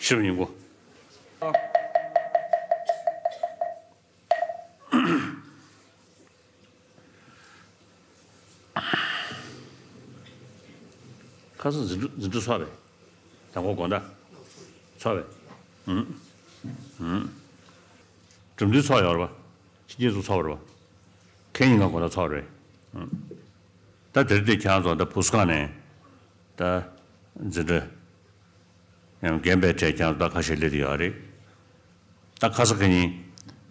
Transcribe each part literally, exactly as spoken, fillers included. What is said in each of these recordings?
ཤེས་རབ་སྙིང་པོ། ཁ་སང་འཛིན་གྲྭ་འཛིན་གྲྭ་ཚོགས་པས། དང་པོ་དགོང་དག་ཚོགས་པས། ཨུམ། ཨུམ། འགྲིམ་འགྲུལ་ཚོགས་ཡོད་རེད་པ། ཕྱི་རྒྱལ་ཚོགས་ཚོགས་པ་རེད་པ། ཁེ་ཉིན་གང་དགོང་དག་ཚོགས་རེད། ཨུམ། ད་དེར་དེ་ཁྱེད་རང་ཚོ་ད་བུ་སྐང་ནས་ད་འཛིན་གྲྭ་ཡང་རྒན་པའི་གྲས་ཁྱེད་རང་ཚོ་ད་ཁ་ཤས་སླེབས་བསྡད་ཡོད་རེད། ད་ཁ་ས་ཁ་ཉིན་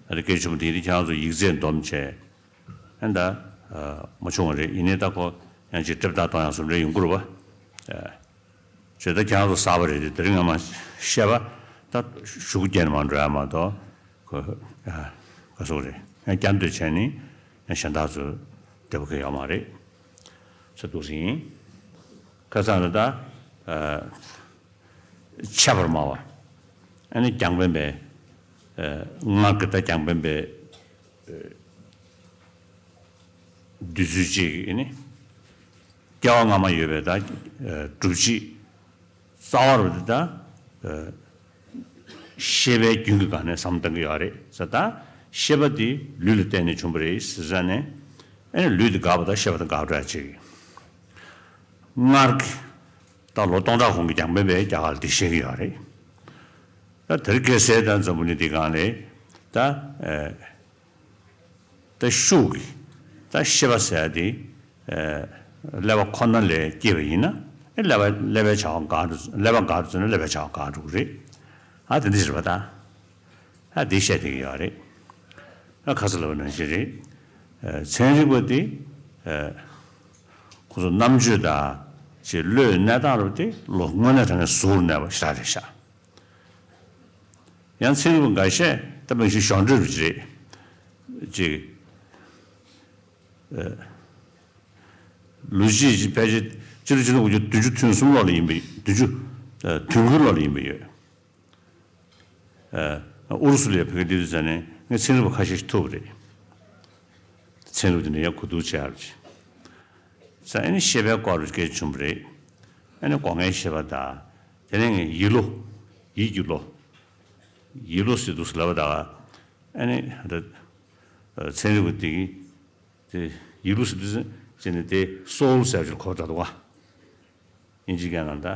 ཨ་རི་སྐད་ཆུང་དེ་ཡིན་དུས་ཁྱེད་རང་ཚོ་ཡིག་ཚད་འདོམས་བྱས། ཨ་ད་མ་བྱུང་བ་རེད། ཡིན་ནའི་ད་ཁོ་ཡང་ཅིག་སྤྲད་བཏང་གཏོང་ཡང་བཟོ་འདྲ་ཡོང་གི་རེད་པ། ཨ་བྱས་ད་ཁྱེད་རང་ཚོ་གསར་པ་རེད་དེ། དེ་རིང་ང་མ་བཤད་པ་ད་ཤུགས་རྐྱེན་མ་འགྲོ་ཡ་མ་གཏོགས་ཁོ་ཨ་ག་སོག་རེད། ཡང་བསྐྱར་ཟློས་བྱས་ནས་ཡང་གཞན་དག་ཚོ་བདེ་པོ་གང་ཡོད་མ་རེད་ཟེར་འདུག་ཟིན། ཁ་སང་ལ་ད་ཨ། ཁྱད་པར་སྨྲ་བ། ཨ་ནི་རྒྱང་འཕེན་པའི་ཨ་སྔར་གྱི་ད་རྒྱང་འཕེན་པའི་ཨ་བདུད་རྩི་གཅིག་གི་ཨ་ནི་སྐྱེ་བ་སྔ་མ་ཡོད་པའི་ད་ཨ་སྒྲུབ་བྱེད་རྩ་བ་རུ་དེ་ད་ཨ་ཤེས་པའི་རྒྱུན་གྱི་སྒང་ནས་བསམ་བློ་གཏང་གི་ཡོད་རེད་ཟེར། ད་ཤེས་པ་དེ་ལུས་ལ་བརྟེན་ནས་བྱུང་བ་རེད་ཟེར་ཙང་ནས། ཨ་ནི་ལུས་དེ་འགག་པ་དང་ཤེས་པ་དེ་འགག་འགྲོ་ཡ་གཅིག་སྔར་གྱི་ད་ལོ་སྟོང་ཕྲག་གོང་གི་རྒྱང་འཕེན་པས་རྒྱ་གར་ལ་འདི་བཤད་ཀྱི་ཡོད་རེད། ད་དེར་སྐད་གསལ་དང་འཛམ་བུ་གླིང་འདི་སྒང་ལས་ད་ཨེ་ད་ཤུགས་ཀྱིས་ད་ཤེས་པ་ཟེར་ཡ་དེ་ཨེ་ཀླད་པ་ཁོ་ན་ལས་སྐྱེས་པ་ཡིན་ན། ཨེ་ཀླད་པ་ཀླད་པའི་བྱ་བ་འགག་འགྲོ། ཀླད་པ་འགག་འགྲོ་ཟེར་ན་ཀླད་པའི་བྱ་བ་འགག་འགྲོ་གི་རེད། ཨ་དེ་འདྲ་ཞིག་རེད་པ། ད་ཨ་དེ་བཤད་བསྡད་ཀྱི་ཡོད་རེད། ཨ་ཁ་སང་ལབ་པ་ནང་བཞིན་རེད། ཨེ་ཚན་རིག་པ་དེ་ཨེ་ཁོ་ཚོ་རྣམ་དཔྱོད་དང་ཅིག་བློའི་གནས་སྟངས་རུ་དེ་ལོ་དངོས་གནས་དྲང་གནས་གཟུགས་རུ་གནས་པ་ཞེ་དྲག་རེད་ཤག་ཡང་ཚན་རིག་པ་འགའ་ཤས་ད་མ་གཞི་གཞོན་འབྲེལ་རུ་ཅིག་རེད། ཅིག་ཨེ་ལོ་རྒྱུས་ཅིག་ཕལ་ཆེར་སྤྱི་ལོ་ཆིག་སྟོང་དགུ་བརྒྱ་བདུན་ཅུ་དོན་གསུམ་ལོ་ལ་ཡིན་པ། བདུན་ཅུ་ཨེ་དོན་དགུའི་ལོ་ལ་ཡིན་པ་ཡོད། ཨུ་རུ་སུ་ལ་བོད་སྐད་སླེབས་དུས་ཙ་ནས་ངས་ཚན་རིག་པ་ཁ་ཤས་ཤིག་ཐུག་པ་རེད། ཚན་རིག་པ་དེ་འདྲ་ཡང་གོ་བསྡུར་བྱས་ཡོད་རེད། ས་ཨ་ནི་ཤེས་པའི་སྐོར་སྐད་བྱུང་བ་རེད། ཨ་ནི་སྒོ་ལྔའི་ཤེས་པ་དང་། དེ་ནས་ངས་ཡིད་བློ། ཡིད་ཀྱི་བློ། ཡིད་བློ་ཟེར་འདུག་ཟེར་ལབ་པ་དང་། ཨ་ནི་ད་ཚན་རིག་པ་དེ་གིས་དེ་ཡིད་བློ་ཟེར་དུས་ཙ་ནས་དེ་སོའུལ་ཟེར་བ་ཅིག་གོ་བསྡད་འདུག་ག་དབྱིན་ཇིའི་སྐད་ནང་ད་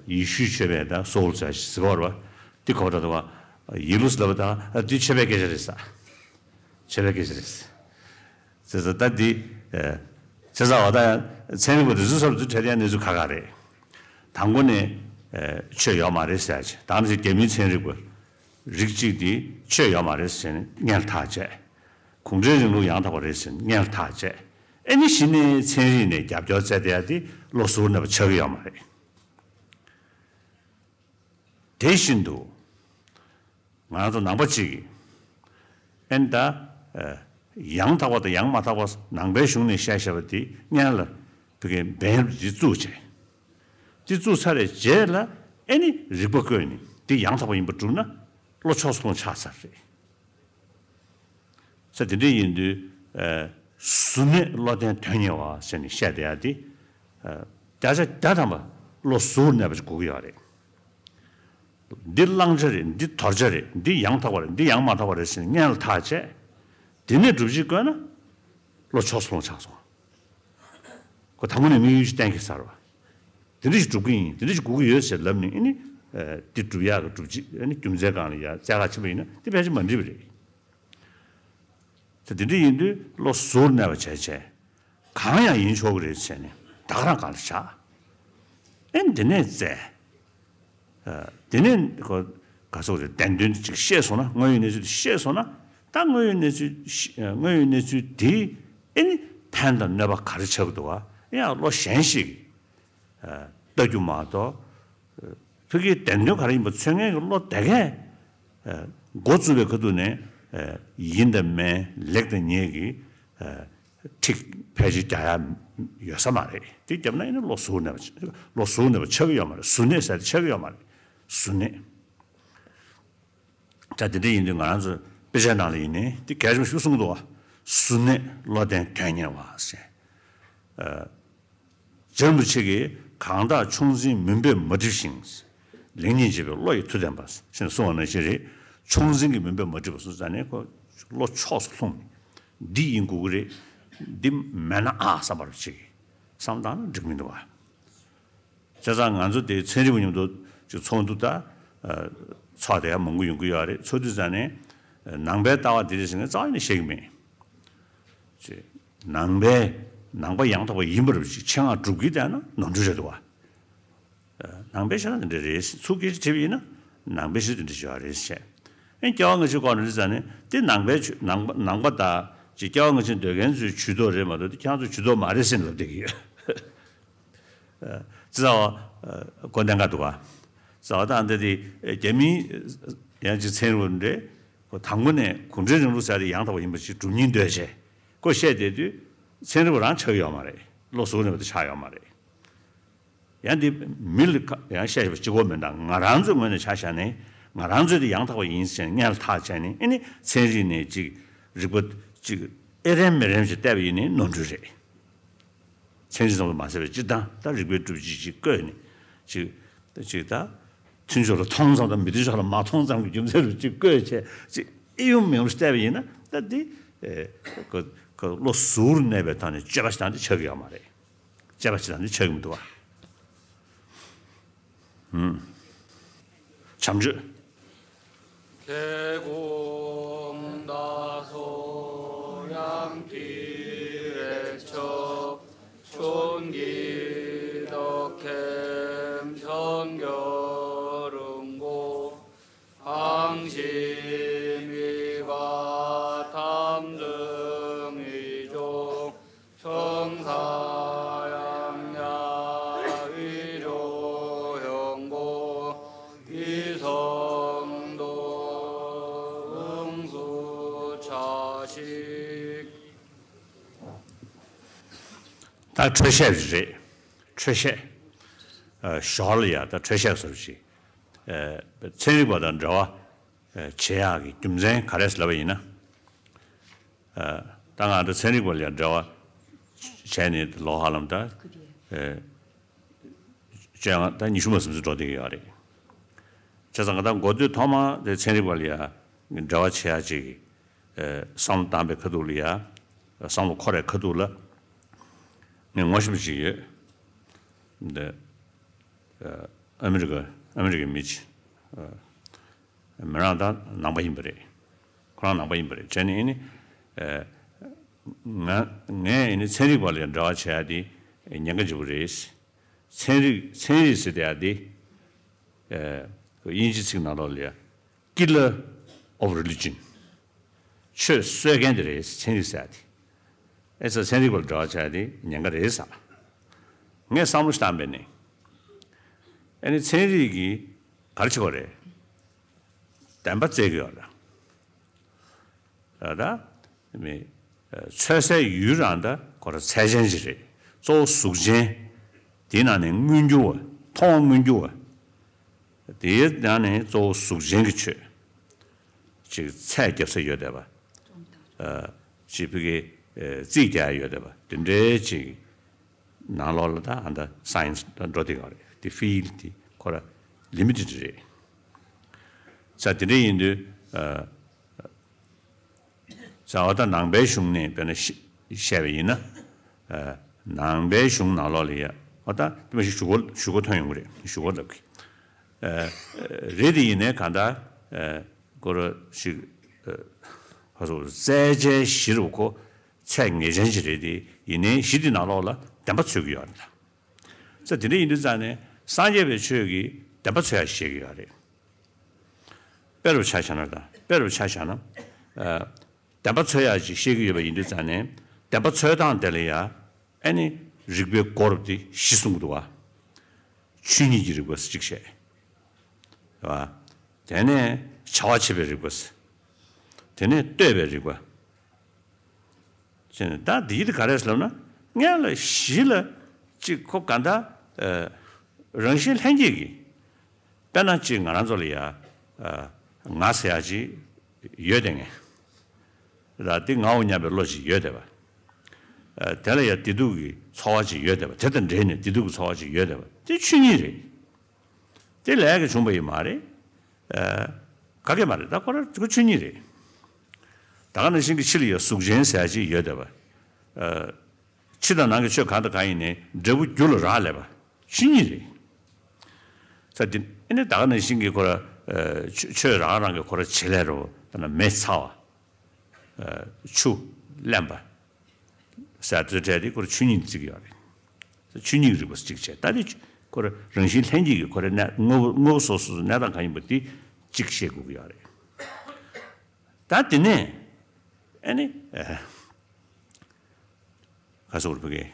ཡེ་ཤུའི་མཆོད་པས་ད་སོའུལ་ཟེར་ཟེར་བ་རེད་པ། འདི་གོ་བསྡད་འདུག་ག་ཡིད་བློ་ཟེར་ལབ་པ་དང་འདི་མཆོད་པའི་སྐད་ཆ་རེད་ཟེར། མཆོད་པའི་སྐད་ཆ་རེད་ཟེར། ཟེར་ཟེར་ད་འདི་བྱས་ཙང་བ་ད་ཚན་རིག་པ་དེ་ཚོའི་ས་རུ་འདི་འཕྲད་ཡ་གནས་ཚུལ་ཁག་ཁག་རེད། དང་པོ་ནས་ཆོས་ཡོད་མ་རེད་ཟེར་ཡ་ཅིག་ད་ནི་རྒྱ་མིའི་ཚན་རིག་པ་རིགས་གཅིག་འདི་ཆོས་ཡོད་མ་རེད་ཟེར་ནས་སྔོན་ལ་ཐག་བཅད། གུང་ཁྲན་རིང་ལུགས་ཡང་དག་པ་རེད་ཟེར་ནས་སྔོན་ལ་ཐག་བཅད། ཨེ་ནི་གཞི་ནས་ཚན་རིག་ནས་རྒྱབ་སྐྱོར་བྱས་བསྡད་ཡ་དེ་བློ་གཟུར་གནས་པ་ཆགས་ཀྱི་ཡོད་མ་རེད། དེ་བཞིན་དུ་ང་རང་ཚོ་ནང་པ་གཅིག་གིས་ཨེ་ནི་ད་ཡང་དག་པ་དང་ཡང་མ་དག་པ་ནང་པའི་གཞུང་ནས་བཤད་བཤད་པ་དེ་སྔོན་ལ་བོད་སྐད་འབེན་རབ་དེ་བཙུགས་བྱས། དེ་བཙུགས་ཚར་བའི་རྗེས་ལ་ཨེ་ནི་རིགས་པ་བཀོད་ནས་དེ་ཡང་དག་པ་ཡིན་པར་གྲུབ་ན་བློ་ཕྱོགས་སུ་ལྷུང་ཆགས་ཚར་རེད། ས་དེ་འདྲ་ཡིན་དུས་གཟུར་གནས་བློ་ལྡན་དོན་གཉེར་བ་ཟེར་ནས་བཤད་བསྡད་ཡ་དེ་བརྒྱ་ཆ་བརྒྱ་ཐམ་པ་བློ་གཟུར་གནས་པ་ཞིག་དགོས་ཀྱི་ཡོད་རེད། འདི་བླང་བྱ་རེད། འདི་དོར་བྱ་རེད། འདི་ཡང་དག་པ་རེད། འདི་ཡང་མ་དག་པ་རེད་ཟེར་ནས་སྔོན་ལ་ཐག་བཅད། དེ་ནས་སྒྲུབ་བྱེད་བཀོད་ན་བློ་ཕྱོགས་སུ་ལྷུང་ཆགས་སོང་། ཁོ་དང་པོ་ནས་དམིགས་ཡུལ་ཅིག་གཏན་འཁེལ་ཚར་བ། དེ་འདྲ་ཞིག་སྒྲུབ་ཀྱི་ཡིན། དེ་འདྲ་ཞིག་དགོས་ཀྱི་ཡོད་ཟེར་ལབ་ནས་ཨེ་ནི། དེ་སྒྲུབ་ཡག་གི་སྒྲུབ་བྱེད་ཨེ་ནི་རྒྱུ་མཚན་སྒང་ལ་ཡ་བཙལ་ག་ཕྱིན་པ་ཡིན་ན་དེ་ཕལ་ཆེར་མ་འགྲིག་པ་རེད། ད་དེ་འདྲ་ཡིན་དུས་བློ་གཟུར་གནས་པ་བྱས་བྱས། གང་ཡང་ཡིན་ཆོག་གི་རེད་ཟེར་ནས་ད་ག་རང་གང་ལ་བཞག་ཨེ་འདི་ནས་བཙལ། དེ་ནས་ཁོ་ག་ཚོད་རེད། བདེན་དོན་ཅིག་ཤེས་སོང་ན། དངོས་ཡོད་གནས་ཚུལ་དེ་ཤེས་སོང་ན། ད་དངོས་ཡོད་གནས་ཚུལ་ཤེས་དངོས་ཡོད་གནས་ཚུལ་དེ་ཨེ་ནི་ཕན་དང་གནོད་པ་ག་རེ་ཆགས་ཀྱི་འདུག་ག་ཡང་བློ་གཞན་ཞིག་ལྟ་རྒྱུ་མ་གཏོགས། ཕ་གིའི་བདེན་དོན་ག་རེ་ཡིན་པ་མཚོན་མཁན་གྱི་བློ་དེ་གས་འགོ་བཙུགས་པའི་ཁ་ཐུག་ནས་ཡིན་དང་མིན་ལེགས་དང་ཉེས་ཀྱི་ཁྲིག་ཕལ་ཆེར་རྒྱག་ཡ་ཡོད་ས་མ་རེད། དེ་བརྒྱབ་ན་ཡིན་ན་བློ་གཟུར་གནས་པ་བློ་གཟུར་གནས་པ་ཆགས་ཀྱི་ཡོད་མ་རེད། གཟུར་གནས་ཟེར་དེ་ཆགས་ཀྱི་ཡོད་མ་རེད། གཟུར་གནས། ད་དེ་འདྲ་ཡིན་དུས་ང་རང་ཚོ་དཔེ་ཆའི་ནང་ལ་ཡིན་ནའི་དེ་གལ་ཆེན་པོ་ཞིག་གསུང་གི་འདུག་བ། གཟུར་གནས་བློ་ལྡན་དོན་གཉེར་བ་ཟེར། རྗེ་རིན་པོ་ཆེ་གིས་གང་དག་ཕྱོགས་འཛིན་མུན་པས་མ་བསྒྲིབས་ཤིང་། ལེགས་ཉེས་འབྱེད་པའི་བློ་ཡི་མཐུ་ལྡན་པ་ཞེས་གསུངས་པ་ནང་བཞིན་རེད། མཆོག་འཛིན་གྱི་མུན་པས་མ་བསྒྲིབས་པ་སོང་ཙང་ནས་ཁོ་བློ་ཕྱོགས་སུ་ལྷུང་ནས། འདི་ཡིན་དགོས་ཀྱི་རེད། འདི་མེད་ན་ཨ་བསམ་པ་རུ་ཅིག་བསམ་བཏང་ན་འགྲིག་མི་འདུག་བ། བྱས་ཙང་ང་ཚོ་དེ་ཚན་རིག་པ་མཉམ་དུ་ཅིག་ཚོགས་འདུ་ད་ཚོགས་དེ་ཡང་མང་པོ་ཡོང་གི་ཡོད་རེད། ཚོགས་དུས་ཙང་ནས་ནང་པའི་ལྟ་བ་འདི་རེད་ཟེར་མཁན་རྩ་བ་ནས་བཤད་ཀྱི་མེད། ཅེས། ནང་པའི་ནང་པ་ཡང་དག་པ་ཡིན་པར་ཅིག་ཆེད་མངགས་སྒྲུབ་ཀྱི་བསྡད་ན་ནོར་འཁྲུལ་རེད་འདུག་བ། ནང་པའི་ཤ་ན་འདི་འདྲ་རེད། ཚུགས་སྐད་ཆ་དྲིས་པ་ཡིན་ན་ནང་པའི་ཤ་འདི་འདྲ་བྱས་པ་རེད་ཟེར། ཨེ་སྐྱེ་བ་སྔ་ཕྱི་སྐོར་ནས་ཙང་ནས་དེ་ནང་པའི་ཆོས་ནང་པ་ནང་པ་དང་ཅིག་སྐྱེ་བ་སྔ་ཕྱི་འདོད་མཁན་ཚོའི་ཇུས་གཏོགས་རེད་མ་གཏོགས་དེ་ཁྱེད་རང་ཚོའི་ཇུས་གཏོགས་མ་རེད་ཟེར་ལབ་བསྡད་ཀྱི་ཡོད། ཙི་ཙ་བ་ཀོ་ལྡན་ཁ་འདུག་བ། ཙི་ཙ་བ་དང་འདི་དེ་རྒྱ་མིའི་ཡང་ཅིག་ཚན་རིག་པ་འདྲ། ཁོ་དང་པོ་ནས་གུང་ཁྲན་རིང་ལུགས་ཟེར་དེ་ཡང་དག་པ་ཡིན་པ་ཞིག་སྒྲུབ་སྙིང་འདོད་བྱས་ཁོ་བཤད་བསྡད་དུས་ཚན་རིག་པ་རང་ཆགས་ཡོད་མ་རེད། བློ་གཟུ་བོར་གནས་པ་དེ་ཆགས་ཡོད་མ་རེད། ཡང་འདི་མི་ལ་ཁ་ཡང་བཤད་པ་གཅིག་པོ་མིན་ད། ང་རང་ཚོའི་ངོས་ནས་ཆ་བཞག་ནས་ང་རང་ཚོས་དེ་ཡང་དག་པ་ཡིན་ཟེར་ནས་སྔོན་ལ་ཐག་བཅད་ནས། ཨེ་ནི་ཚན་རིག་ནས་ཅིག་རིག་པ་ཅིག་ཨེ་རན་མི་རན་ཞིག་བལྟས་པ་ཡིན་ནའི་ནོར་འཁྲུལ་རེད། ཚན་རིག་ཙམ་དུ་མ་ཟད་པའི་སྤྱིར་བཏང་ད་རིག་པའི་སྒྲུབ་བྱེད་ཅིག་བཀོད་ནས་ཅིག་ཅིག་ད་མཐུན་ཕྱོགས་ལ་མཐོང་ཙམ་དང་མི་མཐུན་ཕྱོགས་ལ་མ་མཐོང་ཙམ་གྱི་རྒྱུ་མཚན་རུ་ཅིག་བཀོད་བྱས་ཅིག་ཨེ་ཡོང་མི་ཡོང་བལྟས་པ་ཡིན་ན་ད་འདི་ཨེ་ཁོ་ཁོ་བློ་གཟུ་བོར་གནས་པའི་ཐོག་ནས་དཔྱད་པ་ཞིག་དང་འདི་ཆགས་ཀྱི་ཡོད་མ་རེད། དཔྱད་པ་ཞིག་དང་འདི་ཆགས་ཀྱི་མི་འདུག་བ། བྱམས་ཆོས། ཁྱེད་དགུང་ད་སོ་ཡང་ཏི་རེ་ཆོ། ཆུང་གི་དོ་ཁེམ་ཆོང་གྱོ་རུང་གོ། ཨང་ཞི་མི་བ་ཐམ་ལུ་མི་ཅོ། ཆོང་ས་ཡང་ཡ་བི་རོ་ཡོང་གོ་གི་སོང་དོ་ཨུང་སུ་ཆ་ཤིག་ད་འཕྲོས་བཤད་རེད། འཕྲོས་བཤད། ཨ་ཞོར་ལ་ཡ་ད་འཕྲོས་བཤད་ཟེར་ཞིག་ཨ་ཚན་རིག་པ་དང་འབྲེལ་བ་བྱེད་ཡག་གི་རྒྱུ་མཚན་ག་རེ་ལབ་པ་ཡིན་ན། ཨ་ད་ང་ཚོ་ཚན་རིག་པ་ལ་ཡང་འབྲེལ་བ་བྱས་ནས་ལོ་ཧ་ལམ་ད་ཨ་བཅོ་ལྔ་ད་ཉི་ཤུ་མ་ཟིན་ཙམ་འགྲོ་བསྡད་ཀྱི་ཡོད་རེད། བྱས་ཙང་ང་ད་འགོ་སྟོད་ཐོག་མ་དེ་ཚན་རིག་པ་ལ་ཡང་འབྲེལ་བ་བྱེད་ཡག་ཅིག་གི་ཨ་བསམ་བློ་བཏང་པའི་ཁ་ཐུག་ལ་ཡ། བསམ་བློ་འཁོར་བའི་ཁ་ཐུག་ལ་ངས་ངོ་ཤེས་པ་ཅིག་ཡོད། འདི་ཨ་ཨ་མི་རི་ཀ་ཨ་མི་རི་ཀའི་མི་ཅིག་ཨ་མི་རང་ད་ནང་པ་ཡིན་པ་རེད། ཁོ་རང་ནང་པ་ཡིན་པ་རེད། བྱས་ནས་ཨེ་ནི་ཨ་ང་ངས་ཨེ་ནི་ཚན་རིག་པ་ལ་འབྲེལ་བ་བྱེད་ཡག་དེ་ཉེན་ཁ་ཆེན་པོ་རེད། ཚན་རིག་ཚན་རིག་ཟེར་བསྡད་ཡག་དེ་ཨ་དབྱིན་ཇི་ཚིག་ནང་ལོགས་ལ་ཡ་killer of religion། ཆོས་གསོད་མཁན་དེ་རེད། ཚན་རིག་ཟེར་ཡག་དེ། ཨེ་ཙི་ཚན་རིག་པ་ལ་འབྲེལ་བ་བྱེད་ཡག་དེ་ཉེན་ཁ་རེད་ཟེར། ངས་བསམ་བློ་ཞིག་བཏང་པས་ནི། ཨེ་ནི་ཚན་རིག་གིས་ག་རེ་བྱེད་དགོས་རེད། བདེན་པ་བཙལ་གི་ཡོད་རེད། ད་ལྟ་མི་ཚོད་བསྲེ་ཡུལ་རང་ད་ཁོ་རང་ཚད་ཅན་ཅིག་རེད། གཙོ་བོ་གཟུགས་ཅན། དེའི་ནང་ནས་མངོན་གྱུར་བ། མཐོང་བ་མངོན་གྱུར་བ། དེའི་ནང་ནས་གཙོ་བོ་གཟུགས་ཅན་གྱི་ཆོས། ཅིག་ཚད་རྒྱབ་ས་ཡོད་བསྡད་པ། ཨ་ཅིག་ཕ་གི་ཨ་རྩིས་རྒྱག་ཡ་ཡོད་བསྡད་པ་དེ་འདྲའི་ཅིག་ནང་ལོགས་ལ་ད་ཨ་ད་སའེན་སི་ད་འགྲོ་བསྡད་ཡོད་རེད། དེ་ཕིལ་དེ་ཁོ་ར་ལི་མི་ཊེཌ་རེད། ས་དེ་འདྲ་ཡིན་དུས་ཨ། ས་འོ་ད་ནང་པའི་གཞུང་ནས་དཔེར་ན་བཤད་པ་ཡིན་ན། ཨ་ནང་པའི་གཞུང་ནང་ལོགས་ལ་ཡ་འོ་ད་དེ་མ་ཞིག་ཞུ་སྒོ་ཞུ་སྒོ་ཐོན་ཡོང་གི་རེད། ཞུ་སྒོ་ལབ་གི། ཨ་རེད་དེ་ཡིན་ནའི་གང་ལྟར་ཨ་ཁོ་ར་ཞིག་ཨ་ཧ་སོ་རྩལ་ཆེན་བཞི་རུ་ཁོ་ཚད་ངེས་ཅན་ཞིག་རེད་དེ། ཡིན་ནའི་གཞི་དེ་ནང་ལོགས་ལ་བདེན་པ་འཚོལ་གི་ཡོད་རེད་ད། ས་དེ་འདྲ་ཡིན་དུས་ཙང་ནས་སངས་རྒྱས་པའི་ཆོས་ཀྱིས་བདེན་པ་འཚོལ་ཡ་བཤད་ཀྱི་ཡོད་རེད། དཔེ་རུ་ཆ་བཞག་ན་དང་དཔེ་རུ་ཆ་བཞག་ན། ཨ་བདེན་པ་འཚོལ་ཡག་ཅིག་བཤད་ཀྱི་ཡོད་པ་ཡིན་དུས་ཙང་ནས་བདེན་པ་འཚོལ་སྟངས་དེ་ལ་ཡ་ཨ་ནི་རིགས་པའི་སྒོ་རུ་དེ་བཞི་གསུང་གི་འདུག་བ། ཆོས་ཉིད་ཀྱི་རིགས་པ་ཟེར་གཅིག་བཤད། རེད་བ། དེ་ནས་བྱ་བ་བྱེད་པའི་རིགས་པ་ཟེར། དེ་ནས་ལྟོས་པའི་རིགས་པ། ཅེས་ནས་ད་འདིའི་དེ་ག་རེ་ཟེར་ལབ་ན། སྔོན་ལ་གཞི་ལ་ཅིག་ཁོ་ག་འདྲ་ཨ་རང་བཞིན་ལྷན་སྐྱེས་ཀྱི། དཔེར་ན་ཅིག་ང་རང་ཚོ་ལ་ཡ་ཨ་ང་ཟེར་ཡ་ཅིག་ཡོད་དེ་ངས། ལ་དེ་ངའོ་སྙམ་པའི་བློ་ཅིག་ཡོད་དེ་བ། ཨ་དེ་ལ་ཡ་བདེ་སྡུག་གི་ཚོར་བ་ཅིག་ཡོད་དེ་བ། དེ་དང་འབྲེལ་ནས་བདེ་སྡུག་གི་ཚོར་བ་ཅིག་ཡོད་དེ་བ། དེ་ཆོས་ཉིད་རེད། དེ་ལས་ཀྱི་བྱུང་བ་ཡིན་མ་རེད། ག་གེ་མ་རེད། ད་ཁོ་ར་ཁོ་ཆོས་ཉིད་རེད། ད་ག་ནང་བཞིན་གྱི་ཕྱི་ལ་ཡོད་གཟུགས་ཅན་ཟེར་ཅིག་ཡོད་བསྡད་པ། ཕྱི་དང་ནང་གི་ཆོས་གང་དང་གང་ཡིན་ནའི་འབྲས་བུ་རྒྱུ་ལ་རག་ལས་པ་ཆོས་ཉིད་རེད། ས་དེ་ཨེ་ནི་ད་ག་ནང་བཞིན་གྱི་ཁོ་ར་ཆོས་རང་རང་གི་ཁོ་ར་བྱེད་ལས་རོ། ད་ན་མེ་ཚ་བ། ཆུ་རླན་པ། ཟེར་ཚོའི་གྲས་དེ་ཁོ་ར་ཆོས་ཉིད་བརྩི་གི་ཡོད་རེད། ཆོས་ཉིད་ཀྱི་རིགས་པ་གཅིག་བྱས། ད་དེ་ཁོ་ར་རང་བཞིན་ལྷན་སྐྱེས་ཀྱི་ཁོ་ར་གནས་དངོས་པོ་དངོས་པོ་སོ་སོ་སོའི་གནས་སྟངས་གང་ཡིན་པ་དེ་གཅིག་ཤེས་དགོས་ཀྱི་ཡོད་རེད། ད་དེ་ནས་ཨེ་ནི་ག་སོགས་རེད་བ་གི།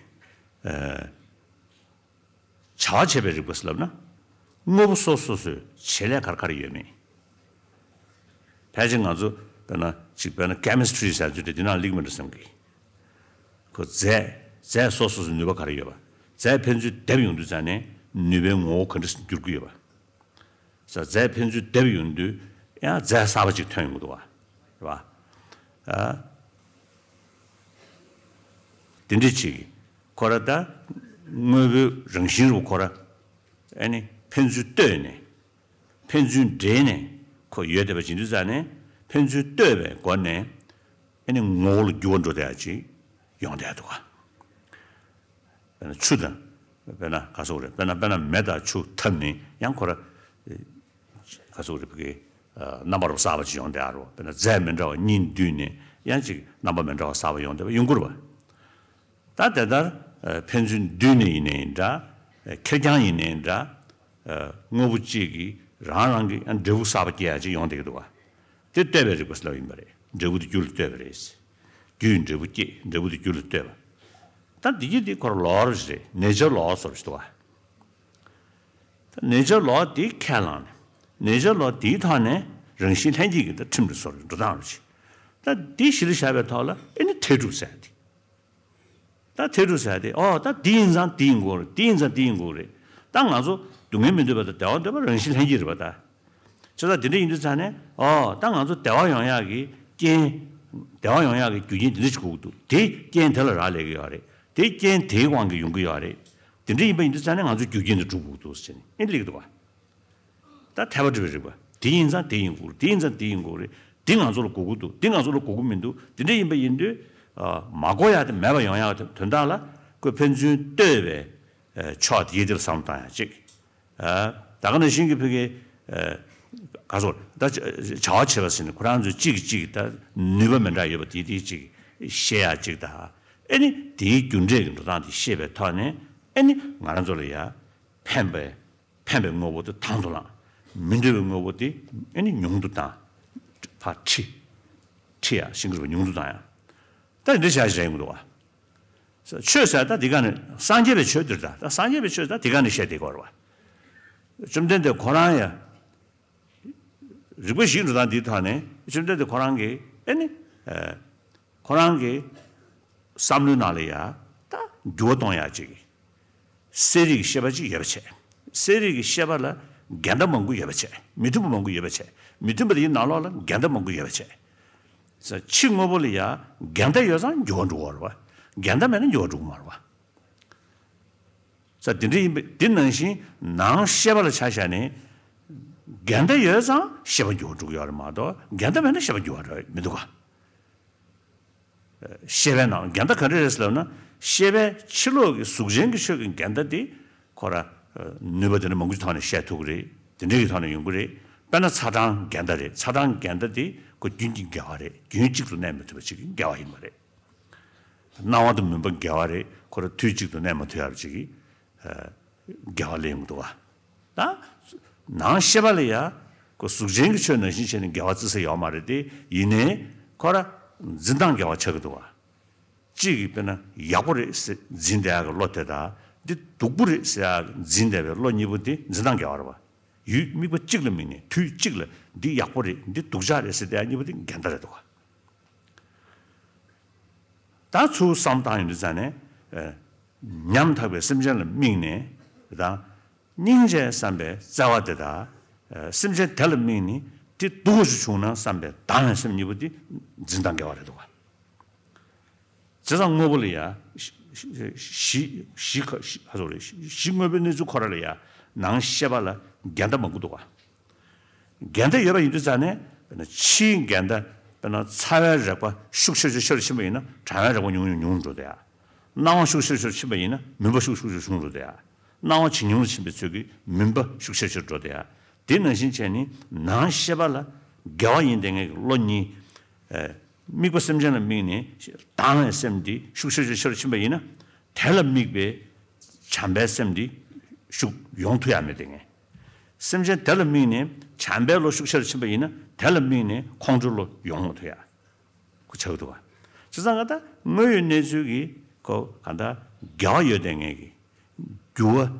བྱ་བ་བྱེད་པའི་རིགས་པ་ཟེར་ལབ་ན། དངོས་པོ་སོ་སོ་སོའི་བྱེད་ལས་ག་རེ་ག་རེ་ཡོད་མེད། ཕལ་ཆེར་ང་ཚོ་དཔེར་ན་ཅིག་དཔེར་ན་ཀེ་མི་སི་ཊི་རི་ཟེར་ཚུལ་དེ་འདི་ནང་སླེབས་མི་འགྲོ་བསམ་གི། ཁོ་རྫས་རྫས་སོ་སོ་སོའི་ནུས་པ་ག་རེ་ཡོད་པ། རྫས་ཕན་ཚུན་སྡེབ་ཡོང་དུས་ཙང་ནས་ནུས་པའི་ངོ་བོ་ག་འདྲ་འགྱུར་གྱི་ཡོད་པ། ས་རྫས་ཕན་ཚུན་སྡེབ་ཡོང་དུས་ཡང་རྫས་གསར་པ་ཅིག་ཐོན་ཡོང་གི་འདུག་བ། རེད་བ། ཨ། དེ་འདྲ་ཅིག་གིས་ཁོ་ར་ད་དངོས་པོའི་རང་བཞིན་རུ་ཁོ་ར་ཨ་ནི་ཕན་ཚུན་ལྟོས་ནས་ཕན་ཚུན་འདྲེས་ནས་ཁོ་ཡོད་བསྡད་པ་ཅིག་ཡིན་དུས་ཙང་ནས་ཕན་ཚུན་ལྟོས་པའི་སྒོ་ནས་ཨ་ནི་ངོ་བོ་ལ་འགྱུར་བ་འགྲོ་བསྡད་ཡ་ཅིག་ཡོང་བསྡད་འདུག་བ། དཔེར་ན་ཆུ་དང་། དཔེར་ན་ག་སོགས་རེད། དཔེར་ན་དཔེར་ན་མེ་དང་ཆུ་འཐབ་ནས་ཡང་ཁོ་ར་ག་སོགས་རེད་བ་གི། རྣམ་པ་རོ་གསར་པ་ཅིག་ཡོང་བསྡད་ཨ་རོ། དཔེར་ན་རྫས་མི་འདྲ་བ་གཉིས་འདུས་ནས་ཡང་ཅིག་རྣམ་པ་མི་འདྲ་བ་གསར་པ་ཡོང་བསྡད་པ་ཡོང་གི་རེད་བ། ད་དེ་ལྟར་ཕན་ཚུན་འདུས་ནས་ཡིན་ནའི་འདྲ། ཁེར་རྐྱང་ཡིན་ནའི་འདྲ། དངོས་པོ་གཅིག་གིས་རང་རང་གི་ཡང་འབྲས་བུ་གསར་པ་སྐྱེ་ཡ་ཅིག་ཡོང་བསྡད་ཀྱི་འདུག་བ། དེ་ལྟོས་པའི་རིགས་པ་ཟེར་ལབ་ཡིན་པ་རེད། འབྲས་བུ་དེ་རྒྱུ་ལ་ལྟོས་པ་རེད། རྒྱུས་འབྲས་བུ་སྐྱེད། འབྲས་བུ་དེ་རྒྱུ་ལ་ལྟོས་པ། ད་འདི་གི་འདི་ཁོ་ར་ལོ་རེད། ནེ་ཅར་ལོ་ཟེར་བ་ཞིག་འདུག་བ། ད་ནེ་ཅར་ལོ་དེ་ཁས་བླངས་ནས་ནེ་ཅར་ལོ་དེའི་ཐོག་ནས་རང་བཞིན་ལྷན་སྐྱེས་ཀྱི་ད་ཁྲིམས་རེད་སོ་རེད་འགྲོ་སྟངས་རེད་ཅིག་ད་འདི་གཞི་ལ་བཞག་པའི་ཐོག་ལ་ཨེ་ནི་འཕྲལ་སྒྲུབ་ཟེར་ཡ་དེ། ད་འཕྲལ་སྒྲུབ་ཟེར་ཡ་དེ། ཨོ་ད་འདི་ཡིན་ཙང་འདི་ཡིན་དགོས་རེད། འདི་ཡིན་ཙང་འདི་ཡིན་དགོས་རེད། ད་ང་ཚོ་སྡུག་བསྔལ་མི་འདོད་པ་དང་བདེ་བ་འདོད་པ་རང་བཞིན་ལྷན་སྐྱེས་རེད་པ་ད། བྱས་ཙང་དེ་འདྲ་ཡིན་དུས་ཙང་ནས་ཨོ་ད་ང་ཚོ་བདེ་བ་ཡོང་ཡག་གི་རྐྱེན། བདེ་བ་ཡོང་ཡག་གི་རྒྱུ་རྐྱེན་དེ་འདྲ་ཞིག་དགོས་ཀྱི་འདུག་དེ་རྐྱེན་དེ་ལ་རག་ལས་ཀྱི་ཡོད་རེད། དེ་རྐྱེན་དེའི་དབང་གིས་ཡོང་གི་ཡོད་རེད། དེ་འདྲ་ཡིན་པ་ཡིན་དུས་ཙང་ནས་ང་ཚོ་རྒྱུ་རྐྱེན་དེ་སྒྲུབ་དགོས་ཀྱི་འདུག་ཟེར་ནས་ཨེ་འདྲ་ལབ་ཀྱི་འདུག་བ། ད་འཐད་པ་སྒྲུབ་པའི་རིགས་པ། དེ་ཡིན་ཙང་དེ་ཡིན་དགོས་རེད། དེ་ཡིན་ཙང་དེ་ཡིན་དགོས་རེད། འདི་ང་ཚོ་ལ་དགོས་ཀྱི་འདུག་འདི་ང་ཚོ་ལ་དགོས་ཀྱི་མི་འདུག་དེ་འདྲ་ཡིན་པ་ཡིན་དུས། མ་དགོས་ཡག་དེ་མེད་པ་ཡོང་ཡག་དོན་དག་ལ་ཁོས་ཕན་ཚུན་ལྟོས་པའི་ཕྱོགས་དེ་ཡི་དེ་ལ་བསམ་བློ་བཏང་ཡག་ཅིག་ད་ག་ནང་བཞིན་གྱི་ཕ་གི། ག་ཚོད་ད་བྱ་བ་བྱེད་པ་ཟེར་ནས་ཁོ་རང་ཚོས་གཅིག་གིས་གཅིག་ད་ནུས་པ་མི་འདྲ་ཡོད་པ་དེ་དེ་གཅིག་ཤེས་ཡག་ཅིག་དང་། ཨེ་ནི་དེའི་རྒྱུ་འབྲས་ཀྱི་འགྲོ་སྟངས་དེ་ཤེས་པའི་ཐོག་ནས་ཨེ་ནི་ང་རང་ཚོ་ལ་ཡ་ཕན་པའི་ཕན་པའི་དངོས་པོ་དེ་དང་དུ་བླངས། མི་འདོད་པའི་དངོས་པོ་དེ་ཨེ་ནི་ཉུང་དུ་བཏང་། ཕར་ཁྲི། ཁྲི་ཡ་ཤིང་ཀུ་རུ་ཉུང་དུ་བཏང་ཡ། ད་འདི་བྱ་ཞིག་རེད་འདུག་བ། ཆོས་ཟེར་ད་འདི་ག་ནས་སངས་རྒྱས་པའི་ཆོས་འདིར་ད་ད་སངས་རྒྱས་པའི་ཆོས་ད་འདི་ག་ནས་བཤད་དེ་གོ་ར་བ། བཅོམ་ལྡན་འདས་ཁོ་རང་ཡ། རིག་པ་ཞིག་འགྲོ་སྟངས་འདིའི་ཐོག་ནས་བཅོམ་ལྡན་འདས་ཁོ་རང་གི་ཨེ་ནི། ཁོ་རང་གི་བསམ་བློའི་ནང་ལ་ཡ་ད་འགྱུར་བ་གཏོང་ཡ་ཅིག་གསལ་རིག་གི་ཤེས་པ་ཅིག་ཡོད་པ་བྱས། གསལ་རིག་གི་ཤེས་པ་ལ་འགལ་ཟླ་མང་པོ་ཡོད་པ་བྱས། མི་མཐུན་པ་མང་པོ་ཡོད་པ་བྱས། མི་མཐུན་པ་དེའི་ནང་ལོགས་ལ་འགལ་ཟླ་མང་པོ་ཡོད་པ་བྱས། ཕྱི་དངོས་པོ་ལ་ཡ་འགལ་ཟླ་ཡོད་ཙང་འགྱུར་བ་འགྲོ་གི་ཡོད་རེད་བ། འགལ་ཟླ་མེད་ན་འགྱུར་བ་འགྲོ་གི་མ་རེད་བ། ས་དེ་འདྲ་ཡིན་པས་དེ་ནང་བཞིན་ནང་ཤེས་པ་ལ་ཆ་བཞག་ནས། འགལ་ཟླ་ཡོད་ཙང་ཤེས་པ་འགྱུར་བ་འགྲོ་གི་ཡོད་རེད་མ་གཏོགས་འགལ་ཟླ་མེད་ན་ཤེས་པ་འགྱུར་བ་རེད་མི་འདུག་ག་ཤེས་པའི་ནང་འགལ་ཟླ་ག་འདྲ་རེད་ཟེར་ལབ་ན། ཤེས་པའི་ཕྱི་ལོགས་ཀྱི་གཟུགས་ཅན་གྱི་ཆོས་ཀྱི་འགལ་ཟླ་དེ་ཁོ་ར་ནུས་པ་དེ་འདྲ་མང་པོ་ཞིག་ཐོག་ནས་བཤད་ཐུབ་ཀྱི་རེད། དེ་འདྲ་གི་ཐོག་ནས་ཡོང་གི་རེད། དཔེར་ན་ཚ་གྲང་འགལ་ཟླ་རེད། ཚ་གྲང་འགལ་ཟླ་དེ་ཁོ་རྒྱུན་གྱི་འགལ་བ་རེད། རྒྱུན་གཅིག་ཏུ་གནས་མི་ཐུབ་པ་ཅིག་གི་འགལ་བ་ཡིན་པ་རེད། སྣང་བ་དང་མུན་པ་འགལ་བ་རེད། ཁོ་ར་དུས་གཅིག་ཏུ་གནས་མ་ཐུབ་ཡ་ཅིག་གི་འགལ་བ་སླེབས་ཡོང་གི་འདུག་བ། ད་ནང་ཤེས་པ་ལ་ཡ་ཁོ་གཟུགས་ཅན་གྱི་ཆོས་ནང་བཞིན་བྱས་ནས་འགལ་བ་བརྩི་ས་ཡོད་མ་རེད་དེ། ཡིན་ནའི་ཁོ་ར་འཛིན་སྟངས་འགལ་བ་ཆགས་ཀྱི་འདུག་བ། གཅིག་གིས་དཔེར་ན་ཡག་པོ་རེད་ཟེར་འཛིན་བསྡད་ཡག་གི་བློ་དེ་དང་འདི་སྡུག་པོ་རེད་ཟེར་ཡག་འཛིན་བསྡད་པའི་བློ་གཉིས་པོ་དེ་འཛིན་སྟངས་འགལ་བ་རེད་བ། ཡུལ་དམིགས་པ་གཅིག་ལ་དམིགས་ནས་དུས་གཅིག་ལ་འདི་ཡག་པོ་རེད་འདི་སྡུག་ཅག་རེད་ཟེར་བསྡད་ཡག་གཉིས་པོ་དེ་འགལ་ཟླ་རེད་འདུག་བ། ད་ཚུར་བསམ་བཏང་ཡོང་དུས་ཙང་ནས། ཉམ་ཐག་པའི་སེམས་ཅན་ལ་དམིགས་ནས་དང་། སྙིང་རྗེ་བསམ་པའི་བརྩེ་བ་དེ་དང་། སེམས་ཅན་དེ་ལ་དམིགས་ནས་དེ་སྡུག་པོ་ཞིག་བྱུང་ན་བསམ་པའི་སྡང་བའི་སེམས་གཉིས་པོ་དེ་འཛིན་སྟངས་འགལ་བ་རེད་འདུག་བ། བྱས་ཙང་དངོས་པོ་ལ་ཡ། གཞི་གཞི་ག་གཞི་ཧ་སོ་རེད། གཞི་དངོས་པོའི་གནས་ཚུལ་ཁོ་ར་ལ་ཡ་ནང་ཤེས་པ་ལ་འགལ་ཟླ་མང་པོ་འདུག་ག་འགལ་ཟླ་ཡོད་པ་ཡིན་དུས་ཙང་ནས་དཔེར་ན་ཕྱིའི་འགལ་ཟླ་དཔེར་ན་ཚ་བའི་རེག་པ་ཤུགས་ཆེ་ཆེ་ཆེ་རུ་ཕྱིན་པ་ཡིན་ན་གྲང་བའི་རེག་པ་ཉུང་ཉུང་ཉུང་རུ་འགྲོ་དེ་ཡ། སྣང་བ་ཤུགས་ཆེ་ཆེ་ཕྱིན་པ་ཡིན་ན་མུན་པ་ཤུགས་ཤུགས་ཆེ་ཆུང་རུ་དེ་ཡ། སྣང་བ་ཇེ་ཉུང་དུ་ཕྱིན་པའི་ཚོད་ཀྱིས་མུན་པ་ཤུགས་ཆེ་ཆེ་འགྲོ་དེ་ཡ། དེ་ནང་བཞིན་བྱས་ནས་ནང་ཤེས་པ་ལ་འགལ་བ་ཡིན་བསྡད་མཁན་གྱི་བློ་གཉིས། ཨ་དམིགས་པ་སེམས་ཅན་ལ་དམིགས་ནས་སྡང་བའི་སེམས་དེ་ཤུགས་ཆེ་ཆེ་ཆེ་རུ་ཕྱིན་པ་ཡིན་ན། དེ་ལ་དམིགས་པའི་བྱམས་པའི་སེམས་འདི་ཤུགས་ཡོང་ཐུབ་ཡ་མེད་དེ་ངས། སེམས་ཅན་དེ་ལ་དམིགས་ནས་བྱམས་པའི་བློ་ཤུགས་ཆེ་རུ་ཕྱིན་པ་ཡིན་ན་དེ་ལ་དམིགས་ནས་ཁོང་ཁྲོའི་བློ་ཡོང་མ་ཐུབ་ཡ་ཁོ་ཆགས་འདུག་བ། བྱས་ཙང་ང་ད་དངོས་ཡོད་གནས་ཚུལ་གྱི་ཁོ་ག་འདྲ་འགལ་བ་ཡོད་དེ་ངས་ཀྱི་འགྱུར་བ།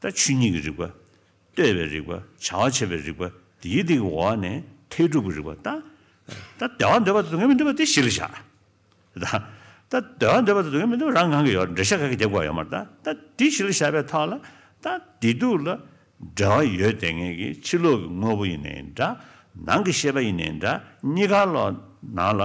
ད་ཆོས་ཉིད་ཀྱི་རིག་པ། ལྟོས་པའི་རིག་པ། བྱ་བ་བྱེད་པའི་རིག་པ། དེའི་དེ་གི་འོག་ནས་ཐེག་གྲུབ་ཀྱི་རིག་པ། ད་ད་བདེ་བ་འདོད་པ་དང་སྡུག་བསྔལ་མི་འདོད་པ་དེ་གཞི་ལ་བཞག་ད་ད་འདོད་པ་དང་སྡུག་བསྔལ་མི་འདོད་པ་རང་གང་གི་ཡོད་འགྲེལ་བཤད་ག་གི་རྒྱབ་དགོས་ཡོད་མ་རེད། ད་ད་འདི་གཞི་ལ་བཞག་པའི་ཐོག་ལ་ད་བདེ་སྡུག་ལ་འབྲེལ་བ་ཡོད་དེ་ངེས་ཀྱི་ཕྱི་ལོགས་ཀྱི་དངོས་པོ་ཡིན་ནའི་འདྲ། ནང་གི་ཤེས་པ་ཡིན་ནའི་འདྲ། གཉིས་ཀ་ལོ་ནང་ལ་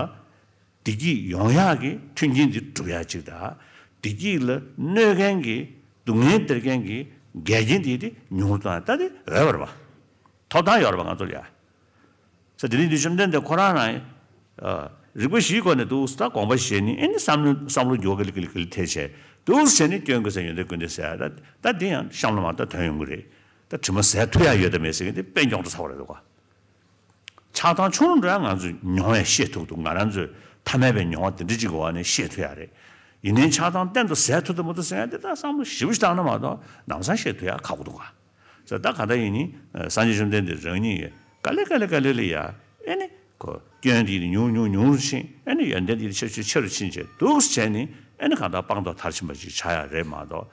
བདེ་སྐྱིད་ཡོང་ཡག་གི་མཐུན་རྐྱེན་འདི་སྒྲུབ་ཡག་ཅིག་དང་། བདེ་སྐྱིད་ལ་གནོད་མཁན་གྱི་སྡུག་བསྔལ་སྟེར་མཁན་གྱི་འགལ་རྐྱེན་འདི་དེ་ཉུང་རུ་གཏོང་ཡག་ད་དེ་འོས་པ་རེད་པ། ཐོབ་ཐང་ཡོད་རེད་པ་ང་ཚོ་ལ་ཡ། ས་དེ་རིང་འདི་བཅོམ་ལྡན་འདས་ཁོ་རང་རང་ཨ་རིག་པ་བཞིའི་སྒོ་ནས་འདུག་ད་དགོངས་པ་བཞེས་ནི་ཨེ་ནི་བསམ་བློ་བསམ་བློ་འགྱུར་བ་ག་ལེ་ག་ལེ་ག་ལེ་ཐེབས་བྱས་འདུག་བྱས་ནི་སྐྱོན་ཀུན་ཟད་ཡོན་ཏན་ཀུན་ལྡན་ཟེར་ཡ་ད་ད་འདི་ཡང་གཤམ་ལ་མ་ད་དོན་ཡོང་གི་རེད། ད་དྲི་མ་ཟད་ཐུབ་ཡ་ཡོད་དམ་མེད་ཟེར་མཁན་འདི་དཔེ་མགྱོགས་འགྲོ་ཚར་བ་རེད་འདུག་ག་ཆགས་སྡང་ཆུང་རུ་འགྲོ་ཡ་ང་ཚོས་མྱོང་བས་ཤེས་ཐུབ་འདུག་ང་རང་ཚོས་ཐ་མལ་པའི་མྱོང་བ་དེ་འདྲ་ཅིག་གི་འོག་ནས་ཤེས་ཐུབ་ཡ་རེད། ཡིན་ནའི་ཆགས་སྡང་གཏན་དུ་ཟད་ཐུབ་དང་མ་ཐུབ་ཟེར་ཡ་དེ་ད་བསམ་བློ་ཞིབ་པོ་ཞིག་བཏང་ན་མ་གཏོགས་ནམ་སང་ཤེས་ཐུབ་ཡ་ཁག་པོ་འདུག་ག་ཟེར། ད་ག་ད་ཡིན་ནི་སངས་རྒྱས་བཅོམ་ལྡན་འདས་རང་ཉིད་ཀྱིས་ག་ལེ་ག་ལེ་ག་ལེ་ལ་ཡ་ཨེ་ནི་ཁོ་སྐྱོན་དེ་ཉུང་ཉུང་ཉུང་རུ་ཕྱིན། ཨེ་ནི་ཡོན་ཏན་དེ་ཆེ་ཆེ་ཆེ་རུ་ཕྱིན་བྱས་འདུག་བྱས་ནི་ཨེ་ནི་གང་ལྟར་སྤངས་རྟོགས་མཐར་ཕྱིན་པ་ཅིག་ཆགས་ཡ་རེད་མ་གཏོགས།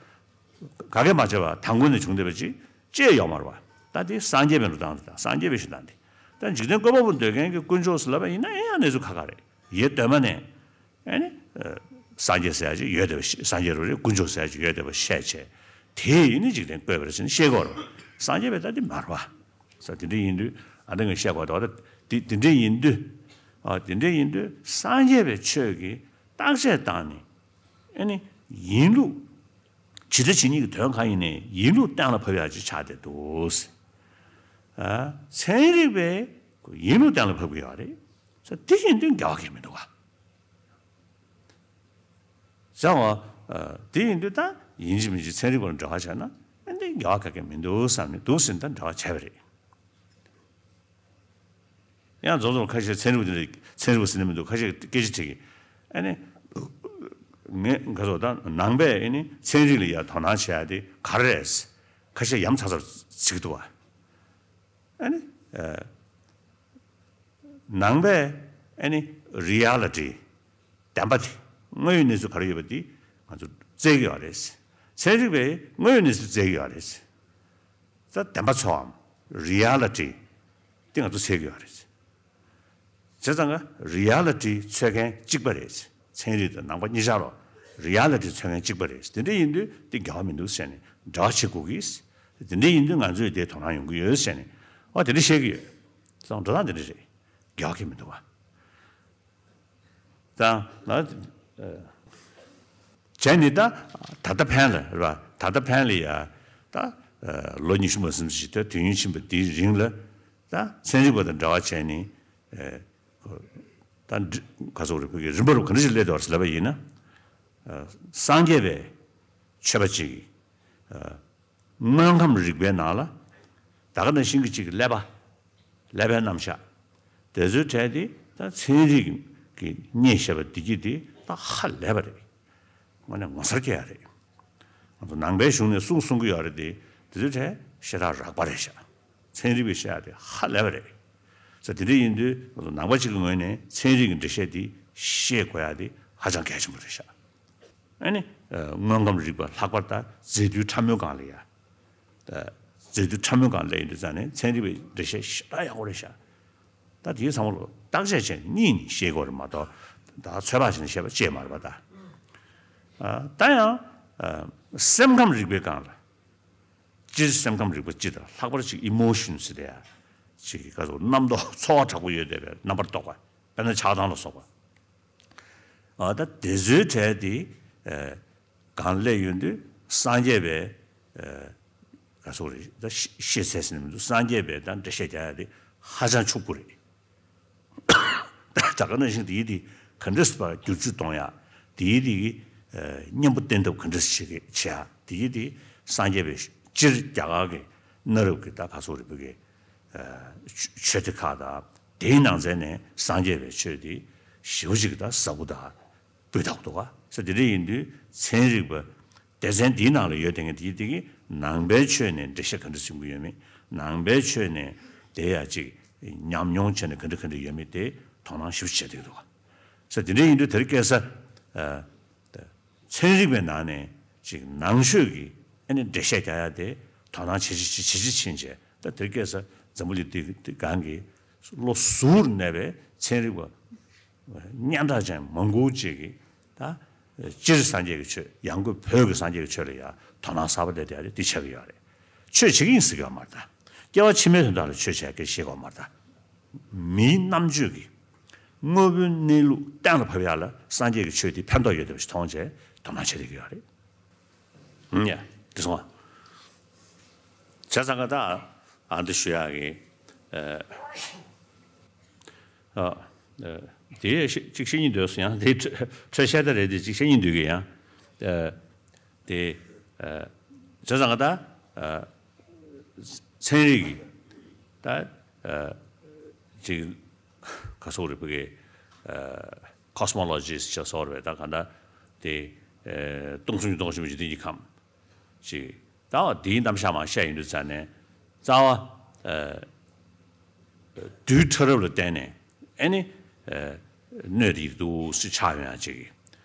ག་གེ་མ་བྱས་པ་དང་པོ་ནས་བྱུང་བསྡད་པ་ཅིག་ཅེས་ཡོད་མ་རེད་པ། ད་དེ་སངས་རྒྱས་པའི་འགྲོ་སྟངས་རེད། ད་སངས་རྒྱས་པའི་གཞི་སྟངས་དེ། ད་འཇིག་རྟེན་བཀོད་པ་པོ་འདོད་མཁན་གྱི་དཀོན་མཆོག་ཟེར་ལབ་པ་ཡིན་ན་ཨེ་ཡང་གནས་ཚུལ་ཁག་ཁག་རེད། ཡེ་གདོད་མ་ནས་ཨེ་ནི་སངས་རྒྱས་ཟེར་ཡ་ཅིག་ཡོད་བསྡད་པ་ཤེས། སངས་རྒྱས་རུ་རེད་དཀོན་མཆོག་ཟེར་ཡ་ཅིག་ཡོད་བསྡད་པ་ཤེས་བྱས། དེ་ཡིན་ནི་འཇིག་རྟེན་བཀོད་པ་རེད་ཟེར་ནས་ཤེས་དགོས་རེད། སངས་རྒྱས་པའི་ད་དེ་མ་རེད་པ། ས་དེ་འདྲ་ཡིན་དུས་ཨ་ད་ངས་བཤད་དགོས་ད་ད་དེ་དེ་འདྲ་ཡིན་དུས། ཨ་དེ་འདྲ་ཡིན་དུས་སངས་རྒྱས་པའི་ཆོས་ཀྱི་བརྟག་དཔྱད་བཏང་ནས་ཨེ་ནི་ཡིན་ལུགས། ཇི་ལྟ་ཇི་སྙེད་ཀྱི་དོན་གང་ཡིན་ནའི་ཡིན་ལུགས་གཏན་ལ་ཕབ་ཡག་ཅིག་ཆགས་བསྡད་འདུག་ཨ་ཚན་རིག་པས་ཡིན་ལུགས་གཏན་ལ་ཕབ་ཀྱི་ཡོད་རེད། ས་དེ་ཡིན་དུས་འགལ་བ་གང་ཡང་མི་འདུག་ག་ཟེར་བ། ཨ་དེ་ཡིན་དུས་ད་ཡིན་གཅིག་མིན་གཅིག་ཚན་རིག་པ་ལ་འབྲེལ་བ་བྱས་ན་ཨ་འདི་འགལ་བ་གང་ཡང་མི་འདུག་བསམ་ནས་འདུག་ཟེར་ནས་ད་འབྲེལ་བ་བྱས་པ་རེད། ཡང་རྫོགས་རྫོགས་ཁ་ཤས་ཚན་རིག་པ་དེ་འདྲ་ཚན་རིག་པ་ཟེར་ནས་མི་འདུག་ཁ་ཤས་སྐད་ཆ་དྲིས་ཀྱི། ཨ་ནི། ངས་ག་ཚོད་ད་ནང་པས་ཨ་ནི་ཚན་རིག་ལ་ཡ་དོ་སྣང་བྱེད་ཡ་དེ་ག་རེ་རེད། ཁ་ཤས་ཡ་མཚར་མཚར་བྱེད་ཀྱི་འདུག་བ། ཨ་ནི། ཨ་ནང་པས་ཨ་ནི་རི་ཡ་ལི་ཊི། བདེན་པ་དེ། དངོས་ཡོད་གནས་ཚུལ་ག་རེ་ཡོད་པ་དེ་ང་ཚོ་བཙལ་གྱི་ཡོད་རེད། ཚན་རིག་པས་དངོས་ཡོད་གནས་ཚུལ་བཙལ་གྱི་ཡོད་རེད། ད་བདེན་པ་འཚོལ་བའམ་རི་ཡ་ལི་ཊི་དེ་ང་ཚོ་འཚོལ་གྱི་ཡོད་རེད། བྱས་ཙང་ཀ་རི་ཡ་ལི་ཊི་འཚོལ་མཁན་གཅིག་པ་རེད། ཚན་རིག་དང་ནང་པ་གཉིས་ཆར་ལ་རི་ཡ་ལི་ཊི་འཚོལ་མཁན་གཅིག་པ་རེད། དེ་འདྲ་ཡིན་དུས་དེ་འགལ་བ་མི་འདུག་ཟེར་ནས་འབྲེལ་བ་བྱེད་དགོས་ཀྱི། དེ་འདྲ་ཡིན་དུས་ང་ཚོས་དེ་དོ་སྣང་ཡོང་གི་ཡོད་ཟེར་ནས་ཨོ་དེ་འདྲ་བཤད་ཀྱི་ཡོད། ཙང་འགྲོ་སྟངས་དེ་འདྲ་རེད། འགལ་བ་གང་ཡང་མི་འདུག་བ། དང་། བྱས་ནས་ད་ད་ལྟ་ཕན་ལ་རེད་པ། ད་ལྟ་ཕན་ལ་ཡ་ད་ལོ་ཉི་ཤུ་མ་ཟིན་ཙམ་ཞིག་ད་དུས་ཡུན་ཕྱིན་པ་དེའི་རིང་ལ་ད་ཚན་རིག་པ་དང་འབྲེལ་བ་བྱས་ནས་ད་ག་ཚོད་རེད་བོད་ཀྱི་རིམ་པ་རུ་ག་འདྲ་ཞིག་སླེབས་འདུག་ཟེར་ལབ་པ་ཡིན་ན། སངས་རྒྱས་པའི་ཆོས་པ་ཅིག་གིས། དངོས་ཁམས་རིག་པའི་ནང་ལ་ད་ག་ནང་བཞིན་གྱི་གཅིག་གི་ཀླད་པ། ཀླད་པའི་རྣམ་གཞག་དེ་ཚོའི་གྲས་དེ་ད་ཚན་རིག་གི་བརྙེས་བཞག་པ་འདི་གྱིས་དེ་ད་ཧ་ལས་པ་རེད། དངོས་གནས་ངོ་མཚར་སྐྱེ་ཡ་རེད། ང་ཚོ་ནང་པའི་གཞུང་ནས་གསུང་གསུང་གི་ཡོད་རེད་དེ་དེ་ཚོའི་གྲས་ཤ་སྟག་རགས་པ་རེད་ཤག་ཚན་རིག་པས་བཤད་ཡ་དེ་ཧ་ལས་པ་རེད། ས་དེ་འདྲ་ཡིན་དུས་ང་ཚོ་ནང་པ་གཅིག་གི་ངོས་ནས་ཚན་རིག་གི་འགྲེལ་བཤད་དེ་ཤེས་དགོས་ཡ་དེ་ཧ་ཅང་གལ་ཆེན་པོ་རེད་ཤག་ཨ་ནི། དངོས་ཁམས་རིག་པ་ལྷག་པར་ད་རྫས་འདུས་ཕྲ་མོའི་སྒང་ལ་ཡ། རྫས་འདུས་ཕྲ་མོའི་སྒང་ལ་ཡིན་དུས་ཙང་ནས་ཚན་རིག་པའི་འགྲེལ་བཤད་ཞེ་དྲག་ཡག་པོ་རེད་ཤག་ད་དེའི་ཚང་མ་ལོ་བརྟག་དཔྱད་བྱས་ནས་གཉིས་ནས་ཤེས་དགོས་རེད་མ་གཏོགས་ད་ཚོད་དཔག་བྱས་ནས་བཤད་པ་ཅེས་མ་རེད་པ་ད། ད་ཡང་། སེམས་ཁམས་རིག་པའི་སྒང་ལ། སྤྱིར་སེམས་ཁམས་རིག་པ་སྤྱི་དང་ལྷག་པར་ཅིག་ཨི་མོ་ཤན་ཟེར་ཡ། ཅིག་ག་ཚོད་རྣམ་རྟོག་ཚོར་བ་དྲག་པོ་ཡོད་བསྡད་པའི་རྣམ་པར་རྟོག་པ། དཔེར་ན་ཆགས་སྡང་ལ་སོགས་པ། ཨ་ད་དེ་ཚོའི་གྲས་དེ་ གང་སླེབས་ཡོང་དུས་སངས་རྒྱས་པའི་ག་སོགས་རེད་ད་ཤེས་ཚད་ཟིན་མི་འདུག་སངས་རྒྱས་པའི་ད་འགྲེལ་བཤད་རྒྱག་ཡ་དེ་ཧ་ཅང་ཕྱུག་པོ་རེད། ད་ག་ནང་བཞིན་དེའི་དེ་ག་འདྲས་པ་བསྒྱུར་བཅོས་གཏོང་ཡ། དེའི་དེ་གི་གཉེན་པོ་བསྟེན་ཐབས་ག་འདྲས་བྱེད་ཀྱི་བྱེད་ཡ། དེའི་དེ་སངས་རྒྱས་པའི་སྤྱིར་རྒྱ་གར་གྱི་གནའ་རབས་ཀྱི་ད་ག་སོགས་རེད་བོད་ཀྱི་ཆོས་སྡེ་ཁག་དང་དེའི་ནང་ཚན་ནས་སངས་རྒྱས་པའི་ཆོས་དེ་ཞེ་པོ་ཅིག་ད་ཟབ་པོ་དང་སྤུས་དག་པོ་འདུག་ག་ས་དེ་འདྲ་ཡིན་དུས་ཚན་རིག་པ་སྡེ་ཚན་འདིའི་ནང་ལ་ཡོད་དེ་ངས་དེའི་དེ་གི་ནང་པའི་ཆོས་ནས་འགྲེལ་བཤད་ག་འདྲ་ཟིན་གྱི་ཡོད་མེད། ནང་པའི་ཆོས་ནས་དེ་ཡ་ཅིག་ཉམས་མྱོང་བྱས་ནས་ག་འདྲ་ག་འདྲ་ཡོད་མེད་དེ་དོ་སྣང་ཞིབ་བྱེད་དེ་འདུག་ག་ས་དེ་འདྲ་ཡིན་དུས་དེར་སྐད་ས། ཚན་རིག་པའི་ནང་ནས་ཅིག་ནང་ཆོས་ཀྱི་ཨ་ནི་འགྲེལ་བཤད་རྒྱག་ཡ་དེ་དོ་སྣང་ཇེ་ཆེ་ཇེ་ཆེ་ཕྱིན་བྱས་ད་དེར་སྐད་ས་འཛམ་བུ་གླིང་འདི་སྒང་གི་ལོ་ཟུར་གནས་པའི་ཚན་རིག་པ་སྙན་གྲགས་ཅན་མང་པོ་ཅིག་གིས་ད་སྤྱིར་སངས་རྒྱས་ཀྱི་ཆོས་ཡང་སྒོས་བོད་ཀྱི་སངས་རྒྱས་ཀྱི་ཆོས་ལ་ཡང་དོ་སྣང་གསར་པ་སླེབས་བསྡད་ཡ་དེ་འདི་ཆགས་ཀྱི་ཡོད་རེད། ཆོས་བྱེད་ཀྱི་ཡིན་ཟེར་གྱི་ཡོད་མ་རེད་ད། སྐྱེ་བ་ཕྱི་མའི་དོན་དག་ལ་ཆོས་བྱེད་ཀྱི་ཤེས་ཀྱི་ཡོད་མ་རེད་ད། མིའི་རྣམ་དཔྱོད་ཀྱིས་དངོས་པོའི་གནས་ལུགས་གཏན་ལ་ཕབ་ཡག་ལ་སངས་རྒྱས་ཀྱི་ཆོས་དེ་ཕན་ཐོགས་ཡོད་བསྡད་པ་ཞིག་མཐོང་བྱས་དོ་སྣང་བྱེད་བསྡད་ཀྱི་ཡོད་རེད། ཨུམ། ཡ། དེ་སོང་ང་། བྱས་ཙང་ཀ་ད་ཨ་འདི་ཞུ་ཡག་གི་ཨ་ཨ་དེ་ཅིག་བཤད་སྙིང་འདོད་སོང་ཡང་དེ་འཕྲོས་བཤད་ད་རེད་དེ་ཅིག་བཤད་སྙིང་འདོད་གི་ཡང་ཨ་དེ་ཨ་བྱས་ཙང་ཀ་ད་ཨ་ཚན་རིག་གི་ད་ཨ་ཅིག་ག་སོགས་རེད་བོད་ཀྱི་ཨ་cosmologist་ཅེས་སོགས་རེད་ད་ག་འདྲ་དེ་ཨ་སྟོང་གསུམ་གྱི་སྟོང་གསུམ་འཇིག་རྟེན་གྱི་ཁམས་ཅིག་ད་འདིའི་རྣམ་གཞག་མར་བཤད་ཡོང་དུས་ཙ་ནས་རྩ་བ་ཨ་རྡུལ་ཕྲ་རབ་ལ་བརྟེན་ནས་ཨ་ནི་ཨ་སྣོད་དེ་འདུག་སེ་ཆགས་ཡོང་ཡ་ཅིག་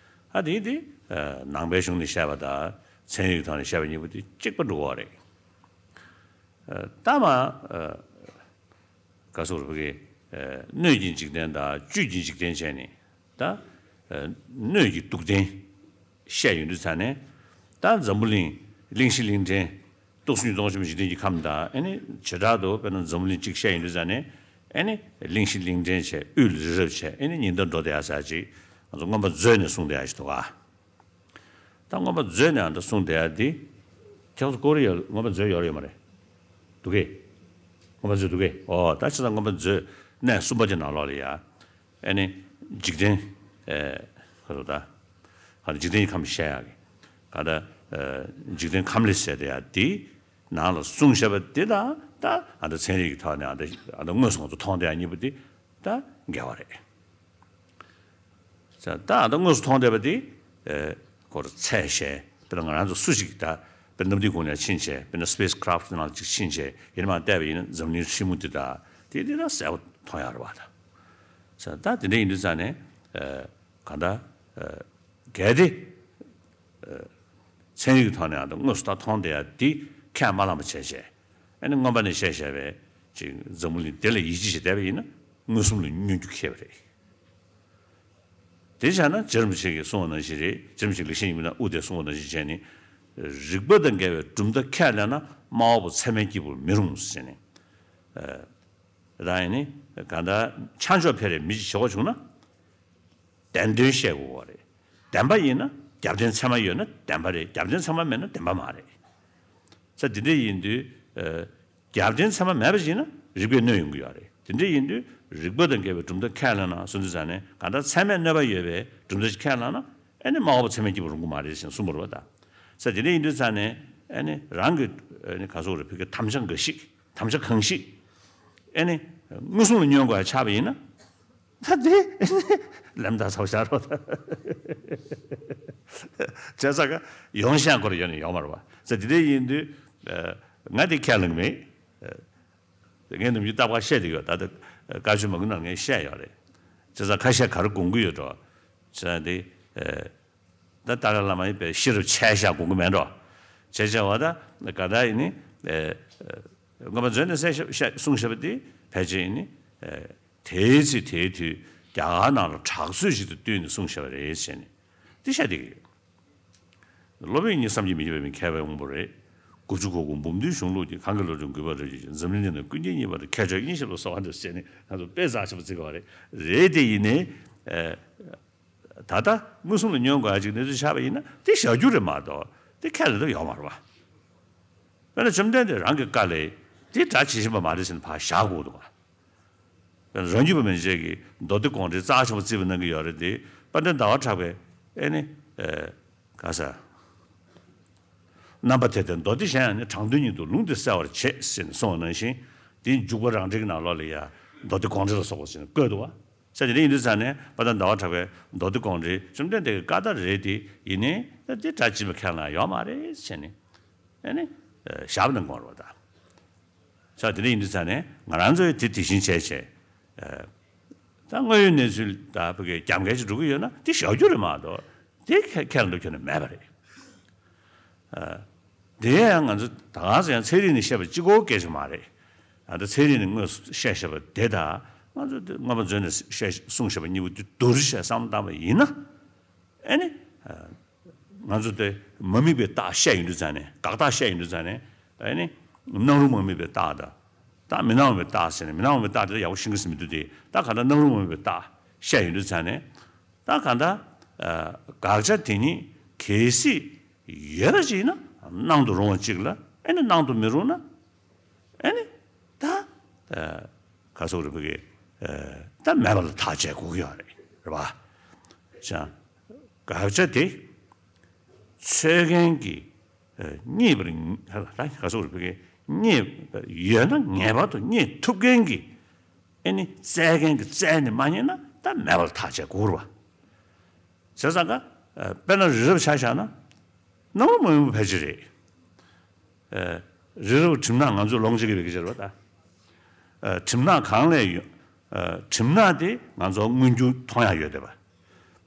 ཨ་དེ་དེ་ཨ་ནང་པའི་གཞུང་ནས་བཤད་པ་དང་ཚན་རིག་ཐོག་ནས་བཤད་པ་གཉིས་པོ་དེ་གཅིག་པ་འགྲོ་གི་རེད། ཨ་ད་མ་ཨ་ག་སོགས་རེད་བོད་ཀྱི་ཨ་སྣོད་ཀྱི་འཇིག་རྟེན་དང་བཅུད་ཀྱི་འཇིག་རྟེན་བྱས་ནས་ད་ཨ་སྣོད་ཀྱི་སྡུག་བདེན་བཤད་ཡོང་དུས་ཙ་ནས་ད་འཛམ་བུ་གླིང་གླིང་བཞི་གླིང་ཕྲན་སྟོང་གསུམ་གྱི་སྟོང་གསུམ་འཇིག་རྟེན་གྱི་ཁམས་དང་ཨ་ནི་བྱེ་བྲག་ཏུ་དཔེར་ན་འཛམ་བུ་གླིང་གཅིག་བཤད་ཡོང་དུས་ཙ་ནས་ཨ་ནི་གླིང་བཞི་གླིང་ཕྲན་བྱས་དབུས་ལ་རི་རབ་བྱས་ཨ་ནི་ཉི་ཟླ་འགྲོ་བསྡད་ཡ་ཟེར་ཅིག་ང་ཚོ་མངོན་པ་མཛོད་ནས་གསུངས་བསྡད་ཡ་ཞིག་འདུག་ག་ད་མངོན་པ་མཛོད་ནས་ཨ་འདྲ་གསུངས་བསྡད་ཡ་འདི། ཁྱེད་ཚོ་ཀོ་རི་ཡ་མངོན་པ་མཛོད་ཡོད་རེད་ཡོད་མ་རེད། འདུག་གས། མངོན་པ་མཛོད་འདུག་གས། ཨོ་ད་ཆ་ཚང་མངོན་པ་མཛོད་གནས་གསུམ་པ་དེ་ནང་ལོགས་ལ་ཡ། ཨ་ནི་འཇིག་རྟེན་ཨེ་ག་རེ་ད། ག་རེ་འཇིག་རྟེན་གྱི་ཁམས་བཤད་ཡག་གི། ག་ད་ཨེ་འཇིག་རྟེན་ཁམས་ལས་ཟེར་དེ་ཡ་འདི་ནང་ལ་གསུངས་བཞག་པ་འདི་དང་ད་ཨ་ད་ཚན་རིག་གི་ཐོག་ནས་ཨ་ད་ཨ་ད་དངོས་སུ་ང་ཚོ་མཐོང་བསྡད་ཡ་གཉིས་པོ་འདི་ད་འགལ་བ་རེད། ད་ད་དངོས་སུ་མཐོང་བསྡད་པ་དེ་ཨེ་ཁོ་ར་ཚད་བཤད་དཔེར་ན་ང་རང་ཚོ་སུ་ཞིག་ད་དཔེར་ན་གནམ་དུས་གུང་ནས་ཕྱིན་བྱས་དཔེར་ན་སི་པེ་སི་ཀ་རབ་ཊི་ནང་ཅིག་ཕྱིན་བྱས་ཡིན་ནའང་བལྟས་པ་ཡིན་ན་འཛམ་གླིང་ཧྲིལ་མོ་འདི་དང་དེ་འདི་ད་གསལ་པོ་མཐོང་ཡག་རེད་བ་ད། ས་ད་དེ་འདྲ་ཡིན་དུས་ཙང་ནས་ཨེ་གང་ལྟར་ཨེ་གལ་ཏེ་ཨེ་ཚན་རིག་གི་ཐོག་ནས་ཡང་ད་དངོས་སུ་ད་མཐོང་བསྡད་ཡ་འདི་ཁས་མ་བླངས་པ་བྱས་བྱས་ཨ་ནི་མངོན་པ་ནས་བཤད་བཤད་པའི་ཅིག་འཛམ་བུ་གླིང་དེ་ལ་ཡིད་ཆེས་བྱས་བསྡད་པ་ཡིན་ན་མངོན་སུམ་ལ་བསྙོན་རྒྱུ་ཁེལ་བ་རེད། དེ་བྱས་ན་རྗེ་རིན་པོ་ཆེ་གིས་གསུངས་པ་ནང་བཞིན་རེད། རྗེ་རིན་པོ་ཆེ་ལེགས་བཤད་སྙིང་པོའི་ནང་དབུ་དེ་གསུངས་པ་ནང་བཞིན་བྱས་ནས། རིགས་པ་དང་འགལ་བའི་གྲུབ་མཐའ་ཁས་ལེན་ན་དམའ་བ་པོ་ཚད་མའི་སྐྱེས་བུར་མི་རུང་ཟེར་ནས། ཨ་རང་ཡིན་ནི་གང་ལྟར་ཆ་འཇོག་ཕེ་རེ་མི་ཅིག་བྱེད་དགོས་བྱུང་ན། བདེན་དོན་བཤད་དགོས་པ་རེད། བདེན་པ་ཡིན་ན་རྒྱབ་རྟེན་ཚད་མ་ཡོད་ན་བདེན་པ་རེད། རྒྱབ་རྟེན་ཚད་མ་མེད་ན་བདེན་པ་མ་རེད། ས་འདི་འདྲ་ཡིན་དུས། རྒྱབ་རྟེན་ཚད་མ་མེད་པ་ཞིག་ན་རིགས་པས་གནོད་ཡོང་གི་ཡོད་རེད། དེ་འདྲ་ཡིན་དུས་རིགས་པ་དང་འགལ་བའི་གྲུབ་མཐའ་ཁས་ལེན་ན་སོང་དུས་ཙང་ནས་གང་ལྟར་ཚད་མས་གནོད་པ་ཡོད་པའི་གྲུབ་མཐའ་ཞིག་ཁས་ལེན་ན་ཨ་ནི་དམའ་བ་པོ་ཚད་མས་སྐྱེས་བུ་རུང་གི་མ་རེད་ཟེར་གསུངས་པ་རེད་བ་ད། ས་དེ་འདྲ་ཡིན་དུས་ཙང་ནས་ཨ་ནི་རང་གི་ཨ་ནི་ག་སོགས་རེད་བོད་ཀྱི་དམ་བཅའ་འགའ་ཞིག་དམ་བཅའ་གང་ཞིག་ཨ་ནི་མངོན་སུམ་ལ་བསྙོན་དགོས་ཡ་ཆགས་པ་ཡིན་ན། ད་དེ་ལམ་ད་ཚོགས་བཞག་རོགས་ད། བྱས་ཙང་ཀ་ཡོང་ཤང་སྐོར་ཡོད་ནི་ཡོང་མ་རེད་བ། ས་དེ་འདྲ་ཡིན་དུས་ང་དེ་ཁས་ལེན་མེད། ངས་ནམ་རྒྱུན་རྟག་པར་བཤད་དེ་ཡོད་ད་ལྟ་བཀའ་ཆོས་མང་པོ་ནང་ངས་བཤད་ཡོད་རེད། བྱས་ཙང་ཁ་ཤས་ག་རེ་དགོངས་ཀྱི་ཡོད་འགྲོ། བྱས་ཙང་དེ་ད་ཏཱ་ལའི་བླ་མ་ཡིན་པའི་ཤེས་རབ་ཆེ་ཤག་དགོངས་ཀྱི་མེད་འགྲོ། བྱས་བྱས་བ་ད་ག་ད་ཡིན་ནི་མངོན་པ་མཛོད་ནས་གསལ་ཤ་ཤ་གསུངས་ཤ་བ་དེ་ཕལ་ཆེར་ཡིན་ནི་དེའི་ཚེ་དེའི་དུས་རྒྱ་གར་ནང་ལ་དྲག་རྩོད་ཞིག་ཏུ་བསྟུན་ནས་གསུངས་ཤ་བ་རེད་ཟེར་ནས་དེ་བཤད་བསྡད་ཀྱི་ཡོད། སློབ་དཔོན་ཉིད་བསམ་གྱིས་མི་ཁྱབ་པའི་མཁས་པའི་དབང་པོ་རེད། དགུ་བཅུ་གོ་དགུ་འབུམ་སྡེའི་གཞུང་ལུགས་ཀྱི་གང་གི་བློ་གྲོས་རྒུད་པ་རབ་ཀྱིས་འཛམ་གླིང་འདི་ན་ཀུན་མཁྱེན་གཉིས་པར་ཁྱད་ཆོས་དབྱིངས་ཞེས་པ་གསོལ་བ་འདེབས་ཟེར་ནས་ང་ཚོ་དཔེ་རྩ་ཆེན་པོ་བརྩི་དགོས་པ་རེད། རེད་དེ་ཡིན་ནའི། ཨ་ ད་ལྟ་མངོན་སུམ་ལ་ཉོན་དགོས་ཡ་ཅིག་གནས་ཚུལ་ཆགས་པ་ཡིན་ན་དེ་བཞག་རྒྱུ་རེད་མ་གཏོགས་དེ་ཁས་ལེན་ཐབས་ཡོད་མ་རེད་བ། དཔེར་ན་བཅོམ་ལྡན་འདས་རང་གི་བཀའ་ལས་དེ་སྒྲ་ཇི་བཞིན་པ་མ་རེད་ཟེར་ནས་ཕར་བཞག་དགོས་འདུག་བ། དཔེར་ན་རང་རྒྱུད་པ་མན་ཆད་ཀྱིས་མདོ་སྡེ་དགོངས་འགྲེལ་རྩ་ཆེན་པོ་བརྩིས་པ་གནང་གི་ཡོད་རེད་དེ། དཔལ་ལྡན་ཟླ་བ་གྲགས་པས་ཨེ་ནི། ཨེ། ག་ས། རྣམ་པ་དེ་ལྟར་མདོ་སྡེ་གཞན་ཡང་ནི་དྲང་དོན་ཉིད་དུ་ལུང་འདི་གསལ་བར་བྱེད་ཟེར་ནས་གསུངས་པ་ནང་བཞིན། དེའི་འཇུག་པ་རང་འགྲེལ་གྱི་ནང་ལོགས་ལ་ཡང་མདོ་སྡེ་དགོངས་འགྲེལ་ལ་སོགས་པ་ཟེར་ནས་བཀོད་འདུག་བ། ས་དེ་འདྲ་ཡིན་དུས་ཙང་ནས་དཔལ་ལྡན་ཟླ་བ་གྲགས་པས་མདོ་སྡེ་དགོངས་འགྲེལ་བཅོམ་ལྡན་འདས་ཀྱི་བཀའ་ལྟར་རེད་དེ་ཡིན་ནའི་ད་དེ་སྒྲ་ཇི་བཞིན་པ་ཁས་ལེན་ཡོད་མ་རེད་ཟེར་ནས་ཨེ་ནི་བཞག་པ་ནང་དགོངས་རེད་བ་ད། ས་དེ་འདྲ་ཡིན་དུས་ཙང་ནས་ང་རང་ཚོས་དེ་དེ་བཞིན་བྱས་བྱས། ད་དངོས་ཡོད་གནས་ཚུལ་ད་ཕ་གི་རྒྱབ་འགལ་ཅིག་འགྲོ་གི་ཡོད་ན་དེ་བཞག་རྒྱུ་རེད་མ་གཏོགས་དེ་ཁས་ཁས་ལེན་འགྲོ་ཁྱོན་ནས་མེད་པ་རེད། དེ་ཡང་ང་ཚོ་ད་ག་ས་ཡང་ཚན་རིག་ནས་བཤད་པ་གཅིག་པོ་སྐད་ཆ་མ་རེད། ད་ལྟ་ཚན་རིག་ནས་དངོས་སུ་བཤད་བཤད་པ་དེ་དང་ང་ཚོ་དེ་མངོན་པ་མཛོད་ནས་བཤད་གསུངས་བཤད་པ་གཉིས་པོ་དེ་བསྡུར་བྱས་བསམ་བློ་བཏང་པ་ཡིན་ན། ཨེ་ནི། ང་ཚོ་དེ་མ་དམིགས་པའི་རྟགས་བཤད་ཡོང་དུས་ཙང་ནས་དགག་རྟགས་བཤད་ཡོང་དུས་ཙང་ནས་ཨེ་ནི། སྣང་རུང་མ་དམིགས་པའི་རྟགས་དང་། རྟགས་མི་སྣང་བའི་རྟགས་ཟེར་ནས་མི་སྣང་བའི་རྟགས་དེ་ཡག་པོ་ཤེས་ཀྱི་མི་འདུག་སྟེ། ད་གང་ལྟར་སྣང་རུང་མ་དམིགས་པའི་རྟགས་བཤད་ཡོང་དུས་ཙང་ནས། ད་གང་ལྟར། དགག་བྱ་དེ་ཉིད་གལ་སྲིད་ཡོད་པ་ཅིག་ཡིན་ན་སྣང་དུ་རུང་བ་ཅིག་ལ་ཨེ་ནི་སྣང་དུ་མི་རུང་ན། ཨེ་ནི། ད། ག་སོགས་རིག་པ་གི་ད་མེད་པ་ལ་ཐག་བཅད་དགོས་ཀྱི་ཡོད་རེད། རེད་པ། ཅང་། དགག་བྱ་དེ། ཚོད་མཁན་གྱི། རྙེད་པར། ག་སོགས་རིག་པ་གི་རྙེད། ཡོད་ན་ངེས་པར་དུ་རྙེད་ཐུབ་མཁན་གྱི། ཨེ་ནི་བཙལ་མཁན་གྱི་བཙལ་ནས་མ་རྙེད་ན་ད་མེད་པ་ལ་ཐག་བཅད་དགོས་རེད་པ། བྱས་ཙང་ཀ། དཔེར་ན་རི་རབ་ཆ་བཞག་ན། སྣང་རུང་མ་ཡིན་པ་ཕལ་ཆེར་རེད། རི་རབ་གྲིབ་ནག་ང་ཚོས་ལོངས་སྤྱོད་ཀྱི་བེད་སྤྱོད་བྱེད་པ་དང་། གྲིབ་ནག་གང་ལས་ཡོང་། གྲིབ་ནག་དེ་ང་ཚོ་མངོན་གྱུར་མཐོང་ཡག་ཡོད་བསྡད་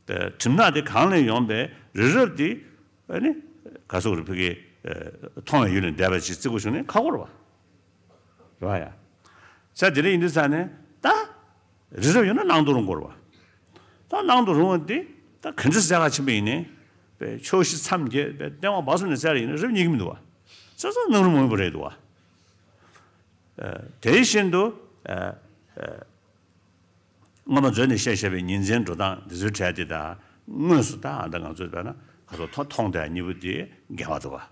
པ། གྲིབ་ནག་དེ་གང་ལས་ཡོང་པའི་རི་རབ་དེ་ནི་ག་སོགས་རི་ཕ་གི་མཐོང་བའི་ཡུལ་ལས་འདས་པ་ཅིག་བརྩི་དགོས་བྱུང་ན་ཁག་པོ་རེད་པ། རེད་པ་ཡ། ས་དེ་འདྲ་ཡིན་དུས་ཙང་ནས་ད། རི་རབ་ཡོད་ན་སྣང་དུ་རུང་དགོས་རེད་པ། ད་སྣང་དུ་རུང་བ་འདི་ད་ག་འདྲ་བཙལ་ག་ཕྱིན་པ་ཡིན་ནའི། པའི་ཕྱོགས་བཞི་མཚམས་བརྒྱད་པའི་སྟེང་འོག་བར་གསུམ་ནས་བཙལ་བ་ཡིན་ན་རི་རབ་རྙེད་ཀྱི་མི་འདུག་པ། བཙལ་ཙང་སྣང་རུང་མ་ཡིན་པ་རེད་འདུག་པ། དེ་བཞིན་དུ། མངོན་པ་མཛོད་ནས་བཤད་བཤད་པའི་ཉིན་མཚན་འགྲོ་སྟངས་འདི་ཚོའི་གྲས་དེ་དང་དངོས་སུ་ད་ཨ་ད་ང་ཚོས་བལྟས་ན་ག་ཚོད་མཐོང་བསྡད་གཉིས་པོ་དེ་འགལ་བ་འདུག་པ།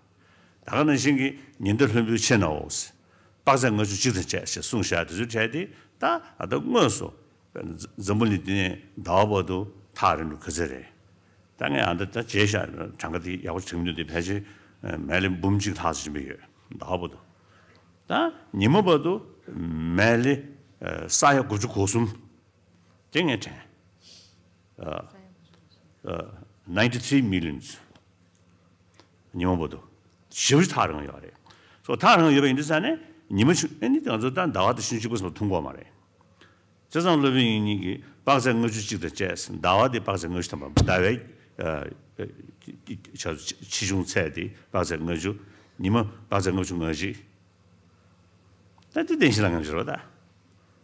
ད་ག་ནང་བཞིན་གྱི་ཉི་ཟླ་ལྷུན་པོའི་ཕྱེད་ནའོ། དཔག་ཚད་ལྔ་བཅུ་གཅིག་དང་བཅས་ཞེས་གསུངས་བཞག་དེ་ཚོའི་གྲས་དེ་ད་ཨ་ད་དངོས་སུ། འཛམ་བུ་གླིང་འདི་ནས་ཟླ་བ་བར་དུ་ཐག་རིང་པོ་ག་ཚོད་རེད། ད་ངས་ཨ་ད་ད་བརྗེད་བཞག་གྲངས་ཀ་དེ་ཡག་པོ་དྲན་གྱི་མི་འདུག་དེ་ཕལ་ཆེར་མལ་ལེ་འབུམ་གཅིག་ལྷག་ཙམ་ཕྱིན་པ་ཡོད། ཟླ་བ་བར་དུ། ད་ཉི་མ་བར་དུ་མལ་ལེ་ས་ཡ་དགུ་བཅུ་གོ་གསུམ། དེ་ངས་དྲན། ninety three millions། ཉི་མ་བར་དུ། ཞེ་པོ་ཅིག་ཐག་རིང་ཡོད་རེད། སོ་ཐག་རིང་ཡོད་པ་ཡིན་དུས་ཙང་ནས་ཉི་མ་ཆུ་ཨེ་ནི་ང་ཚོ་ད་ཟླ་བ་དང་ཤིང་གཅིག་པོ་ཙམ་མཐོང་གི་ཡོད་མ་རེད། བྱས་ཙང་སློབ་དཔོན་དབྱིག་གཉེན་གྱིས་དཔག་ཚད་ལྔ་བཅུ་གཅིག་དང་བཅས་ཟླ་བ་དེ་དཔག་ཚད་ལྔ་བཅུ་ཐམ་པ་ཟླ་བའི། ཆ་ཆེ་ཆུང་ཚད་དེ་དཔག་ཚད་ལྔ་བཅུ། ཉི་མ་དཔག་ཚད་ལྔ་བཅུ་ང་གཅིག་ད་དེ་བདེན་བཞི་ལ་ངེས་ཤེས་རོ་ད།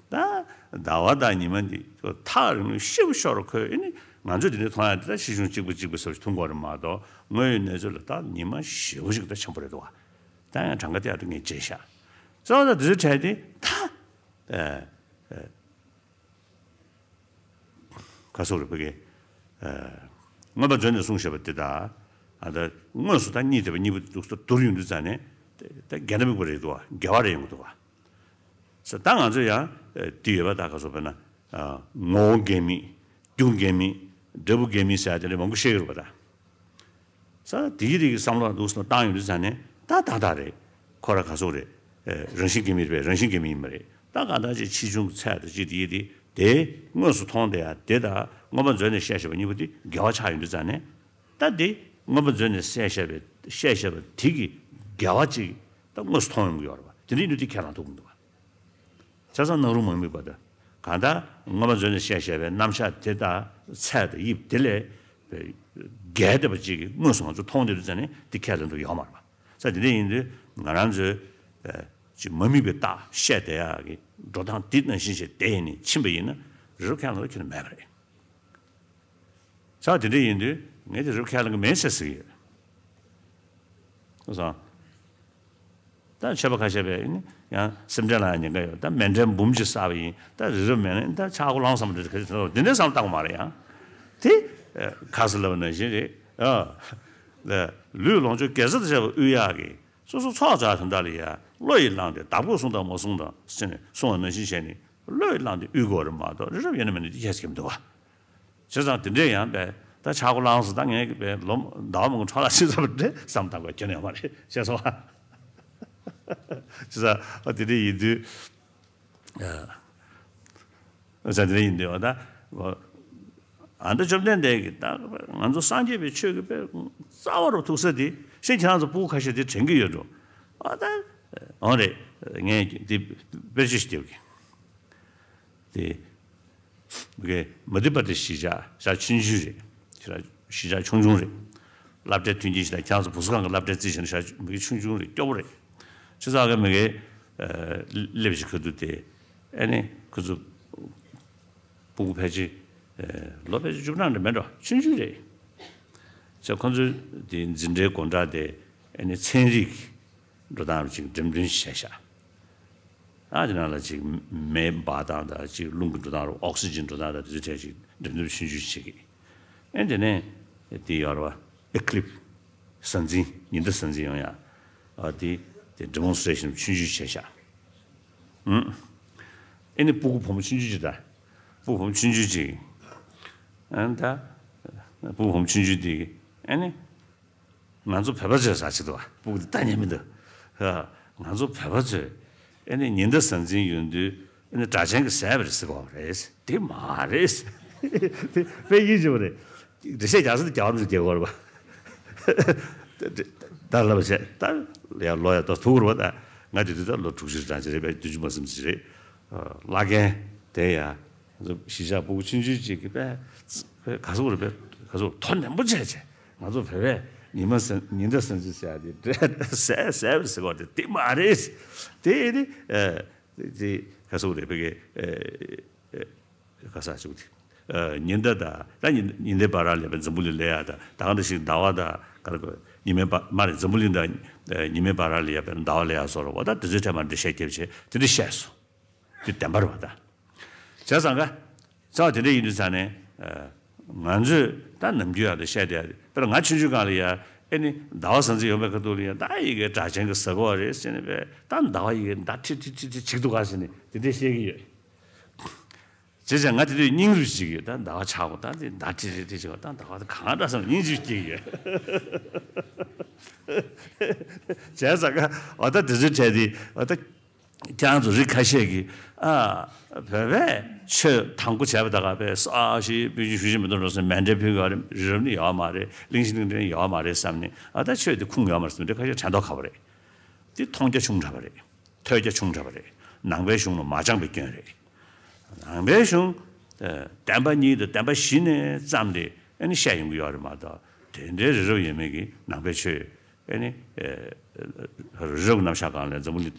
ད་ཟླ་བ་དང་ཉི་མ་འདི་ཐག་རིང་ལོས་ཤེ་བོ་ཤོར་ཁོས་ཨེ་ནི་ང་ཚོས་འདི་འདྲ་མཐོང་ཡག་དེ་ད་ཤིང་ཆུང་གཅིག་པ་གཅིག་པ་སོགས་ཤིག་མཐོང་གི་ཡོད་རེད་མ་གཏོགས་དངོས་ཡོད་གནས་ཚུལ་ལ་ད་ཉི་མ་ཞེ་བོ་ཞིག་ད་ཆེན་པོ་རེད་འདུག་བ། ད་ཡང་གྲངས་ཀ་དེ་ཨ་འདྲ་ངས་བརྗེད་ཤག་གཙོ་བོ་ད་འདི་ཚོའི་གྲས་དེ་ད། ཨེ། ཨེ། ག་སོགས་རེད་ཕ་གི། མངོན་པ་མཛོད་ནས་གསུངས་བཞག་པ་དེ་དང་། ཨ་ད་དངོས་སུ་ད་གཉིས་བསྡེབས་པ་གཉིས་པོ་འདུག་ས་བསྡུར་ཡོང་དུས་ཙང་ནས། ད་འགལ་ཟླ་དམིགས་པ་རེད་འདུག་བ། འགལ་བ་རེད་ཡོང་གི་འདུག་བ། ས་ད་ང་ཚོ་ཡང་། དེ་ཡོད་པ་ད་ག་སོགས་དཔེར་ན། ངོ་བོ་འགལ་དམིགས། རྒྱུ་འགལ་དམིགས། འབྲས་བུ་འགལ་དམིགས་ཟེར་ཡ་དེ་འདྲ་མང་པོ་བཤད་ཀྱི་རེད་པ་ད། ས་དེའི་རིགས་ཀྱི་བསམ་བློ་འདུག་སེ་བཏང་ཡོང་དུས་ཙང་ནས་ད་ཏག་ཏག་རེད། ཁོ་ར་ག་སོགས་རེད། རང་བཞིན་འགལ་དམིགས་རེད་པས་རང་བཞིན་འགལ་དམིགས་ཡིན་པ་རེད། ད་གང་ལྟར་ཅིག་ཆེ་ཆུང་གི་ཚད་དང་ཅིག་དེ་ཡིན་དེ། དེ་དངོས་སུ་མཐོང་བསྡད་ཡ་དེ་དང་མངོན་པ་མཛོད་ནས་བཤད་བཞག་པ་གཉིས་པོ་དེ་འགལ་བ་ཆགས་ཡོང་དུས་ཙང་ནས། ད་དེ་མངོན་པ་མཛོད་ནས་བཤད་བཞག་པའི་བཤད་བཞག་པ་དེ་གི་འགལ་བ་ཅིག་ད་དངོས་སུ་མཐོང་ཡོང་གི་ཡོད་རེད་པ། དེ་འདྲ་ཡིན་དུས་དེ་ཁས་བླངས་ཐུབ་ཀྱི་མི་འདུག་པ། ཆ་ཚང་སྣང་རུང་མ་དམིགས་པ་དང་། གང་ལྟར་མངོན་པ་མཛོད་ནས་བཤད་བཞག་པའི་རྣམ་གཞག་དེ་དང་ཚད་དང་དབྱིབས་དེ་ལས་འགལ་བསྡད་པ་ཅིག་གིས་དངོས་སུ་ང་ཚོ་མཐོང་བསྡད་དུས་ཙང་ནས་དེ་ཁས་ལེན་དུ་ཡོད་མ་རེད་པ། ས་དེ་འདྲ་ཡིན་དུས་ང་རང་ཚོས་ཅིག་མ་དམིགས་པའི་རྟགས་བཤད་བསྡད་ཡག་གི་འགྲོ་སྟངས་དེ་ནང་བཞིན་བྱས་བསྡད་ནས་ཕྱིན་པ་ཡིན་ན་རི་རབ་ཁས་ལེན་ཁྱོན་ནས་མེད་པ་རེད། ས་དེ་འདྲ་ཡིན་དུས་ངས་དེ་རི་རབ་ཁས་ལེན་གི་མེད་ཟེར་ཟེར་གི་ཡོད། ཨོ་སོང་། ད་ཆོས་པ་ཁ་ཤས་པས་ནི་ཡང་སེམས་ཁྲལ་ལ་ཉེན་ཁ་ཡོད། ད་མཎྜལ་འབུམ་གཅིག་བསགས་པ་ཡིན་ད་རི་རབ་མེད་ན་ད་ཆག་སྒོ་ལངས་སམ་འདྲ་ག་རེ་དེ་འདྲའི་བསམ་བཏང་བ་མ་རེད་ཡང་། དེ་ ཁ་སང་ལབ་པ་ནང་བཞིན་རེད། ཨ། ལུས་ལོངས་སྤྱོད་དགེ་རྩ་དང་བཅས་པ་དབུལ་ཡག་གི་སོ་སོ་ཚོགས་བཅག་དོན་དག་ལ་ཡ་བློ་ཡིས་བླངས་ཏེ་བདག་པོས་བཟུང་དང་མ་བཟུང་དང་ཟེར་ནས་གསུངས་པ་ནང་བཞིན་བྱས་ནས་བློ་ཡིས་བླངས་ཏེ་དབུལ་དགོས་རེད་མ་གཏོགས་རི་རབ་ཡིན་ན་མིན་ན་ཅི་ཁྱད་ཀྱི་མི་འདུག་བ། བྱས་ཙང་དེ་འདྲས་ཡང་པས་ད་ཆག་སྒོ་ལངས་སོང་། ད་ངས་པས་ལོ་ཟླ་བ་མང་པོ་འཕྲོ་བརླག་ཕྱིན་ཚར་བ་འདྲ་བསམ་བཏང་དགོས་ཁྱོན་ནས་ཡོད་མ་རེད། ཤེས་སོང་ཨ། བྱས་ཙང་ཨ་དེ་འདྲས་ཡིན་དུས་ཨ་ཙང་དེ་འདྲས་ཡིན་དུས་ཨ་ད་ཨ་མདའ་བཅོམ་ལྡན་འདས་ཀྱིས་ད་ང་ཚོ་སངས་རྒྱས་པའི་ཆོས་ཀྱི་པས་རྩ་བ་རུ་ཐུག་ས་དེ་ཤིན་ཁྱེད་རང་ཚོ་སྤུ་གུ་ཁ་ཤས་དེ་དྲན་གྱི་ཡོད་འགྲོ། ཨ་ད་འོ་རེད། ངས་འདི་དཔེར་བརྗོད་ཞིག་རྒྱབ་ཀྱི། དེ། མི་གེ་མ་དི་པ་དེ་གཞིས་ཆགས་ཤག་ཆུང་ཆུང་རེད། ཤག་གཞིས་ཆགས་ཆུང་ཆུང་རེད། སློབ་གྲྭའི་མཐུན་རྐྱེན་ཞིག་དང་ཁྱེད་ཚོ་བུ་གསོ་ཁང་གི་སློབ་གྲྭའི་རྩིས་བྱས་ན་ཤག་མི་གེ་ཆུང་ཆུང་རེད། སྐྱོ་པོ་རེད། ཆུ་ཚགས་ཀྱི་མི་གེ་སླེབས་ཤིག་ཁ་ཐུག་དེ་ཨེ་ནི་ཁོ་ཚོ་སྤུ་གུ་ཕལ་ཆེར་ལོ་ཕལ་ཆེར་བཅུ་གྲངས་འདྲ་མེད་འགྲོ། ཆུང་ཆུང་རེད། ཁོ་ཚོ་དེ་འཛིན་གྲྭའི་སྒོ་འགྲམ་དེ་ཨེ་ནི་ཚན་རིག་འགྲོ་སྟངས་ཅིག་འགྲེམས་སྟོན་བྱས་ཤག་ཨ་དེ་ནང་ལ་ཅིག་མེ་འབར་སྟངས་དང་ཅིག་རླུང་གི་འགྲོ་སྟངས་རུ་ཨོག་སི་ཇན་འགྲོ་སྟངས་དང་དེ་ཚོའི་ཐད་ཅིག་འགྲེམས་སྟོན་ཆུང་ཆུང་བྱེད་ཀྱི། ཨེ་དེ་ནས་དེ་ཡོད་རེད་བ། ཨེ་ཀི་ལིབ་སི་གཟའ་འཛིན་ཉི་ཟླ་གཟའ་འཛིན་ཡོང་ཡ། ཨ་དེ་དེ་ཌི་མོན་སི་ཊི་རེ་ཤན་ཆུང་ཆུང་བྱས་ཤག་ཨུམ། ཨེ་ནི་སྤུ་གུ་བུ་མོ་ཆུང་ཆུང་ཅིག་དང་། སྤུ་གུ་བུ་མོ་ཆུང་ཆུང་ཅིག་ཨ་ད་སྤུ་གུ་བུ་མོ་ཆུང་ཆུང་དེ་ཨེ་ནི། ང་ཚོ་བོད་པ་ཚོས་ཟ་བྱེད་དོ། སྤུ་གུ་དེ་ལྟ་ཉན་མི་འདུག་ང་ཚོ་བོད་པ་ཚོས་ཨེ་ནི་ཉི་ཟླ་གཟའ་འཛིན་ཡོང་དུས་ཨེ་ནི་སྦྲ་ཆེན་གྱི་ཟས་པ་རེད་ཟེར་གོ་རེད། དེ་མ་རེད། དེ་དཔེ་ཡིད་ཆེས་པ་རེད། འགྲེལ་བཤད་རྒྱག་ས་དེ་རྒྱག་པ་མི་རྒྱག་གོ་རེད་པ། ད་ལབ་བྱས་ད་ཡ་ལོ་ཡ་ད་ཐུག་རེད་པ། ད་ང་དེ་དུས་ད་ལོ་དྲུག་ཅུ་གྲངས་ཅིག་རེད་པས། བདུན་ཅུ་མ་ཟིན་ཅིག་རེད། བླ་རྒན་དེ་ཡ། གཞིས་ཆགས་སྤུ་གུ་ཆུང་ཆུང་ཅིག་གིས་པས་ག་ཟེར་དགོས་རེད་པས། ག་ཟེར་དགོས་རེད། དོ་ནན་པོ་བྱས་བྱས་ང་ཚོ་བོད་པས་ཉི་མ་ཟ་ཉི་ཟླ་གཟའ་འཛིན་ཟེར་ཡ་དེ་ཟས་ཟས་པ་ཟེར་དགོས་རེད། དེ་མ་རེད། དེ་ནི་དེ་ག་ཟེར་དགོས་རེད། བོད་སྐད་ག་ས་ཅིག་དེ་ཉི་ཟླ་དང་ད་ཉི་ཉི་ཟླའི་བར་ལ་ལས་པའི་འཛམ་བུ་གླིང་ལས་ཡ་དང་ད་ག་འདྲ་ཞིག་ཟླ་བ་དང་ག་རེ་དགོས་ཉི་མའི་བར་མ་རེད། འཛམ་བུ་གླིང་དང་ཉི་མའི་བར་ལ་ཡ་པའི་ཟླ་བ་ལས་ཡ་སོགས་རེད་པ། ད་དེ་ཚོའི་ཐད་མ་འགྲེལ་བཤད་རྒྱབ་བྱས་དེ་འདྲ་བཤད་སོང་། དེ་བདེན་པ་རེད་པ། ད་བྱས་ཙང་ཀ་ཙང་དེ་འདྲ་ཡིན་དུས་ཙང་ནས་ང་ཚོས་ད་ནམ་རྒྱུན་ཡག་དེ་བཤད་དེ་དཔེར་ང་ཆུང་ཆུང་སྒང་ལ་ཡ་ཨེ་ནི་ཟླ་བ་གཟའ་འཛིན་ཡོང་བའི་ཁ་ཐུག་ལ་ཡ་ད་ཡི་གེ་སྦྲ་ཆེན་གྱི་ཟ་གོ་རེད་ཟེར་ནས་པས་ད་ཟླ་བ་ཡི་གེ་མདའ་ཁྲི་ཁྲི་ཁྲི་ཁྲི་བྱེད་འདུག་ག་ཟེར་ནས་དེ་འདྲ་བཤད་ཀྱི་ཡོད། བྱས་ཙང་ང་དེ་དུས་སྙིང་རུས་ཅིག་ཡོད། ད་ཟླ་བ་ཆགས་པ་ད་དེ་ཟླ་ཁྲི་ཁྲི་ཁྲི་བྱེད་པ་ད་ཟླ་བ་དེ་གང་འདྲ་བསམ་སྙིང་རྗེ་སྐྱེ་གི་ཡོད། བྱས་ཙང་ཀ་འོ་ད་དེ་ཚོའི་གྲས་དེ་འོ་ད། ཁྱེད་རང་ཚོ་རིགས་ཁ་ཤས་ཀྱིས་ཨ་བོད་པས་ཆོས་དང་པོ་བྱས་པ་ད་ག་པས་ཨ་ཞེས་སྤུན་ཆུ་ཞུ་ཞིག་མི་འདུག་འགྲོ་སོང་། མཎྜལ་ཕུལ་དགོས་རེད། རི་རབ་ནི་ཡོད་མ་རེད། གླིང་བཞི་གླིང་ཕྲན་ཡོད་མ་རེད་བསམ་ནས་ཨ་ད་ཆོས་དེ་ཁུངས་ཡོད་མ་རེད་བསམ་ནས་ཁ་ཤས་དྲན་ཐོག་ཁ་པོ་རེད། དེ་མཐོང་རྒྱ་ཆུང་དྲགས་པ་རེད། ཐོས་རྒྱ་ཆུང་དྲགས་པ་རེད། ནང་པའི་གཞུང་ལ་མ་སྦྱངས་པའི་སྐྱོན་རེད། ནང་པའི་གཞུང་བསྟན་པ་གཉིས་དང་བསྟན་པ་བཞི་ནས་བརྩམས་ཏེ་ཨ་ནི་བཤད་ཡོང་གི་ཡོད་རེད་མ་གཏོགས་དེ་འདྲའི་རི་རབ་ཡོད་མེད་ཀྱི་ནང་པའི་ཆོས། ཨེ་ནི། རི་རབ་རྣམ་གཞག་སྒང་ལ་འཛམ་བུ་གླིང་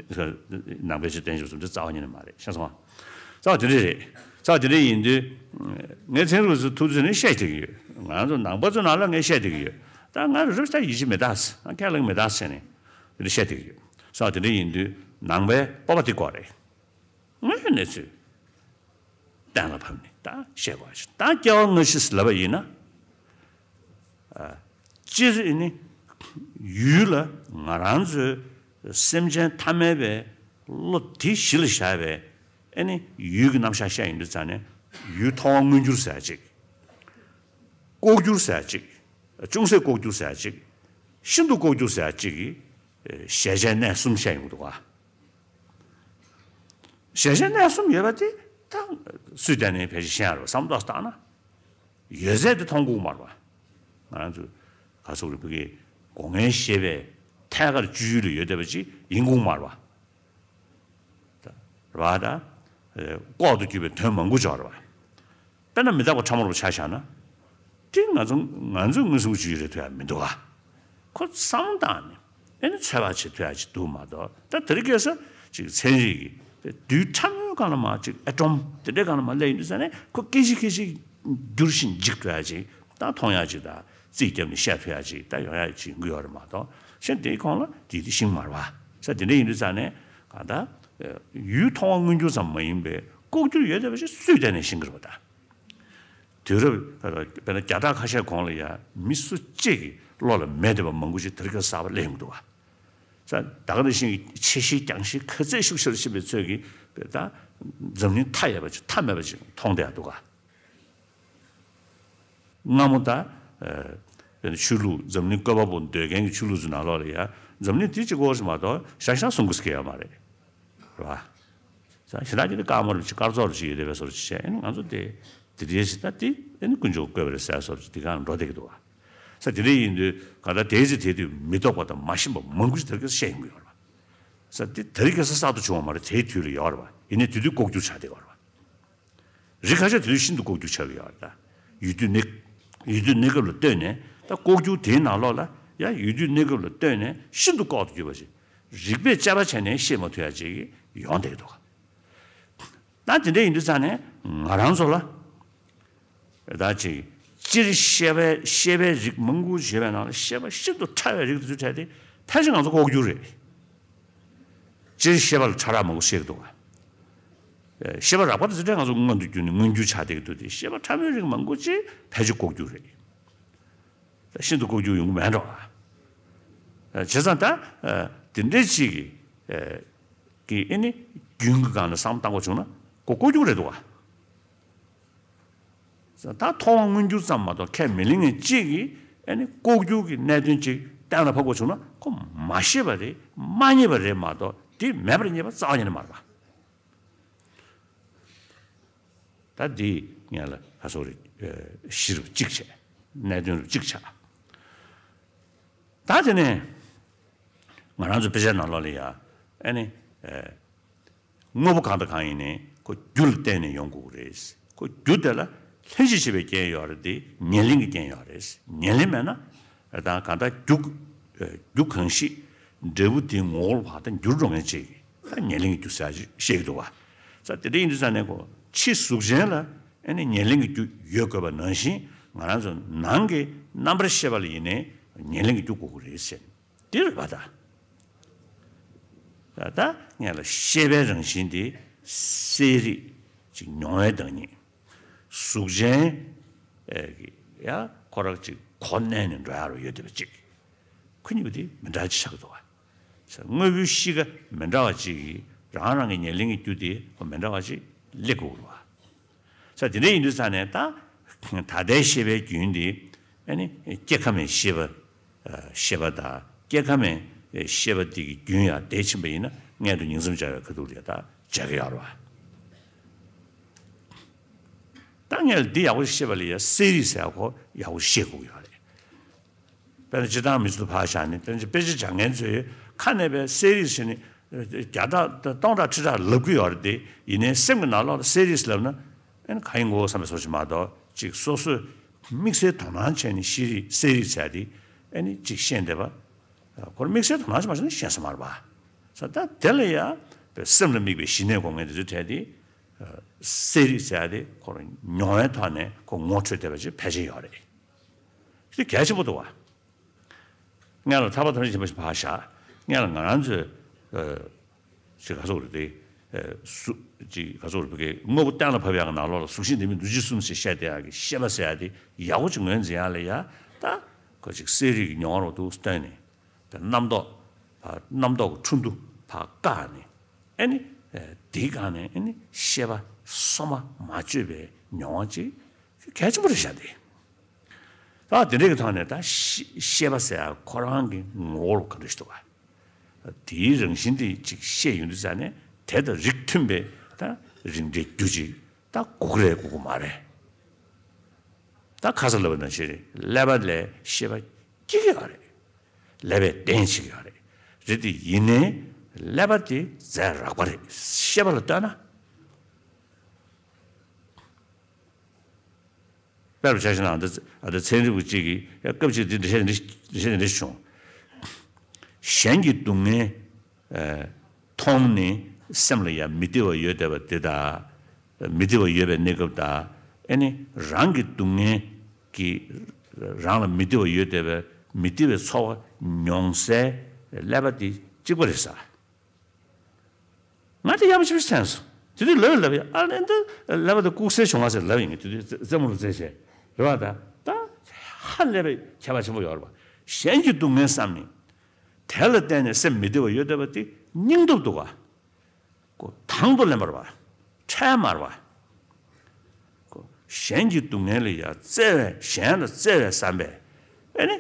ནང་པའི་ཆོས་བསྟན་བཅོས་སུ་འདི་རྩ་བ་ཉིད་ནས་མ་རེད། ཤེས་སོང་ང་། རྩ་བ་དེ་འདྲ་རེད། རྩ་བ་དེ་འདྲ་ཡིན་དུས། ངས་ཚན་རིག་ཚོ་ཐུག་ཚོད་ནས་བཤད་བསྡད་ཀྱི་ཡོད། ང་ཚོ་ནང་པ་ཚོ་ནང་ལ་ངས་བཤད་བསྡད་ཀྱི་ཡོད། ད་ང་རི་རབ་ད་ཡིད་ཆེས་མེད་ད། ང་ཁས་ལེན་མེད་ད་ཟེར་ནས་དེ་འདྲ་བཤད་བསྡད་ཀྱི་ཡོད། རྩ་བ་དེ་འདྲ་ཡིན་དུས་ནང་པའི་སྤོབས་པ་དེ་དགོས་རེད། དངོས་གནས་ཚུལ་གཏན་ལ་ཕབ་ནས་ད་བཤད་དགོས་ཤིང་ད་སྐྱེ་བ་སྔ་ཕྱི་ལབ་པ་ཡིན་ན། ཨ། སྤྱིར་ཨེ་ནི་ཡུལ་ལ་ང་རང་ཚོའི་སེམས་ཅན་ཐ་མལ་པའི་བློ་དེ་གཞི་ལ་བཞག་པའི་ཨེ་ནི་ཡུལ་གྱི་རྣམ་གཞག་བཤད་ཡོང་དུས་ཙང་ནས་ཡུལ་མཐོ་བ་མངོན་གྱུར་ཟེར་ཡ་གཅིག་ལྐོག་གྱུར་ཟེར་ཡ་གཅིག་ཅུང་ཟད་ལྐོག་གྱུར་ཟེར་ཡ་གཅིག་ཤིན་ཏུ་ལྐོག་གྱུར་ཟེར་ཡ་གཅིག་གི་གཞལ་བྱའི་གནས་གསུམ་བཤད་ཡོང་གི་འདུག་ག་གཞལ་བྱའི་གནས་གསུམ་ཡོད་པ་དེ་ད་སུས་བལྟས་ནའི་ཕལ་ཆེར་ཤེས་ཡ་རེད་བསམ་ཐོག་བཏང་ན། ཡོད་ཚད་དེ་མཐོང་དགོས་མ་རེད་པ། ང་རང་ཚོ་ག་ཚོད་རེད་བོད་ཀྱི་སྒོ་ངའི་ཤེས་པས་ཐད་ཀར་སྤྱོད་ཡུལ་ལ་ཡོད་བསྡད་པ་ཅིག་ཡིན་དགོས་མ་རེད་པ། རེད་པ། ད་ལྐོག་ཏུ་གྱུར་པའི་དོན་མང་པོ་ཅིག་ཡོད་རེད་པ། དཔེར་ན་མི་རྟག་པ་ཕྲ་མོ་རུ་ཆ་བཞག་ན། དེ་ང་ཚོ་ང་ཚོས་མངོན་སུམ་གྱི་སྤྱོད་ཡུལ་རེད་ཐུབ་ཡ་མི་འདུག་ག་ཁོ་བསམ་བཏང་ནས་ཨེ་ནི་ཚོད་དཔག་བྱེད་ཐུབ་ཡ་ཅིག་འདུག་མ་གཏོགས་ད་དེ་རིང་ཁ་སང་ཅིག་ཚན་རིག་གིས་དུས་ཕྲ་མོའི་སྒང་ལ་མར་ཅིག་ཨེ་ཊོམ་དེ་འདྲའི་སྒང་ལ་མར་སླེབས་ཡོང་དུས་ཙ་ནས་ཁོ་སྐད་ཅིག་སྐད་ཅིག་འགྱུར་ཞིང་འཇིག་ཐུབ་ཡ་ཅིག་ད་མཐོང་ཡ་ཅིག་དང་རྩིས་བརྒྱབ་ནས་བཤད་ཐུབ་ཡ་ཅིག་ད་ཡོང་ཡ་ཅིག་ཡོང་གི་ཡོད་རེད་མ་གཏོགས་གཞན་དེའི་ཁོངས་ལ་དེ་དེ་ཤེས་མ་རེད་པ། ས་དེ་འདྲ་ཡིན་དུས་ཙ་ནས་གང་ལྟར་ཡུལ་མཐོ་བ་མངོན་གྱུར་ཙམ་མ་ཡིན་པའི་ལྐོག་གྱུར་ཡོད་བསྡད་པ་ཞིག་སུས་བལྟས་ནས་ཤེས་ཀྱི་རེད་པ་ད། དུས་རབས་དཔེར་ན་བརྒྱ་ཕྲག་ཁ་ཤས་གོང་ལ་ཡང་མི་སུ་གཅིག་གི་བློ་ལ་མེད་བསྡད་པ་མང་པོ་ཞིག་དེ་རིང་ཁ་སང་གསར་པ་སླེབས་ཡོང་གི་འདུག་བ། ས་ད་ག་ནང་བཞིན་གྱི་ཆེ་བཞི་རྒྱང་ཤེལ་ག་ཚད་ཤུགས་ཆེར་ཕྱིན་པའི་ཚོད་ཀྱིས་ད་འཛམ་གླིང་མཐའ་ཡས་པ་ཅིག་མཐའ་མེད་པ་ཅིག་མཐོང་བསྡད་ཡོད་འདུག་ག། སྔ་མོ་ད། ཨ། དཔེར་ན་ཆོས་ལུགས་འཛམ་གླིང་བཀོད་པ་པོ་འདོད་མཁན་གྱི་ཆོས་ལུགས་ཚོའི་ནང་ལོགས་ལ་ཡ་འཛམ་གླིང་དེ་གཅིག་པོ་ཞིག་མ་གཏོགས་ཤག་ཤག་གསུང་གི་སྐད་ཡོད་མ་རེད། རེད་བ། ས་ཞེ་དྲག་གི་དེ་དཀར་མོ་རེ་ཅིག་དཀར་ཚོགས་རེ་ཅིག་ཡོད་དེ་བས་སོར་ཅིག་བྱས་ཨ་ནི་ང་ཚོ་དེ་དེ་འདྲའི་ཞིག་ད་དེ་ཨ་ནི་དཀོན་མཆོག་བཀོད་པ་རེད་ཟེར་སོར་ཅིག་དེ་གང་འགྲོ་བསྡད་ཀྱི་འདུག་བ། ས་དེ་འདྲ་ཡིན་དུས་ག་ད་དེའི་ཚེ་དེ་དུས་མི་རྟོགས་པ་དང་མ་ཤེས་པ་མང་པོ་ཞིག་དེ་རིང་ཁ་སང་བཤད་ཡོང་གི་ཡོད་རེད་བ། ས་དེ་དེ་རིང་ཁ་སང་གསར་དུ་བྱུང་བ་མ་རེད། དེའི་དུས་ལ་ཡོད་རེད་བ། ཡིན་ནའི་དེ་དུས་ལྐོག་གྱུར་ཆགས་བསྡད་ཡོད་རེད་བ། རིགས་ཁ་ཤས་དེ་དུས་ཤིན་ཏུ་ལྐོག་གྱུར་ཆགས་ཀྱི་ཡོད་རེད་ད། ཡུལ་དུས་གནས་ཡུལ་དུས་གནས་སྐབས་ལ་ལྟོས་ནས་ད་ལྐོག་གྱུར་དེའི་ནང་ལོགས་ལ་ཡང་ཡུལ་དུས་གནས་སྐབས་ལ་ལྟོས་ནས་ཤིན་ཏུ་ལྐོག་ཏུ་གྱུར་པ་ཞིག་རིགས་པས་དཔྱད་པ་བྱས་ནས་ཤེས་མ་ཐུབ་ཡ་ཅིག་ཡོང་བསྡད་ཀྱི་འདུག་ག། ད་དེ་འདྲ་ཡིན་དུས་ཙང་ནས་ང་རང་ཚོ་ལ་ད་ཅིག་སྤྱིར་ཤེས་པའི་ཤེས་པའི་རིགས་མང་པོ་ཞེས་པའི་ནང་ལ་ཤེས་པ་ཤིན་ཏུ་ཕྲ་བའི་རིགས་དེ་ཚོའི་གྲས་དེ་ཕལ་ཆེར་ང་ཚོ་ལྐོག་གྱུར་རེད། སྤྱིར་ཤེས་པ་ལ་ཕྲ་རགས་མང་པོ་བཤད་ཀྱི་འདུག་ག། ཤེས་པ་རགས་པ་དེ་ཚོ་འདྲ་ང་ཚོ་མངོན་དུ་གྱུར་ནས་མངོན་གྱུར་ཆགས་བསྡད་ཀྱི་འདུག་སྟེ་ཤེས་པ་ཕྲ་མོའི་རིགས་མང་པོ་ཅིག་ཕལ་ཆེར་ལྐོག་གྱུར་རེད། ཤིན་ཏུ་ལྐོག་གྱུར་ཡོང་གི་མེད་འགྲོ། བྱས་ཙང་ད་དེ་འདྲའི་ཅིག་གི་གི་ཨེ་ནི་རྒྱུན་གྱི་སྒང་ནས་བསམ་བློ་བཏང་དགོས་བྱུང་ན་ཁོ་ལྐོག་གྱུར་རེད་འདུག་ག། ད་མཐོང་བ་མངོན་གྱུར་ཙམ་མ་གཏོགས་ཁས་མི་ལེན་མཁན་གཅིག་གིས་ཨ་ནི་ལྐོག་གྱུར་གྱི་གནད་དོན་གཅིག་གཏན་ལ་ཕབ་དགོས་བྱུང་ན་ཁོ་མ་ཤེས་པ་རེད། མ་རྙེད་པ་རེད་མ་གཏོགས་དེ་མེད་པར་རྙེད་པ་རྩ་བ་ཉིད་ནས་མ་རེད་པ། ད་འདི་ངས་ལ་ཁ་སོགས་རེད། གཞི་རུ་གཅིག་བྱས། གནད་དོན་རུ་གཅིག་ཆགས། ད་དེ་ནས་ང་རང་ཚོ་དཔེ་ཆའི་ནང་ལོགས་ལ་ཡ་ཨ་ནི། དངོས་པོ་གང་དང་གང་ཡིན་ནའི་ཁོ་རྒྱུ་ལ་བརྟེན་ནས་ཡོང་དགོས་ཀྱི་རེད། ཁོ་རྒྱུ་དེ་ལ་ལྷན་ཅིག་བྱེད་པའི་རྐྱེན་ཡོད་རེད་དེ་ཉེར་ལེན་གྱི་རྐྱེན་ཡོད་རེད། ཉེར་ལེན་མེད་ན་ད་གང་ལྟར་རྒྱུ་རྒྱུ་གང་ཞིག་འབྲས་བུ་དེའི་ངོ་བོར་བར་དུ་འགྱུར་འགྲོ་མཁན་ཅིག་ད་ཉེར་ལེན་གྱི་རྒྱུ་ཟེར་ཞིག་བཤད་ཀྱི་འདུག་བ། ས་དེ་འདྲ་ཡིན་དུས་ཙང་ནས་ཁོ་ཕྱི་གཟུགས་ཅན་ལ་ཨ་ནི་ཉེར་ལེན་གྱི་རྒྱུ་ཡོད་དགོས་པ་ནང་བཞིན་ང་རང་ཚོ་ནང་གི་རྣམ་པར་ཤེས་པ་ལ་ཡིན་ནའི་ཉེར་ལེན་གྱི་རྒྱུ་དགོས་ཀྱི་རེད་ཟེར། དེ་རེད་པ་ད། ད་ལྟ་ངས་ལ་ཤེས་པའི་རང་བཞིན་དེ་གསལ་རིག་ཅིག་མྱོང་བའི་བདག་ཉིད། གཟུགས་ཅན་ཨེ་གི་ཡ་ཁོ་རང་ཅིག་གོ་གནས་ནས་འགྲོ་ཡ་རུ་ཡོད་བསྡད་པ་ཅིག་ཁོ་གཉིས་པོ་དེ་མི་འདྲ་ཅིག་ཆགས་འདུག་བ། དངོས་པོའི་གཤིས་ཀ་མི་འདྲ་བ་ཅིག་གིས་རང་རང་གི་ཉེར་ལེན་གྱི་རྒྱུ་དེ་ཁོ་མི་འདྲ་བ་ཅིག་སླེབས་དགོས་རེད་བ། ས་དེ་འདྲ་ཡིན་དུས་ཙང་ནས་ད་ད་ལྟའི་ཤེས་པའི་རྒྱུན་དེ་ཨ་ནི་སྐྱེ་ཁམས་ཤེས་པ་ཤེས་པ་དང་སྐྱེ་ཁམས་ཤེས་པ་དེ་གི་རྒྱུན་ཡང་འདས་ཕྱིན་པ་ཡིན་ན་མངལ་དུ་ཉིང་མཚམས་སྦྱར་བའི་ཁ་ཐུག་ལ་ད་སྦྱར་གི་ཡོད་རེད་བ། ད་ངས་འདི་ཡག་པོ་ཤེས་པ་ལ་ཡ་གསལ་རིག་ཟེར་ཡ་ཁོ་ཡག་པོ་ཤེས་དགོས་ཀྱི་ཡོད་རེད། དཔེར་ན་སྤྱིར་བཏང་མི་ཚོ་ཕར་བཞག་ནས་དཔེར་ན་དཔེ་ཆ་སྦྱང་མཁན་ཚོས་ཁ་ནས་པའི་གསལ་རིག་ཟེར་ནས་བརྒྱ་ཕྲག་སྟོང་ཕྲག་ཁྲི་ཕྲག་ལབ་ཀྱི་ཡོད་རེད་དེ། ཡིན་ནའི་སེམས་ཀྱི་ནང་ལོགས་ལ་གསལ་རིག་ཟེར་ལབ་ན་ཨ་ནི་གང་ཡིན་དགོས་བསམ་པའི་བཟོ་ཞིག་མ་གཏོགས་ཅིག་སོ་སོས་དམིགས་བསལ་དོ་སྣང་བྱས་ནས་ཤེས་རིག་གསལ་རིག་ཟེར་དེ་ཨ་ནི་ཅིག་ཤེས་བསྡད་པ། ཁོར་དམིགས་བསལ་དོ་སྣང་བྱས་མ་བྱས་ན་ཤེས་ས་མ་རེད་པ། ས་ད་དེ་ལ་ཡ་པའི་སེམས་ལ་དམིགས་པའི་ཞི་གནས་སྒོམ་མཁན་དེ་ཚོའི་གྲས་དེ་གསལ་རིག་ཟེར་དེ་ཁོར་མྱོང་བའི་ཐོག་ནས་ཁོ་ངོ་འཕྲོད་བསྡད་པ་ཅིག་ཕལ་ཆེར་ཡོད་རེད། དེ་གལ་ཆེན་པོ་འདུག་བ། སྔོན་ལ་ཐར་པ་དམ་ཚིག་ཆེན་པོ་ཞིག་ཕར་བཞག་སྔོན་ལ་ང་རང་ཚོས་ཨ་ཅིག་ག་ཟེར་དགོས་རེད་དེ། ཨ་སུ་ཅིག་ག་ཟེར་དགོས་རེད། བོད་སྐད་དངོས་པོ་གཏན་ལ་ཕབ་ཡག་གི་ནང་ལོགས་ལ་གཟུགས་ཤིང་ལྡན་མིན་འདུ་བྱེད་གསུམ་ཞེས་བཤད་བསྡད་ཡག་གི་ཤེས་པ་ཟེར་ཡག་དེ་ཡག་པོ་ཅིག་ངོས་འཛིན་ཡག་ལ་ཡ་ད་ཁོ་ཅིག་གསལ་རིག་གི་མྱོང་བ་རུ་འདུག་བཏོན་ནས་པའི་རྣམ་རྟོག་ཕར་རྣམ་རྟོག་གི་འཕྲོ་འདུ་ཕར་བཀག་ནས་ཨ་ནི་ཨ་དེའི་སྒང་ནས་ཨ་ནི་ཤེས་པ་སོ་མ་མ་བཅོས་པའི་མྱོང་བ་ཅིག་གལ་ཆེན་པོ་རེད་བཞག་སྟེ། ད་དེ་འདྲ་གི་ཐོག་ནས་ད་ཤེས་ཤེས་པ་ཟེར་ཡ་ཁོ་རང་གི་ངོ་བོ་ལ་ག་འདྲ་ཞིག་འདུག་ག། དེའི་རང་བཞིན་དེ་ཅིག་ཤེས་ཡོང་དུས་ཙ་ནས་དེ་དང་རིགས་མཐུན་པའི་ད་རིགས་འགྲེའི་རྒྱུ་ཅིག་ད་དགོས་ཀྱི་རེད་དགོས་ཀྱི་མ་རེད། ད་ཁ་སང་ལབ་པ་ནང་བཞིན་རེད། ཀླད་པ་ལས་ཤེས་པ་སྐྱེ་གི་ཡོད་རེད། ཀླད་པས་བརྟེན་བྱེད་ཀྱི་ཡོད་རེད། རེད་དེ་ཡིན་ནའི་ཀླད་པ་དེ་རྫས་རགས་པ་རེད། ཤེས་པ་ལ་ལྟོས་ན། དཔེར་བཞག་ན་ཨ་ད་ཨ་ད་ཚན་རིག་པ་གཅིག་གིས་ཡ་སྐབས་གཅིག་འདི་འགྲེལ་བཤད་འདི་འགྲེལ་བཤད་འདི་བྱུང་། གཞན་གྱི་སྡུག་བསྔལ་ཨ་མཐོང་ནས་སེམས་ལ་ཡ་མི་བདེ་བ་ཡོད་བསྡད་པ་འདི་དང་། མི་བདེ་བ་ཡོད་པའི་གནས་སྐབས་དང་ཨ་ནི་རང་གི་སྡུག་བསྔལ་གྱིས་རང་ལ་མི་བདེ་བ་ཡོད་བསྡད་པའི་མི་བདེ་བའི་ཚོར་བ་མྱོང་སའི་ཀླད་པ་འདི་གཅིག་པ་རེད་ས། ང་དེ་ཡག་པོ་ཞེ་པོ་ཅིག་མཚོན་སོང་ དེ་དུས་ལབ་ལབ་ཡ་ཨ་ལན་ད་ཀླད་པ་དེ་ལྐུགས་སེ་བྱུང་བ་ཟེར་ལབ་ཡིན། དེ་དུས་རྩེད་མོ་ལ་རྩེད་བྱས་རེད་བ། ད་ད་ཧ་ལས་པའི་ཁྱད་པར་ཆེན་པོ་ཡོད་རེད་བ། གཞན་གྱི་སྡུག་བསྔལ་བསམ་ནས་དེ་ལ་བརྟེན་ནས་སེམས་མི་བདེ་བ་ཡོད་བསྡད་པ་དེ་སྙིང་སྟོབས་འདུག་ག་ཁོ་དང་དུ་ལེན་པར་བ། འཕྲལ་མར་བ། ཁོ་གཞན་གྱི་སྡུག་བསྔལ་ལ་ཡ་བརྩེ་བས་གཞན་ལ་བརྩེ་བའི་བསམ་པས་ཨེ་ནི་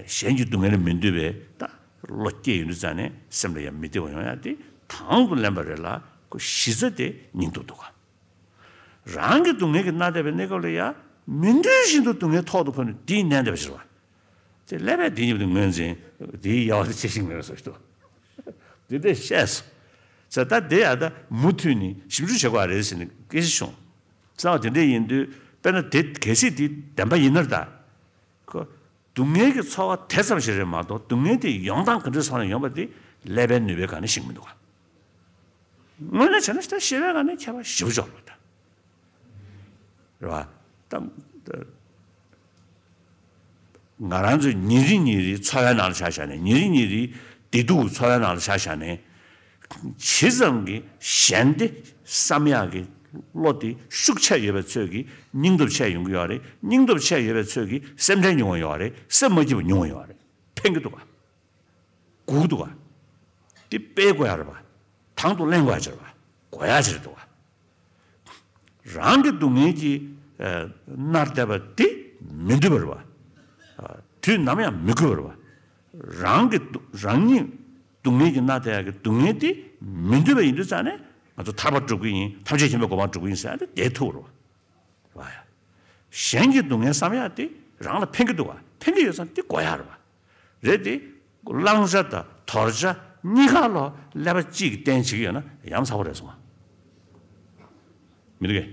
གཞན་གྱི་སྡུག་བསྔལ་ལ་མི་འདོད་པའི་ད་བློ་སྐྱེས་ཡོང་དུས་ཙང་ནས་སེམས་ལ་ཡ་མི་བདེ་བ་ཡོང་ཡ་དེ་དང་དུ་ལེན་པ་རེད་ལ་ཁོ་གཞི་རྩ་དེ་སྙིང་སྟོབས་འདུག་ག་རང་གི་སྡུག་བསྔལ་གྱིས་མནར་བསྡད་པའི་གནས་སྐབས་ལ་ཡ་མི་འདོད་བཞིན་དུ་སྡུག་བསྔལ་ཐོག་ཏུ་འཕོས་ནས་དེའི་མནན་བསྡད་པ་ཕྱིར་བ། དེ་ཀླད་པས་དེ་ཉིད་དུ་ངོས་འཛིན་དེའི་དབྱེ་བ་དེ་ཕྱེ་ཤེས་མེད་པའི་བཟོ་ཞིག་འདུག་དེ་འདྲས་བཤད་སོང་། ས་ད་དེ་ཡང་ད་མུ་མཐུད་ནས་ཞིབ་འཇུག་བྱེད་དགོས་རེད་ཟེར་ནས་སྐད་ཆ་བྱུང་། གསང་བ་དེ་འདྲས་ཡིན་དུས་དཔེར་ན་དེ་གལ་སྲིད་དེ་བདེན་པ་ཡིན་ན་ད། ཁོ་སྡུག་བསྔལ་གྱི་ཚོར་བ་དེ་ཙམ་ཞིག་རེད་མ་གཏོགས་སྡུག་བསྔལ་དེ་ཡོང་སྟངས་ག་འདྲས་སོང་ནས་ཡོང་པ་དེ་ཀླད་པའི་ནུས་པའི་སྒང་ནས་ཤེས་ཀྱི་མི་འདུག་ག་དངོས་གནས་བྱས་ན་ད་ཤེས་པའི་སྒང་ནས་ཁྱད་པར་ཞེ་པོ་ཅིག་ཡོད་རེད་པ་ད། རེད་བ། ད་ང་རང་ཚོའི་ཉིན་རེ་ཉིན་རེའི་འཚོ་བའི་ནང་ལ་ཆ་བཞག་ནས་ཉིན་རེ་ཉིན་རེའི་བདེ་སྡུག་འཚོ་བའི་ནང་ལ་ཆ་བཞག་ནས་ཇི་ཙམ་གྱི་གཞན་བདེ་བསམ་ཡག་གི་བློ་དེ་ཤུགས་ཆེ་ཡོད་པའི་ཚོད་ཀྱིས་སྙིང་སྟོབས་ཆེ་ཡོང་གི་ཡོད་རེད། སྙིང་སྟོབས་ཆེ་ཡོད་པའི་ཚོད་ཀྱིས་སེམས་ཁྲལ་ཉུང་བ་ཡོད་རེད། སེམས་མ་སྐྱིད་པ་ཉུང་བ་ཡོད་རེད། ཕན་གྱི་འདུག་ག་སྒུག་འདུག་ག་དེ་སྤེལ་དགོས་ཡ་རེད་པ། དང་དུ་ལེན་དགོས་ཡ་ཅིག་རེད་པ། དགོས་ཡ་ཅིག་རེད་འདུག་ག་རང་གི་སྡུག་བསྔལ་གྱིས་ཨ་མནར་བསྡད་པ་དེ་མི་འདོད་པ་རེད་པ། ཨ་དུས་ནམ་ཡང་མི་དགོས་པ་རེད་པ། རང་གི་སྡུག་རང་ཉིད་སྡུག་བསྔལ་གྱིས་མནར་བསྡད་ཡ་གི་སྡུག་བསྔལ་དེ་མི་འདོད་པ་ཡིན་དུས་ཙང་ནས་ང་ཚོ་ཐར་པ་སྒྲུབ་ཀྱི་ཡིན། ཐམས་ཅད་མཁྱེན་པའི་གོ་འཕང་སྒྲུབ་ཀྱི་ཡིན་ཟེར་ཡ་དེ་བསྡད་ཐུབ་པ་རེད་པ། རེད་པ། གཞན་གྱི་སྡུག་བསྔལ་བསམ་ཡག་དེ་རང་ལ་ཕན་གྱི་འདུག་ག་ཕན་གྱི་ཡོད་ཙང་དེ་དགོས་ཡག་རེད་པ། རེད་དེ། བླང་བྱ་དང་དོར་བྱ་གཉིས་ཀ་ལ་ཀླད་པ་གཅིག་གིས་གཏན་བྱེད་ཀྱི་ཡོད་ན་ཡ་མཚར་པོ་རེད་སོང་། མི་འདུག་གས།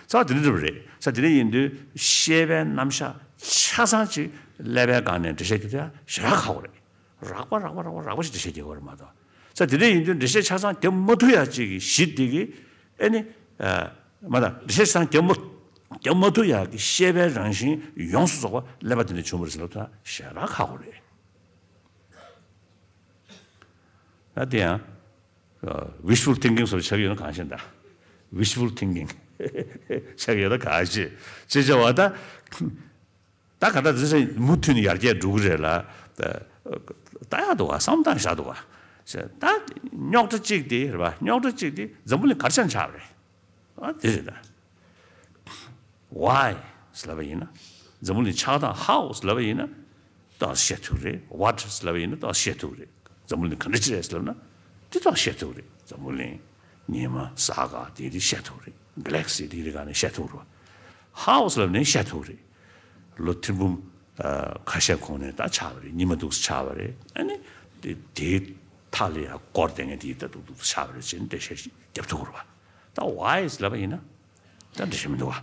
རྩ་བ་དེ་འདྲ་འགྲུབ་པ་རེད། ས་དེ་འདྲ་ཡིན་དུས་ཤེས་པའི་རྣམ་གཞག་ཆ་ཚང་ཅིག་ཀླད་པའི་སྒང་ནས་འགྲེལ་བཤད་རྒྱབ་ཐུབ་ཡག་ཞེ་དྲག་ཁག་པོ་རེད། རགས་པ་རགས་པ་རགས་པ་རགས་པ་ཞིག་འགྲེལ་བཤད་རྒྱག་དགོས་རེད་མ་གཏོགས། ས་དེ་འདྲ་ཡིན་དུས་འགྲེལ་བཤད་ཆ་ཚང་རྒྱབ་མ་ཐུབ་ཡག་ཅིག་གི་གཞི་དེ་གི་ཨེ་ནི། མ་དང་འགྲེལ་བཤད་ཆ་ཚང་རྒྱབ་མ་རྒྱབ་མ་ཐུབ་ཡག་གི་ཤེས་པའི་རང་བཞིན་ཡོངས་སུ་རྫོགས་པ་ཀླད་པ་དེ་ནས་བྱུང་བ་རེད་ཟེར་ལབ་ཐུབ་ན་ཞེ་དྲག་ཁག་པོ་རེད། ད་དེ་ཡང་། wishful thinking་སོགས་ཆགས་ཡོད་ན་གང་ཤེས་ད། wishful thinking་ཆགས་ཡོད་ན་གང་ཤེས་ཅེས་བྱ་བ་ད། ད་ག་ད་འཛིན་སེ་མུ་མཐུད་ནས་ཡར་རྒྱས་འགྲོ་གི་རེད་ལ། ད་ཡག་འདུག་བ། བསམ་སྟངས་ཡག་འདུག་བ། ད་རྙོག་དྲ་གཅིག་དེ་རེད་བ། རྙོག་དྲ་གཅིག་དེ་འཛམ་བུ་གླིང་ག་རེ་བྱས་ནས་ཆགས་པ་རེད། ཨ་དེ་རེད་ད། Why་ཟེར་ལབ་པ་ཡིན་ན། འཛམ་བུ་གླིང་ཆགས་སྟངས་How་ཟེར་ལབ་པ་ཡིན་ན། ཏོག་ཙམ་བཤད་ཐུབ་རེད། What་ཟེར་ལབ་པ་ཡིན་ན་ཏོག་ཙམ་བཤད་ཐུབ་རེད། འཛམ་བུ་གླིང་ག་འདྲ་ཅིག་རེད་ཟེར་ལབ་ན། དེ་ཏོག་ཙམ་བཤད་ཐུབ་རེད། འཛམ་བུ་གླིང་ཉི་མ་གཟའ་སྐར་དེ་དེ་བཤད་ཐུབ་རེད། Galaxy་དེ་དེ་ག་ནས་བཤད་ཐུབ་རེད། House་ལབ་ནས་བཤད་ཐུབ་རེད། ལོ་ཐེར་འབུམ་ཁ་ཤས་གོང་ནས་ད་ཆགས་པ་རེད། ཉི་མ་འདུག་སེ་ཆགས་པ་རེད། ཨ་ནི་དེ་དེའི་མཐའ་ལ་ཡང་སྐོར་དེ་ངས་དེ་ད་འདུག་འདུག་སེ་ཆགས་པ་རེད་ཅེས་འགྲེལ་བཤད་རྒྱབ་ཐུབ་རེད་བ། ད་Why་ལབ་པ་ཡིན་ན་ད་འགྲེལ་བཤད་མི་འདུག་བ།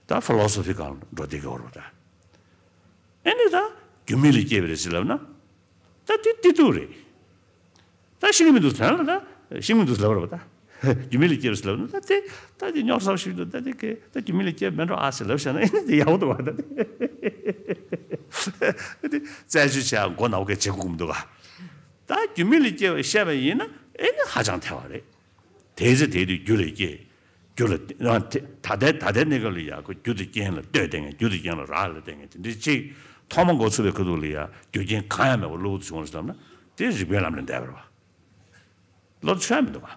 ད་Philosophy་སྒང་འགྲོ་བསྡད་ཀྱི་ཡོད་རེད་བ་ད། ཨེ་ནི་ད་རྒྱུ་མེད་ལས་སྐྱེས་པ་རེད་ཟེར་ལབ་ན། ད་དེ་དེ་འདུག་རེད། ད་ཤེས་ཀྱི་མི་འདུག་ཟེར་ན་ད་ཤེས་ཀྱི་མི་འདུག་ཟེར་ལབ་རེད་བ་ད། རྒྱུ་མེད་ལས་སྐྱེས་པ་ཟེར་ལབ་ན་ད་དེ་ད་དེ་རྙོག་ཟབ་ཞིག་འདུག་ད་དེ་གས་ད་རྒྱུ་མེད་ལས་སྐྱེས་པ་མེད་འགྲོ་ཨ་ཟེར་ལབ་བཞག་ན་ཨེ་ནི་དེ་ཡག་པོ་འདུག་བ་ད་དེ། ད་དེ་རྩད་གཅོད་བྱས་མགོ་ནག་པོ་གས་བྱེད་དགོས་ཀྱི་མི་འདུག་ག་ད་རྒྱུ་མེད་ལས་སྐྱེས་པ་བཤད་པ་ཡིན་ན་ཨེ་ནི་ཧ་ཅང་ཐལ་བ་རེད། དེ་ཚེ་དེ་དུས་རྒྱུ་ལས་སྐྱེས། རྒྱུ་ལ་ཨ་དེ་ད་ལྟའི་ད་ལྟའི་གནས་སྐབས་ལ་ཡང་ཁོ་རྒྱུ་དང་རྐྱེན་ལ་ལྟོས་བསྡད་མཁན། རྒྱུ་དང་རྐྱེན་ལ་རག་ལས་བསྡད་མཁན་དེ་འདྲའི་གཅིག་ཐོག་མ་འགོ་ཚུགས་པའི་ཁ་ཐུག་ལ་ཡང་རྒྱུ་རྐྱེན་གང་ཡང་མེད་པར་གློ་བུར་དུ་བྱུང་བ་ཟེར་ན་དེ་རིགས་པའི་ལམ་ནས་འདས་པ་རེད་བ། བློ་ཆོད་མི་འདུག་ག་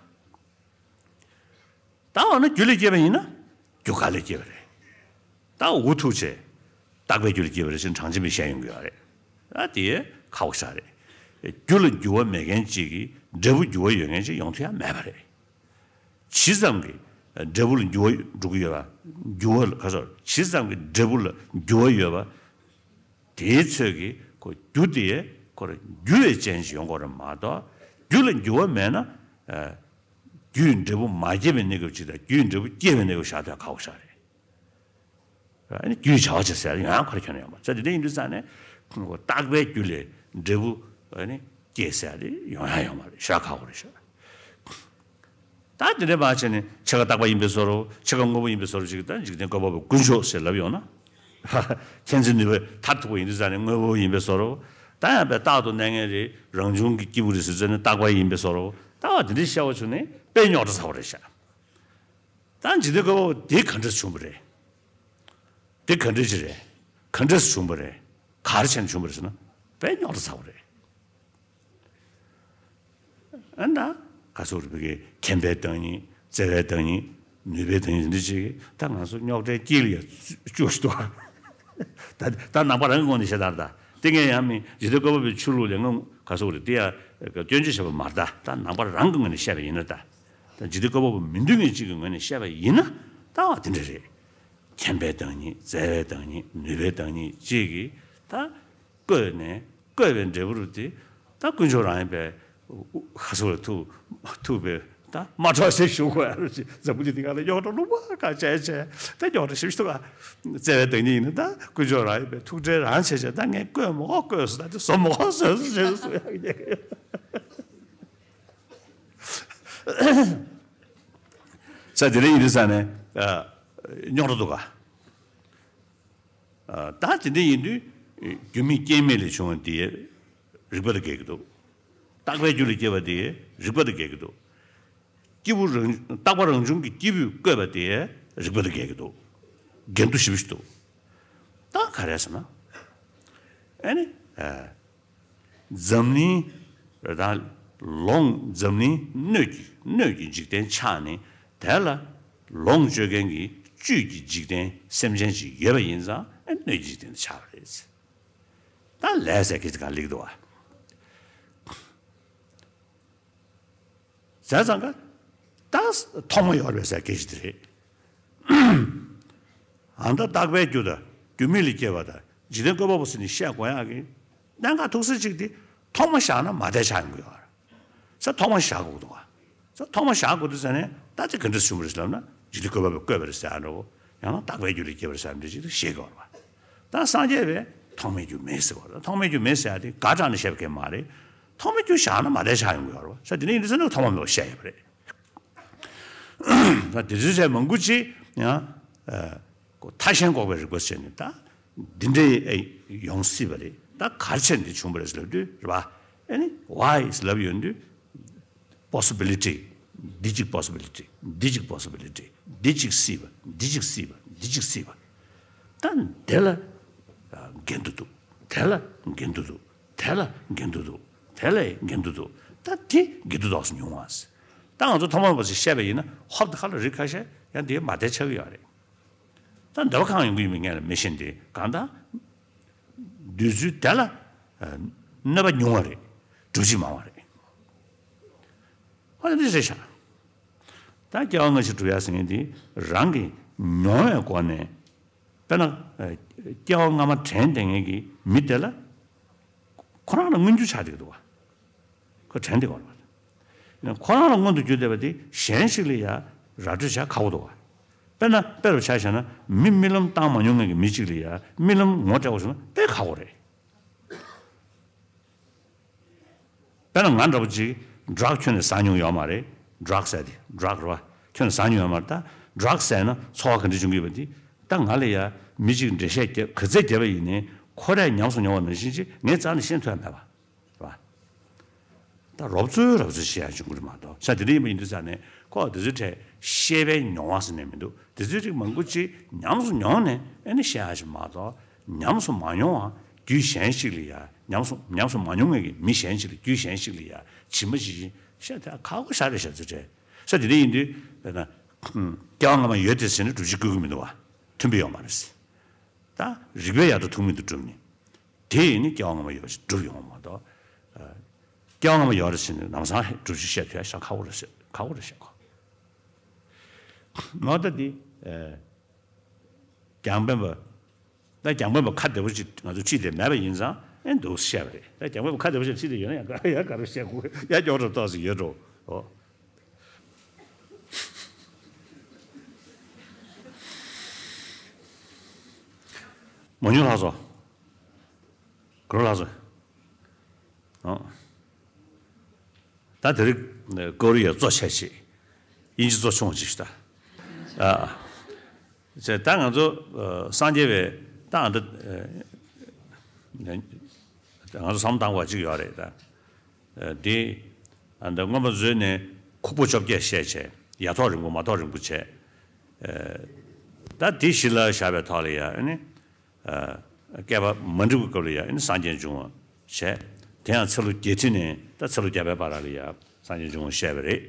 ད་འོ་ན་རྒྱུ་ལས་སྐྱེས་པ་ཡིན་ན་རྒྱུ་ག་ལས་སྐྱེས་པ་རེད། ད་འུ་ཐུག་བྱས། རྟག་པའི་རྒྱུ་ལས་སྐྱེས་པ་རེད་ཅེས་གྲངས་ཅན་པས་བཤད་ཡོང་གི་ཡོད་རེད། ཨ་དེ་ཁག་པོ་ཞིག་རེད། རྒྱུ་ལ་འགྱུར་བ་མེད་མཁན་གཅིག་གིས་འབྲས་བུ་འགྱུར་བ་ཡོད་མཁན་གཅིག་ཡོང་ཐུབ་ཡ་མེད་པ་རེད། ཇི་ཙམ་གྱི་འབྲས་བུ་ལ་འགྱུར་བ་འགྲོ་གི་ཡོད་པ། འགྱུར་བ་ལ་ག་ཚོད་ཇི་ཙམ་གྱི་འབྲས་བུ་ལ་འགྱུར་བ་ཡོད་པ། དེའི་ཚོད་ཀྱིས་ཁོ་རྒྱུ་དེ་ཁོ་ར་འགྱུར་བའི་རྐྱེན་ཅིག་ཡོང་དགོས་རེད་མ་གཏོགས། རྒྱུ་ལ་འགྱུར་བ་མེད་ན། ཨ་རྒྱུས་འབྲས་བུ་མ་སྐྱེས་པའི་གནས་སྐབས་ཅིག་དང་རྒྱུས་འབྲས་བུ་སྐྱེས་པའི་གནས་སྐབས་བཞག་ཐུབ་ཡ་ཁག་པོ་ཞིག་རེད། ཨ་ནི་རྒྱུས་བྱ་བ་བྱེད་ཟེར་ཡང་ཡང་ཁོ་ར་ཁྱོན་ནས་ཡོང་བ་ཟེར་དེ་འདྲ་ཡིན་དུས་ཙང་ནས་ཁོ་རྟག་པའི་རྒྱུ་ལས་འབྲས་བུ་ཨ་ནི་སྐྱེས་ཟེར་ཡ་དེ་ཡོང་ཡ་ཡོད་མ་རེད། ཤ་ཁག་པོ་རེད་ཤག་ད་དེ་འདྲའི་མ་བྱས་ནས་ཕྱེད་ཀ་རྟག་པ་ཡིན་པའི་བཟོ་འདྲ་བོ་ཕྱེད་ཀ་དངོས་པོ་ཡིན་པའི་བཟོ་འདྲ་བོ་ཅིག་ད་འཇིག་རྟེན་བཀོད་པ་པོ་དཀོན་མཆོག་ཟེར་ལབ་ཡོང་ན། མཁྱེན་བརྩེ་ནུས་པ་མཐར་ཐུག་པ་ཡིན་དུས་ཙང་ནས་དངོས་པོ་ཡིན་པའི་བཟོ་འདྲ་བོ། ད་ཡང་པའི་རྟག་ཏུ་གནས་ངེས་རེད། རང་བྱུང་གི་སྐྱེས་བུ་རེད་ཟེར་ཙང་ནས་རྟག་པ་ཡིན་པའི་བཟོ་འདྲ་བོ། ལྟ་བ་འདི་འདྲའི་ཤར་བ་བྱུང་ནས་དཔེ་རྙོག་དྲ་ཚ་བོ་རེད་ཤག་ད་འཇིག་རྟེན་བཀོད་པ་པོ་དེ་ག་འདྲས་བྱུང་བ་རེད། དེ་ག་འདྲས་ཅིག་རེད། ག་འདྲས་བྱུང་བ་རེད། ག་རེ་བྱས་ནས་བྱུང་བ་རེད་ཟེར་ན། དཔེ་རྙོག་དྲ་ཚ་བོ་རེད། ཨ་ན། ག་ཚོད་རེད། བོད་ཀྱི་མཁྱེན་པའི་བདག་ཉིད། བརྩེ་བའི་བདག་ཉིད། ནུས་པའི་བདག་ཉིད་འདི་ཅིག་ད་ང་ཚོ་རྙོག་དྲའི་དཀྱིལ་ལ་ཡ་བཅུག་བཅུག་ཤི་འདུག་ད་ད་ནང་པ་རང་གི་ངོས་ནས་བཤད་སྟངས་རེད་ད། དེ་ངས་ཡང་མི་འཇིག་རྟེན་བཀོད་པ་པོའི་ཆོས་ལུགས་ལས་ངོ་ག་ཚོད་རེད། དེ་ཡ་སྐྱོན་བརྗོད་བྱེད་པ་མ་རེད་ད། ད་ནང་པ་རང་གི་ངོས་ནས་བཤད་པ་ཡིན་ན་ད། ད་འཇིག་རྟེན་བཀོད་པ་པོ་མི་འདུས་ངེས་གཅིག་གི་ངོས་ནས་བཤད་པ་ཡིན་ན་ལྟ་བ་དེ་འདྲ་རེད། མཁྱེན་པའི་བདག་ཉིད། བརྩེ་བའི་བདག་ཉིད། ནུས་པའི་བདག་ཉིད་ཅིག་གིས་ད་བཀོད་ནས་བཀོད་པའི་འབྲས་བུ་རུ་དེ་ད་དཀོན་མཆོག་རང་ཡིན་པས། ཧ་སུ་ལ་ཐུག་ཐུག་པའི་ད་མ་གྲོགས་ཟེར་ཞུ་དགོས་ཡ་རུ་ཅིག་འཛམ་བུ་གླིང་འདི་ག་ལ་གཡོག་གྲོགས་ལུང་པ་ག་བྱས་བྱས་ད་གཡོག་གྲོགས་ཞིབ་ཞིབ་ཐུག་ག་བརྩེ་བའི་བདག་ཉིད་ཡིན་ན་ད་དཀོན་མཆོག་རང་ཡིན་པས་ཐུགས་ཁྲལ་རང་བྱས་བྱས་ད་ངས་བཀོད་མ་གོ་བཀོད་སོང་ད་དེ་བཟོ་མ་གོ་བཟོས་སོང་ཞེས་སུ་ཡག་ཡག་ས་དེ་རིང་ཡིན་དུས་ས་ནས་རྙོག་དྲ་འདུག་ག་ད་དེ་འདྲ་ཡིན་དུས་རྒྱུ་མེད་རྐྱེན་མེད་ལས་བྱུང་བ་དེ་རིགས་པ་དང་འགལ་གྱི་འདུག་རྟག་པའི་རྒྱུ་ལས་སྐྱེ་བ་དེ་རིགས་པ་དང་འགལ་གྱི་འདུག་སྐྱེས་བུ་རང་རྟག་པ་རང་བྱུང་གི་སྐྱེས་བུས་བཀོད་པ་དེ་རིགས་པ་དང་འགལ་གྱི་འདུག་འགལ་འདུ་ཞེ་པོ་ཞིག་འདུག་ད་ག་རེ་ཟེར་ན། ཨ་ནི། འཛམ་གླིང་དང་ལོངས་འཛམ་གླིང་སྣོད་ཀྱི་སྣོད་ཀྱི་འཇིག་རྟེན་ཆགས་ནས་དེ་ལ་ལོངས་སྤྱོད་མཁན་གྱི་བཅུད་ཀྱི་འཇིག་རྟེན་སེམས་ཅན་ཅིག་ཡོད་པ་ཡིན་ཙང་ཨ་སྣོད་ཀྱི་འཇིག་རྟེན་དུ་ཆགས་པ་རེད། ད་ལས་ཟེར་གྱི་གང་ལེགས་འདུག་བ། བྱས་ཙང་ཀ་ད་ཐོག་མ་ཡོད་རེད་ཟེར་སྐད་ཆ་དེ་རེད། ཨ་ད་རྟག་པའི་རྒྱུ་དང་རྒྱུ་མེད་ལས་སྐྱེ་བ་དང་འཇིག་རྟེན་བཀོད་པ་པོ་ཟེར་ནས་བཤད་དགོས་ཡག་གི་གནད་འགག་ཐུག་ས་གཅིག་དེ་ཐོག་མ་བཞག་ན་མ་བདེ་ཆགས་ཡོང་གི་ཡོད་རེད། ས་ཐོག་མ་བཞག་དགོས་འདུག་ག་ས་ཐོག་མ་བཞག་དགོས་འདུག་ཟེར་ནས་ད་དེ་ག་འདྲ་བྱུང་བ་རེད་ལབ་ན་འཇིག་རྟེན་བཀོད་པ་པོས་བཀོད་པ་རེད་ཟེར་ཡག་འདྲ་བོ་ཡང་ན་རྟག་པའི་རྒྱུ་ལས་སྐྱེ་བ་རེད་ཟེར་ཡག་འདྲ་ཅིག་ཏུ་བཤད་དགོས་རེད་བ། ད་སངས་རྒྱས་པས་ཐོག་མའི་རྒྱུ་མེད་ཟེར་བ་ད་ཐོག་མའི་རྒྱུ་མེད་ཟེར་ཡག་དེ་དགག་དྲངས་ནས་བཤད་པ་གང་ཡང་མ་རེད། ཐོག་མའི་རྒྱུ་བཞག་ན་མ་བདེ་ཆགས་ཡོང་གི་ཡོད་རེད་བ། ས་དེ་ནས་ཡིན་དུས་ཟེར་ན་ཐོག་མ་མེད་པ་བཤད་ཡོད་པ་རེད། ད་དེ་ཚོའི་ཆ་མང་པོ་ཅིག་ཡང་ཁོ་ཐ་ཞན་འགོག་པའི་རིགས་པ་བྱས་ནས་ད་འདི་འདྲའི་ཡོང་སྲིད་པ་རེད། ད་ག་རེ་བྱས་ནས་འདི་བྱུང་བ་རེད་ཟེར་ལབ་དུས་རེད་བ། ཨ་ནི་why་ཟེར་ལབ་ཡོང་དུས་possibility། འདི་གཅིག་possibility། འདི་གཅིག་possibility། འདི་གཅིག་སྲིད་པ། འདི་གཅིག་སྲིད་པ། འདི་གཅིག་སྲིད་པ། ད་དེ་ལ་འགལ་འདུ་འདུག་དེ་ལ་འགལ་འདུ་འདུག་དེ་ལ་འགལ་འདུ་འདུག་དེ་ལ་འགལ་འདུ་འདུག་ད་དེ་འགལ་འདུ་འདུག་སེ་མྱོང་བ། ད་ང་ཚོ་ཐོག་མ་བ་ཞིག་བཤད་པ་ཡིན་ན་ཧོབ་ཏེ་ཁ་ལ་རིགས་ཁ་ཤས་ཡང་དེ་མ་བདེ་ཆགས་ཀྱི་ཡོད་རེད། ད་འདོད་པ་གང་ཡོང་གི་ཡོད་མེད་ངས་ལ་མི་ཤེས་འདི་གང་ལྟར། འདོད་ཚུལ་དེ་ལ་གནོད་པ་ཉུང་བ་རེད། སྒྲུབ་བྱེད་མང་བ་རེད། ཧ་ལམ་འདི་རེད་ཤག་ད་སྐྱེ་བ་སྔ་ཕྱི་སྒྲུབ་ཡག་ཟེར་མཁན་འདི་རང་གིས་མྱོང་བའི་སྒོ་ནས་དཔེར་ན་སྐྱེ་བ་སྔ་མ་དྲན་བསྡད་མཁན་གྱི་མི་དེ་ལ་ཁོ་རང་ལ་མངོན་གྱུར་ཆགས་བསྡད་ཀྱི་འདུག་བ། ཁོ་དྲན་བསྡད་ཀྱི་ཡོད་རེད་བ། ཁོ་རང་ལ་མངོན་དུ་གྱུར་བསྡད་པ་དེ་གཞན་ཞིག་ལ་ཡ་ར་སྤྲོད་བྱ་ཁག་པོ་འདུག་བ། དཔེར་ན་དཔེ་རུ་ཆ་བཞག་ན་མི་རྨི་ལམ་བཏང་མ་མྱོང་མཁན་གྱི་མི་གཅིག་ལ་ཡ་རྨི་ལམ་ངོ་སྤྲད་དགོས་བྱུང་ན་དཔེ་ཁག་པོ་རེད། དཔེར་ན་ང་འདྲ་པོ་ཅིག་ཌག་ཁྱོན་ནས་ཟ་མྱོང་ཡོད་མ་རེད། ཌག་ཟེར་དེ་ཌག་རེད་བ། ཁྱོན་ནས་ཟ་མྱོང་ཡོད་མ་རེད། ད་ཌག་ཟས་ན་ཚོར་བ་ག་འདྲ་བྱུང་གི་ཡོད་པ་དེ་ད་ང་ལ་ཡ་མི་གཅིག་འགྲེལ་བཤད་རྒྱབ་ག་ཚད་བརྒྱབ་པ་ཡིན་ནའི་ཁོ་རས་ཉམས་སུ་མྱོང་བ་ནང་བཞིན་ཅིག་ངས་རྩ་ནས་ཤེས་ཐུབ་ཡ་མེད་པ་རེད་བ། ད་རོབ་ཚོད་རོབ་ཚོད་བཤད་ཡ་བྱུང་གི་རེད་མ་གཏོགས་ས་དེ་འདྲ་ཡིན་པ་ཡིན་དུས་ཙང་ནས་ཁོ་དེ་ཚོའི་གྲས་ཤེས་པའི་མྱོང་བ་ཟེར་ནས་མི་འདུག་དེ་ཚོའི་རིགས་མང་པོ་ཅིག་ཉམས་སུ་མྱོང་ནས་ཨེ་ནི་བཤད་ཡ་ཞིག་མ་གཏོགས། ཉམས་སུ་མ་མྱོང་བ་རྒྱུད་གཞན་ཞིག་ལ་ཡ་ཉམས་སུ་ཉམས་སུ་མ་མྱོང་མཁན་གྱི་མི་གཞན་ཞིག་ལ་རྒྱུད་གཞན་ཞིག་ལ་ཡ་ཇི་མ་ཇི་བཞིན་བཤད་དེ་ཁག་པོ་ཞེ་དྲག་རེད་ཤག་ཚུལ་ཁྲིམས། ས་དེ་འདྲ་ཡིན་དུས་དཔེར་ན་སྐྱེ་བ་སྔ་མ་ཡོད་དེ་ཟེར་ནས་སྒྲུབ་བྱེད་བཀོད་ཀྱི་མི་འདུག་བ། མཐུན་པ་ཡོད་མ་རེད། ད་རིགས་པས་ཡར་དང་ཐུག་མེད་དུ་གྲུབ་ནས་དེ་ཡིན་ནི་སྐྱེ་བ་སྔ་མ་ཡོད་པ་ཞིག་གྲུབ་ཡོང་བ་མ་གཏོགས། སྐྱེ་བ་སྔ་མ་ཡོད་རེད་ཟེར་ནས་ལམ་སང་སྒྲུབ་བྱེད་བཤད་ཐུབ་ཡ་ཤ་ཁག་པོ་རེད་ཤག་ཁག་པོ་རེད་ཤག་གོ། ང་ད་འདི། རྒྱང་འཕེན་པ། ད་རྒྱང་འཕེན་པ་ཁ་བདེ་པོ་ཅིག་ང་ཚོ་ཁྲིད་དེ་མེད་པ་ཡིན་ཙང་ཨེ་འདུག་བཤད་པ་རེད། ད་རྒྱང་འཕེན་པ་ཁ་བདེ་པོ་ཅིག་ཁྲིད་དེ་ཡོད་ན་ཡང་ཡང་ག་རེ་བཤད་དགོས་ཡ་སྐྱོ་རབ་ཏོག་ཙམ་ཡོད་འགྲོ། ཨོ། མོ་ཉུང་ལྷག་སོ། ག་རེ་ལྷག་སོ། ཨོ། ད་དེ་རིང་ཀོ་རི་ཡ་གཙོ་ཆེ་ཆེ། དབྱིན་ཇི་གཙོ་ཆུང་བ་ཅིག་ཤི་ད། ཨ། ཟེར་ད་ང་ཚོ་སངས་རྒྱས་པའི་ད་ཨ་འདི་ང་ཚོ་བསམ་བཏང་བ་ཅིག་ཡོད་རེད་ད། དེ་ ཨ་འདི་མངོན་པ་མཛོད་ནས་ཁུག་པ་བཅོ་བརྒྱད་བཤད་བྱས། ཡ་ཐོག་རིང་པོ་མ་ཐོག་རིང་པོ་བྱས། ཨ་ད་འདི་གཞི་ལ་བཞག་པའི་ཐོག་ལ་ཡ་ཨ་ནི་ཨ་བསྐལ་པ་མ་འགྲིབ་ཀྱི་སྐབས་ལ་ཡ་ཨ་ནི་སངས་རྒྱས་འབྱུང་བ་བྱས། དེ་ཡང་ཚེ་ལོ་བརྒྱད་ཁྲི་ནས་ད་ཚེ་ལོ་བརྒྱ་པའི་བར་ལ་ཡ་སངས་རྒྱས་འབྱུང་བ་བཤད་པ་རེད།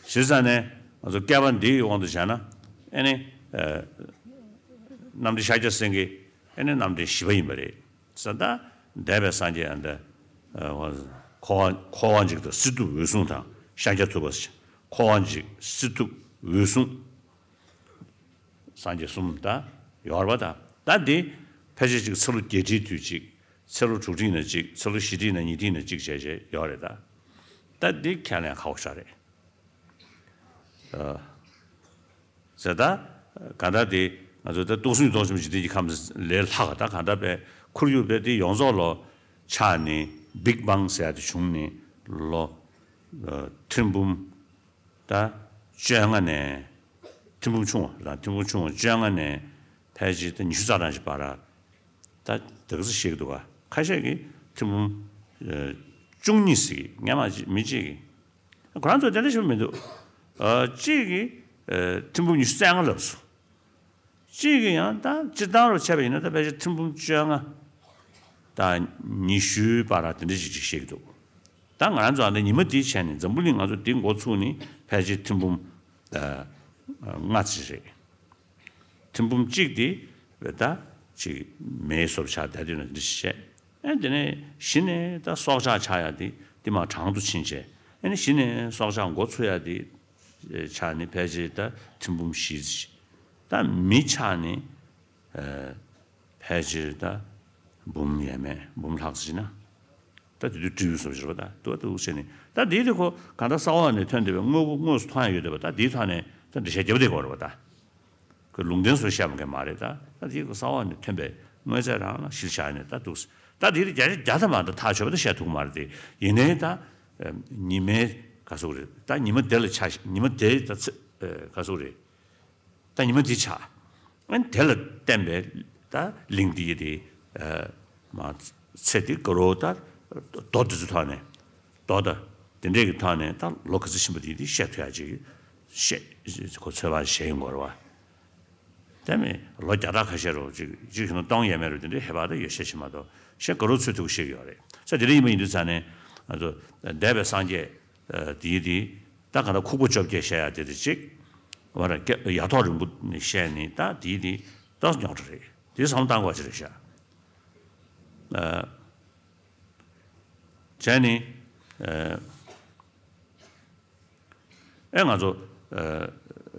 བྱས་ཙང་ནས་ང་ཚོ་བསྐལ་པ་འདིའི་དབང་དུ་བྱས་ན་ཨ་ནི་ཨ་རྣམ་འདྲེན་ཤཱཀྱ་སེང་གེ་ཨ་ནི་རྣམ་འདྲེན་བཞི་པ་ཡིན་པ་རེད། ས་ད་འདས་པའི་སངས་རྒྱས་ཨ་འདི་འཁོར་བ་འཁོར་བ་འཇིག་དང་སྲིད་ཐུབ་འོད་སྲུང་དང་ཤཱཀྱ་ཐུབ་པ། འཁོར་བ་འཇིག་སྲིད་ཐུབ་འོད་སྲུང་། སངས་རྒྱས་གསུམ་ད་ཡོད་རེད་པ། ད་ད་འདི་ཕལ་ཆེར་ཅིག་ཚེ་ལོ་བརྒྱད་ཁྲིའི་དུས་གཅིག་ཚེ་ལོ་དྲུག་ཁྲིའི་ནང་གཅིག་ཚེ་ལོ་བཞི་ཁྲིའི་ནང་ཉིས་ཁྲིའི་ནང་གཅིག་བྱས་བྱས་ཡོད་རེད་ད། ད་འདི་ཁས་ལེན་ཁག་པོ་ཞིག་རེད། ཨ། ཟེར་ད། གང་ལྟར་དེ་ང་ཚོ་ད་སྟོང་གསུམ་སྟོང་གསུམ་འཇིག་རྟེན་གྱི་ཁམས་ལས་ལྷག་ད་གང་ལྟར་པའི་ཁོར་ཡུག་པའི་དེ་ཡོངས་རྫོགས་ལོ་ཆགས་ནས་བིག་བང་ཟེར་ཡ་དེ་བྱུང་ནས་ལོ། ཨ། ཐེར་འབུམ་ད་བཅོ་ལྔ་ནས་ཐེར་འབུམ་ཆུང་བ་དང་ཐེར་འབུམ་ཆུང་བ་བཅོ་ལྔ་ནས་ཕལ་ཆེར་ད་ཉི་ཤུ་རྩ་གྲངས་ཀྱི་བར་ད་དེ་ག་ཚོད་བཤད་ཀྱི་འདུག་ག་ཁ་ཤས་ཀྱིས་ཐེར་འབུམ་ཨ་བཅུ་གཉིས་ཟེར་གི་སྔན་མ་མི་གཅིག་གིས། ཁོ་རང་ཚོ་དེ་འདྲ་ཞིག་མི་འདུག་ཨ་གཅིག་གིས་ཨ་ཐེར་འབུམ་ཉི་ཤུ་རྩ་ལྔ་ལབ་སོང་། གཅིག་གིས་ཡང་ད་སྤྱིར་བཏང་རུ་བྱས་པ་ཡིན་ན་ད་ཕལ་ཆེར་ཐེར་འབུམ་བཅོ་ལྔ་དང་ཉི་ཤུའི་བར་དེ་འདྲ་ཞིག་ཅིག་བཤད་ཀྱི་འདུག་ད་ང་རང་ཚོ་ཨ་ནི་ཉི་མ་འདིའི་ཆ་ནས་འཛམ་བུ་གླིང་ང་ཚོ་འདི་འགོ་ཚུགས་ནི་ཕལ་ཆེར་ཐེར་འབུམ་ཨ་ལྔ་ཙམ་རེད། ཐེར་འབུམ་གཅིག་དེ་ད་ཅིག་མེའི་བཟོ་འདྲ་ཆགས་བསྡད་དུས་ན་འདི་བཤད། ཨེ་དེ་ནས་གཞི་ནས་ད་སྲོག་ཆགས་ཆགས་ཡ་དེ་དེ་མར་གྲངས་དུ་ཕྱིན་བྱས། ཨེ་ནས་གཞི་ནས་སྲོག་ཆགས་འགོ་ཚུགས་ཡ་དེ་ཆགས་ནི་ཕལ་ཆེར་ད་ཐེར་འབུམ་བཞི་ཙམ། ད་མི་ཆགས་ནི་ཨ་ཕལ་ཆེར་ད་འབུམ་ཡས་མས་འབུམ་ལྷག་ཙམ་ན། ད་དེ་དུས་སྤྲེའུ་བཟོ་འདྲ་བྱེད་པ་ད་དུ་དུ་བྱས་ནས་ད་དེའི་དེ་ཁོ་གང་ལྟར་ས་འོག་ནས་ཐོན་བསྡད་པའི་དངོས་པོ་དངོས་སུ་མཐོང་ཡ་ཡོད་བསྡད་པ་ད་དེའི་ཐོག་ནས་ད་འགྲེལ་བཤད་རྒྱབ་བསྡད་དགོས་རེད་པ་ད། ཁོས་ལུང་བསྟན་བཟོས་བཤད་པ་གང་མ་རེད་ད། ད་དེ་ཁོ་ས་འོག་ནས་ཐོན་པའི་དངོས་རྫས་རང་ལ་གཞི་བཞག་ནས་ད་འདུག་ད་དེ་རྒྱ་རྒྱ་ཐ་མ་ད་ཐག་ཆོད་པ་ད་བཤད་ཐུབ་ཀྱི་མ་རེད་དེ། ཡིན་ནའི་ད་ཉི་མའི་ག་ཟེར་དགོས་རེད་ད་ཉི་མ་དེ་ལ་ཆ་ཉི་མ་དེ་ད་ཚེ་ག་ཟེར་དགོས་རེད། ད་ཉི་མ་འདི་ཆགས། ཨ་ནི་དེ་ལ་བརྟེན་པའི་ད་གླིང་འདི་ཡི་དེ་ཨ་མ་ཚེ་འདི་དགའ་རོགས་ད་རྡོ་འདི་ཚོ་ཐོག་ནས་རྡོ་ད་དེ་འདྲས་ཀྱི་ཐོག་ནས་ད་ལོ་ག་ཚོད་ཕྱིན་པ་དེ་དེ་བཤད་ཐུབ་ཡ་ཅིག་བཤད་ཁོ་ཚོད་དཔག་བྱས་ཡོང་དགོས་རེད་བ། དེ་མིན་ལོ་བརྒྱ་ཕྲག་ཁ་ཤས་རོ་ཅིག་ཅིག་ཡིན་ན་སྟོང་ཡས་མེད་རོ་དེ་འདྲའི་ཧེ་བག་ད་ཡོད་ཤས་ཤིག་མ་གཏོགས་ཤེས་དགའ་རོགས་ཚོད་ཐུབ་ཤེས་ཀྱི་ཡོད་རེད། ས་དེ་འདྲ་ཡིན་པ་ཡིན་དུས་ཙང་ནས་ང་ཚོ་འདས་པའི་སངས་རྒྱས་དེའི་དེ་ད་ག་ད་ཁུག་པ་བཅོ་བརྒྱད་བཤད་ཡ་དེ་དེ་གཅིག་བར་ཡ་ཐོག་རིང་པོ་ནས་བཤད་ནི་ད་དེའི་དེ་ཏོག་ཙམ་རྙོག་དྲ་རེད། དེ་བསམ་བློ་བཏང་དགོས་ཅི་རེད་ཤག་བྱས་ནི་ཨེ་ང་ཚོ་ཨ་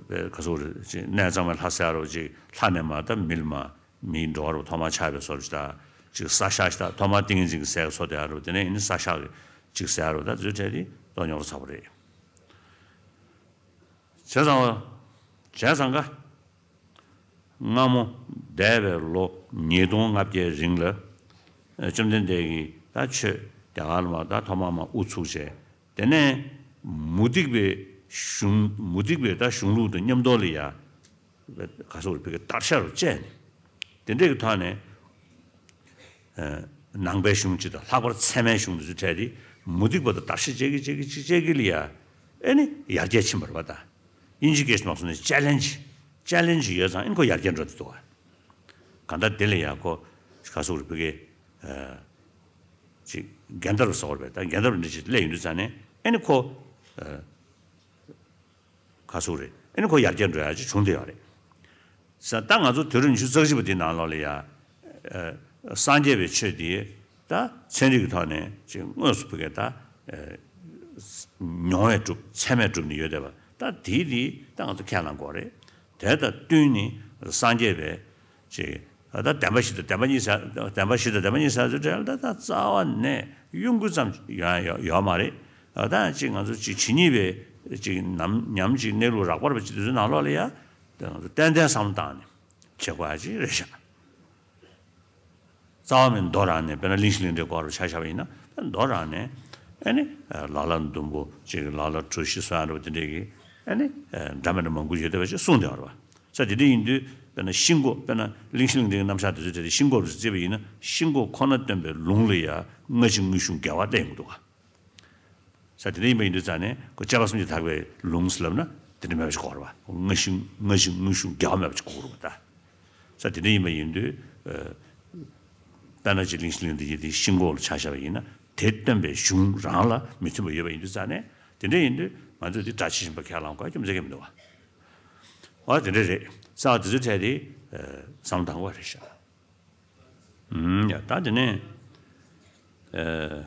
ག་ཟེར་རེད་ཅིག་གནས་གཙང་མའི་ལྷ་ཟེར་རོ་ཅིག་ལྷ་ནས་མར་ད་མི་ལ་མར་མིའི་འགྲོ་བ་རུ་ཐོག་མར་ཆགས་པའི་བཟོ་འདྲ་ཅིག་ཅིག་ས་ཤག་ཅིག་ད་ཐོག་མར་ཏིང་ངེ་འཛིན་གྱི་སྲས་ཀྱི་ཚོགས་དེ་ཨ་རུ་དེ་ནས་ཡིན་ན་ས་ཤག་གི་ཅིག་ཟེར་རོ་ད་དེ་ཚོའི་གྲས་དེ་ཏོག་རྙོག་དྲ་ཚ་པོ་རེད། བྱས་ཙང་བ། བྱས་ཙང་ག་སྔ་མོ་འདས་པའི་ལོ་ཉིས་སྟོང་ལྔ་བརྒྱའི་རིང་ལ་བཅོམ་ལྡན་འདས་ཀྱིས་ད་ཆོས་རྒྱ་གར་ལ་མར་ད་ཐོག་མར་མར་དབུ་ཚུགས་བྱས། དེ་ནས་མུ་སྟེགས་པའི་གཞུང་མུ་སྟེགས་པའི་ད་གཞུང་ལུགས་དང་མཉམ་དུ་ལ་ཡ་ག་ཟེར་དགོས་རེད་བོད་ཀྱི་དར་ཤ་རུ་བཅད་ནས་དེ་འདྲས་ཀྱི་ཐོག་ནས་ཨ་ནང་པའི་གཞུང་སྤྱི་དང་ལྷག་པར་ཚད་མའི་གཞུང་འདི་ཚོའི་གྲས་དེ་མུ་སྟེགས་པ་དང་དར་ཤ་བཅད་ཀྱི་བཅད་ཀྱི་བཅད་ཀྱི་ལ་ཡ་ཨེ་ནི་ཡར་རྒྱས་ཕྱིན་པ་རེད་བ་ད། དབྱིན་ཇི་སྐད་ཞིག་མ་སོང་ནས་ཅེ་ལེན་ཇི་ཅེ་ལེན་ཇི་ཡོད་ཙང་ཨེ་ནི་ཁོ་ཡར་རྒྱས་འགྲོ་འདི་འདུག་བ། གང་ལྟར་དེ་ལ་ཡ་ཁོ་ག་ཟེར་དགོས་རེད་བོད་ཀྱི་ཨ་ཅིག་འགལ་ཟླ་རུ་ཟེར་བ་རེད་བ་ད་འགལ་ཟླ་རུ་འདི་ཅིག་སླེབས་ཡོང་དུས་ཙང་ནས་ཨེ་ནི་ཁོ་ཨ། ག་ཟེར་རེད། ཨ་ནི་ཁོ་ཡར་རྒྱས་འགྲོ་ཡ་ཅིག་བྱུང་བསྡད་ཡོད་རེད། ས་ད་ང་ཚོ་དུས་རབས་ཉི་ཤུ་རྩ་གཅིག་པ་འདིའི་ནང་ལོགས་ལ་ཡ། ཨ་སངས་རྒྱས་པའི་ཆོས་འདི་ད་ཚན་རིག་གི་ཐོག་ནས་ཅིག་དངོས་སུ་བོད་སྐད་ད་ཨ་མྱོང་བས་གྲུབ་ཚད་མས་གྲུབ་ནས་ཡོད་བསྡད་པ་ད་དེའི་དེ་ད་ང་ཚོ་ཁས་བླངས་དགོས་རེད། དེ་དང་བསྟུན་ནས་སངས་རྒྱས་པའི་ཅིག་ད་བདེན་པ་བཞི་དང་བདེན་པ་གཉིས་ཟེར་བདེན་པ་བཞི་དང་བདེན་པ་གཉིས་ཟེར་ཚུལ་བྲལ་ད་ད་རྩ་བ་ནས་གཡོ་འགུལ་ཙམ་ཡོང་ཡ་ཡོད་ཡོད་མ་རེད། ད་ཅིག་ང་ཚོ་ཅིག་ཇི་སྙེད་པའི་ཅིག་ནམ་ཉམས་ཅིག་གནས་ལུགས་རགས་པ་རེད་པ་ཅིག་དེ་ཚོའི་ནང་ལོགས་ལ་ཡ་ད་ང་ཚོ་ཏན་ཏན་བསམ་བློ་བཏང་ནས་བྱེད་དགོས་ཡ་ཅིག་རེད་ཤག་རྩ་བ་མེད་མདོ་རང་ནས་དཔེར་ན་གླིང་བཞི་གླིང་ཕྲན་སྐོར་རུ་ཆ་བཞག་པ་ཡིན་ན་མདོ་རང་ནས་ཨ་ནི་ལ་ལ་ཟླུམ་པོ་ཅིག་ལ་ལ་གྲུ་བཞི་སོགས་ཡང་འདྲ་བོ་དེ་འདྲས་ཀྱི་ཨ་ནི་འདྲ་མི་འདྲ་མང་པོ་ཡོད་བསྡད་པ་ཅིག་གསུངས་བསྡད་ཡོད་རེད་པ། ས་དེ་འདྲ་ཡིན་དུས་དཔེར་ན་ཤིང་བརྐོས་དཔེར་ན་གླིང་བཞི་གླིང་ཕྲན་གྱི་རྣམ་གཞག་དེ་ཚོ་དེ་རེད། ཤིང་བརྐོས་རུ་བརྩིས་པ་ཡིན་ན་ཤིང་བརྐོས་ཁོ་ན་སྟོན་པའི་ལུང་ལ་ཡ་སྔ་ཕྱི་དངོས་གཞུང་འགལ་བ་གཏན་ཡོང་གི་འདུག་ག་ས་དེ་འདྲ་ཡིན་པ་ཡིན་དུས་ཙང་ནས་ཁོ་དཔྱད་པ་སུམ་ཅུ་དག་པའི་ལུང་ཟེར་ལབ་ན་དེ་འདྲ་མེད་པ་ཞིག་དགོས་རེད་བ། ཁོ་སྔ་ཤིང་སྔ་ཤིང་དངོས་ཤུགས་འགལ་བ་མེད་པ་ཞིག་དགོས་རེད་བ་ད། ས་དེ་འདྲ་ཡིན་པ་ཡིན་དུས། དཔེར་ན་ཅིག་གླིང་བཞི་གླིང་འདི་ཡི་དེ་ཤིང་མགོ་ལ་ཆ་བཞག་པ་ཡིན་ན་དེ་སྟོན་པའི་གཞུང་རང་ལ་མི་མཐུན་པ་ཡོད་པ་ཡིན་དུས་ཙང་ནས་དེ་འདྲ་ཡིན་དུས་ང་ཚོས་དེ་སྒྲ་ཇི་བཞིན་པ་ཁས་བླངས་དགོས་རྒྱུ་མཚན་གང་ཡང་མི་འདུག་བ། འོ་དེ་འདྲ་རེད། ས་དེ་ཚོའི་གྲས་དེ་བསམ་བློ་བཏང་དགོས་རེད་ཤག་ཨུམ། ཡ་ད་དེ་ནས་ཨ་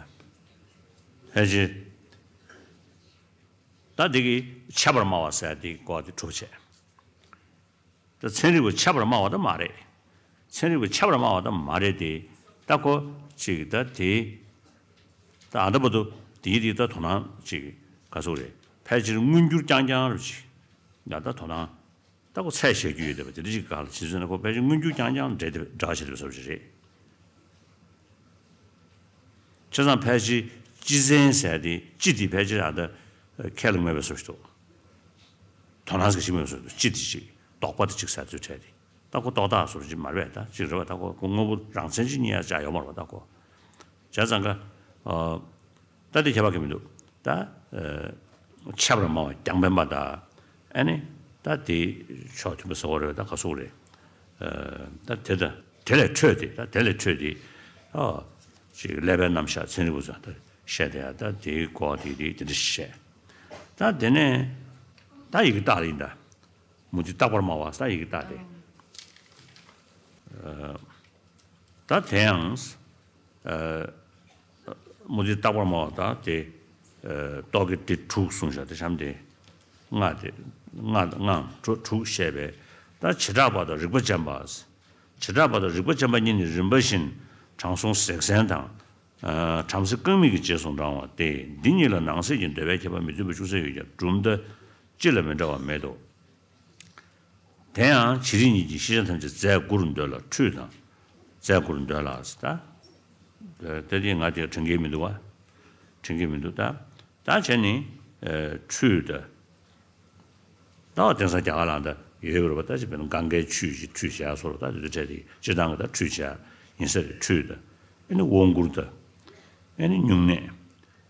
ཕལ་ཆེར་ད་དེ་གི་ཁྱབ་པར་སྨྲ་བ་ཟེར་དེ་གོ་དེ་གྲུབ་བྱས། ད་ཚན་རིག་པ་ཁྱབ་པར་སྨྲ་བ་ད་མ་རེད། ཚན་རིག་པ་ཁྱབ་པར་སྨྲ་བ་ད་མ་རེད་དེ། ད་ཁོ་ཅིག་ད་དེ། ད་ཨ་ད་བར་དུ་དེའི་དེ་ད་དོ་སྣང་ཅིག་ག་ཟུག་རེད། ཕལ་ཆེར་མངོན་གྱུར་རྐྱང་རྐྱང་རུ་ཅིག་ཡ་ད་དོ་སྣང་། ད་ཁོ་ཚད་བཞག་རྒྱུ་ཡོད་དེ་བ་དེ་འདྲ་ཅིག་ག་ལ་ཇི་ཟེར་ན་ཁོ་ཕལ་ཆེར་མངོན་གྱུར་རྐྱང་རྐྱང་འདྲ་དེ་འདྲ་བྱེད་དེ་བ་སོགས་ཅིག་རེད། བྱས་ཙང་ཕལ་ཆེར་སྤྱི་མཚན་ཟེར་དེ་སྤྱི་དེ་ཕལ་ཆེར་ཨ་ད་ཁས་ལ་ངེས་པའི་བཟོ་ཞིག་འདུག་དོ་སྣང་ཟེར་ཞིག་མེད་པའི་བཟོ་འདུག་སྤྱི་དེ་ཅིག་དོགས་པ་དེ་ཅིག་ཟེར་ཚུལ་འཕྲད་དེ་ད་ཁོ་རྟོག་བཏགས་བཟོ་ཞིག་མ་རེད་པས། ད་ཅིག་རེད་པ། ད་ཁོ་ཁོ་དངོས་པོ་རང་མཚན་ཅིག་རྙེད་ཡ་ཅག་ཡོད་མ་རེད་པ། ད་ཁོ་བྱས་ཙང་ཀ་ཨ། ད་དེ་ཁྱད་པར་གང་མི་འདུག་ད་ཨ། ཁྱབ་པར་སྨྲ་བ་རྒྱང་འཕེན་པ་དང་། ཨ་ནི་ད་དེ་ཕྱོགས་མཐུན་པ་ཟེར་བ་རེད། ད་ག་ཟུག་རེད། ཨ། ད་དེ་ད་དེ་ལས་འཕྲོས་ཏེ་ད་དེ་ལས་འཕྲོས་ཏེ། ཨ། ཅིག་ཀླད་པའི་རྣམ་གཞག་ཚན་རིག་པ་ཚོ་ད་བཤད་དེ་ཡ་ད་དེའི་གོ་དེ་དེ་དེ་འདྲ་བཤད། ད་དེ་ནས་ད་ཡི་གེ་རྟགས་ལ་ཡིན་ད། མུ་སྟེགས་རྟག་པར་སྨྲ་བ་ད་ཡི་གེ་རྟགས་དེ། ཨ། ད་དེ་ཡང་། ཨ། མུ་སྟེགས་རྟག་པར་སྨྲ་བ་དང་དེ། ཨ། རྟོག་གེ་དེ་དྲུག་གསུངས་བཞག་དེ་གཤམ་དེ། ལྔ་དེ། ལྔ་ལྔའམ་དྲུག་དྲུག་བཤད་པས། ད་བྱེ་བྲག་པ་དང་རིགས་པ་ཅན་པ། བྱེ་བྲག་པ་དང་རིགས་པ་ཅན་པ་གཉིས་ནི་རིམ་པ་བཞིན་དྲང་སྲོང་ཟེག་ཟན་དང་། ཨ། བྲམ་ཟེ་རྐང་མིག་གི་རྗེས་སུ་འབྲང་བ་སྟེ། འདི་གཉིས་ལ་ནང་གསེས་ཀྱི་འདོད་པའི་ཁྱད་པར་མི་མཐུན་པ་ཅུང་ཟད་ཡོད་ཀྱང་གྲུབ་མཐའ་སྤྱི་ལ་མི་འདྲ་བ་མེད་དོ། དེ་ཡང་བྱེད་རིགས་གཉིས་ཀྱིས་ཤེས་བྱ་ཐམས་ཅད་རྫས་དགུ་རུ་འདོད་ལ་འཁྲུལ་དང་། རྫས་དགུ་རུ་འདོད་ལ་ཟེར་ད། ད་དེ་ང་དེ་དྲན་གྱི་མི་འདུག་བ། དྲན་གྱི་མི་འདུག་ད། ད་བྱས་ནི། ཨ། འཁྲུལ་ད། ད་དེང་སང་རྒྱ་གར་ལ་ད་ཡོད་པ་རེད་པ། ད་ཅི་དཔེར་ན་གངྒཱའི་ཆུ་ཞིག་འཁྲུལ་བྱས་སོགས་ད་དེ་ཚོ་འཕྲད་དེ་སྤྱིར་བཏང་གི་ད་འཁྲུལ་བྱས་ཡིན་ས་རེད། འཁྲུལ་ད། ཨེ་ནི་དབང་བསྐུར་ད། ཨེ་ནི་སྨྱུང་གནས།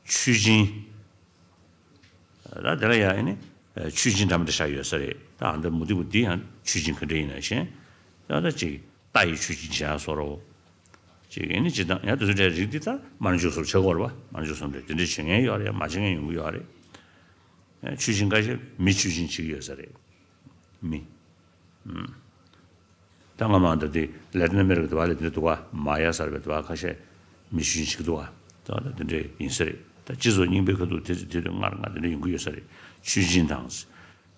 ཆུ་སྦྱིན། ད་དེ་ལ་ཡང་ཨེ་ནི་ཆུ་སྦྱིན་འདྲ་མི་འདྲ་བཞག་ཡོད་ས་རེད། ད་ཨ་འདི་མུ་སྟེགས་པ་འདི་ཡང་ཆུ་སྦྱིན་ག་འདྲ་ཡིན་ན་ཞེ་ན། ད་ད་ཅིག་རྟ་ཡི་ཆུ་སྦྱིན་བྱས་སོགས་རོ། ཅིག་ཨེ་ནི་ཅི་དང་ཡང་དེ་ཚོ་འདྲའི་རིགས་འདི་ད་མ་ཎི་བཅུ་གསུམ་བྱེད་དགོས་རེད་པ། མ་ཎི་བཅུ་གསུམ་འདྲ་དེ་འདྲ་བྱེད་མཁན་ཡོད་རེད། མ་བྱེད་མཁན་ཡོང་གི་ཡོད་རེད། ཆུ་སྦྱིན་ཁ་ཤས་མི་ཆུ་སྦྱིན་བྱེད་ཀྱི་ཡོད་ས་རེད། མི། ད་སྔ་མ་འདི་དེ་ལེ་ཏིན་ཨ་མེ་རི་ཀ་དེ་བ་ལ་དེ་འདྲ་འདུག་ག་མ་ཡ་ཟེར་བའི་དེ་བ་ཁ་ཤས་མི་ཆུ་སྦྱིན་བྱེད་ཀྱི་འདུག་ག་ད་ད་དེ་འདྲ་ཡིན་ས་རེད། ད་སྤྱི་ཚོགས་རྙིང་པའི་ཁ་ཐུག་དེ་ཚོ་དེ་དུས་སྔར་སྔར་དེ་འདྲ་ཡོང་གི་ཡོད་ས་རེད། ཆུ་སྦྱིན་དང་།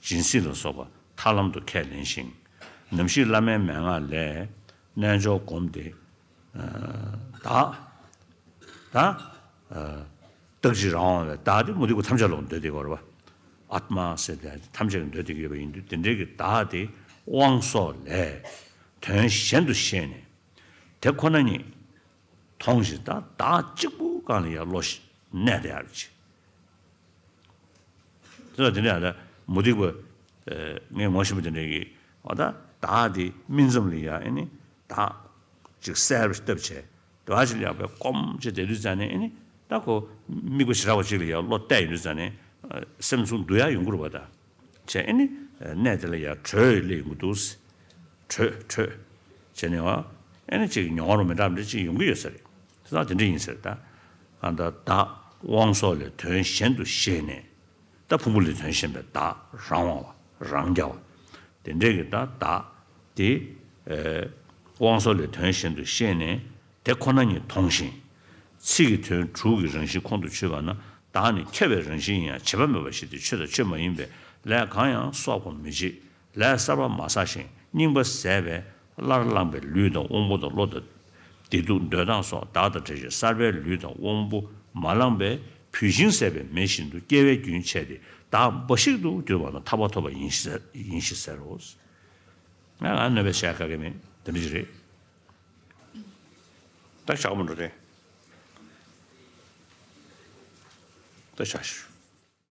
སྦྱིན་སྲེག་ལ་སོགས་པ་ཐར་ལམ་དུ་ཁས་ལེན་ཞིང་། ནམ་ཞིག་བླ་མའི་མན་ངག་ལས། རྣལ་འབྱོར་བསྒོམས་ཏེ། བདག་ད། རྟག་གཅིག་རང་དབང་བའི་བདག་དེ་མུ་སྟེགས་པ་ཐམས་ཅད་ལ་འདོད་བསྡད་ཀྱི་ཡོད་རེད་པ། ཨཱཏྨ་ཟེར་དེ་ཐམས་ཅད་ཀྱིས་འདོད་བསྡད་ཀྱི་ཡོད་པ་ཡིན་དུས་དེ་འདྲའི་གི་བདག་དེ་དབང་སོགས་ལས་དོན་གཞན་དུ་ཤེས་ནས་དེ་ཁོ་ན་ཉིད་མཐོང་ཞིང་ད་བདག་གཅིག་པུ་སྒང་ལ་ཡར་བློ་གནས་བསྡད་ཡག་ཅིག་དེ་ལ་དེ་འདྲ་ཡང་ད་མུ་སྟེགས་པ་ངས་ངོ་ཤེས་པ་དེ་འདྲ་གིས་འོ་ད་བདག་དེ་སྨིན་མཚམས་ལ་ཡ་ཨེ་ནི་བདག་ཅིག་གསལ་བར་བཏབ་བྱས་དེ་བ་ཅིག་ལ་ཡ་དཔེ་སྐོམ་བྱས་བསྡད་དུས་ཙང་ནས་ཨེ་ནི་ད་ཁོ་དམིགས་པ་ཞེ་དྲག་པ་ཅིག་ལ་ཡ་བློ་གཏད་ཡོང་དུས་ཙང་ནས་སེམས་ཚུར་འདུལ་ཡག་ཡོང་གི་རེད་པ། ད་བྱས་ཨེ་ནི་གནས་དེ་ལ་ཡ་དྲོད་སླེབས་ཡོང་གི་འདུག་དྲོད་དྲོད་བྱས་ནས་བ་ཨེ་ནི་ཅིག་མྱོང་བ་རུ་མི་འདྲ་མི་འདྲ་ཅིག་ཡོང་གི་ཡོད་ས་རེད། དེ་དག་དེ་འདྲ་ཡིན་ཟེར་ད། གང་ལྟར་བདག་དབང་སོགས་ལས་དོན་གཞན་དུ་ཤེས་ནས། ད་ཕུང་པོ་ལས་དོན་གཞན་པའི་བདག་རང་དབང་བ་རང་རྐྱ་བ། དེ་འདྲས་ཀྱི་ད་བདག་དེ། ཨེ། དབང་སོགས་ལས་དོན་གཞན་དུ་ཤེས་ནས་དེ་ཁོ་ན་ཉིད་མཐོང་ཞིང་། ཚིག་གི་དོན་དྲུག་གི་རང་བཞིན་ཁོང་དུ་ཆུད་པ་ན་བདག་ནི་ཁྱབ་པའི་རང་བཞིན་ཡིན་ཡང་བྱེད་པ་མེད་པ་ཞིག་སྟེ་ཆོས་དང་ཆོས་མ་ཡིན་པའི་ལས་གང་ཡང་གསོག་པར་མི་བྱེད། ལས་གསར་པ་མ་བསགས་ཤིང་རྙིང་པ་ཟད་པས་སླར་བླངས་པའི་ལུས་དང་དབང་པོ་དང་བློ་དང་། བདེ་སྡུག་འདོད་སྟངས་སོགས་བདག་དང་བྲལ་ཞིང་གསར་པའི་ལུས་དང་དབང་པོ་མ་བླངས་པས་བུད་ཤིང་ཟད་པའི་མེ་བཞིན་དུ་སྐྱེ་བའི་རྒྱུན་ཆད་དེ་བདག་འབའ་ཞིག་ཏུ་གྱུར་པ་ན་ཐར་པ་ཐོབ་པ་ཡིན་ཞེས་ཡིན་ཞེས་ཟེར་རོ། ང་ང་གནོད་པའི་བཤད་ཁ་གི་མིན་དེ་འདྲ་ཞིག་རེད། ད་བཞག་མི་འགྲོ་རེད། ད་བཞག་ཞུ།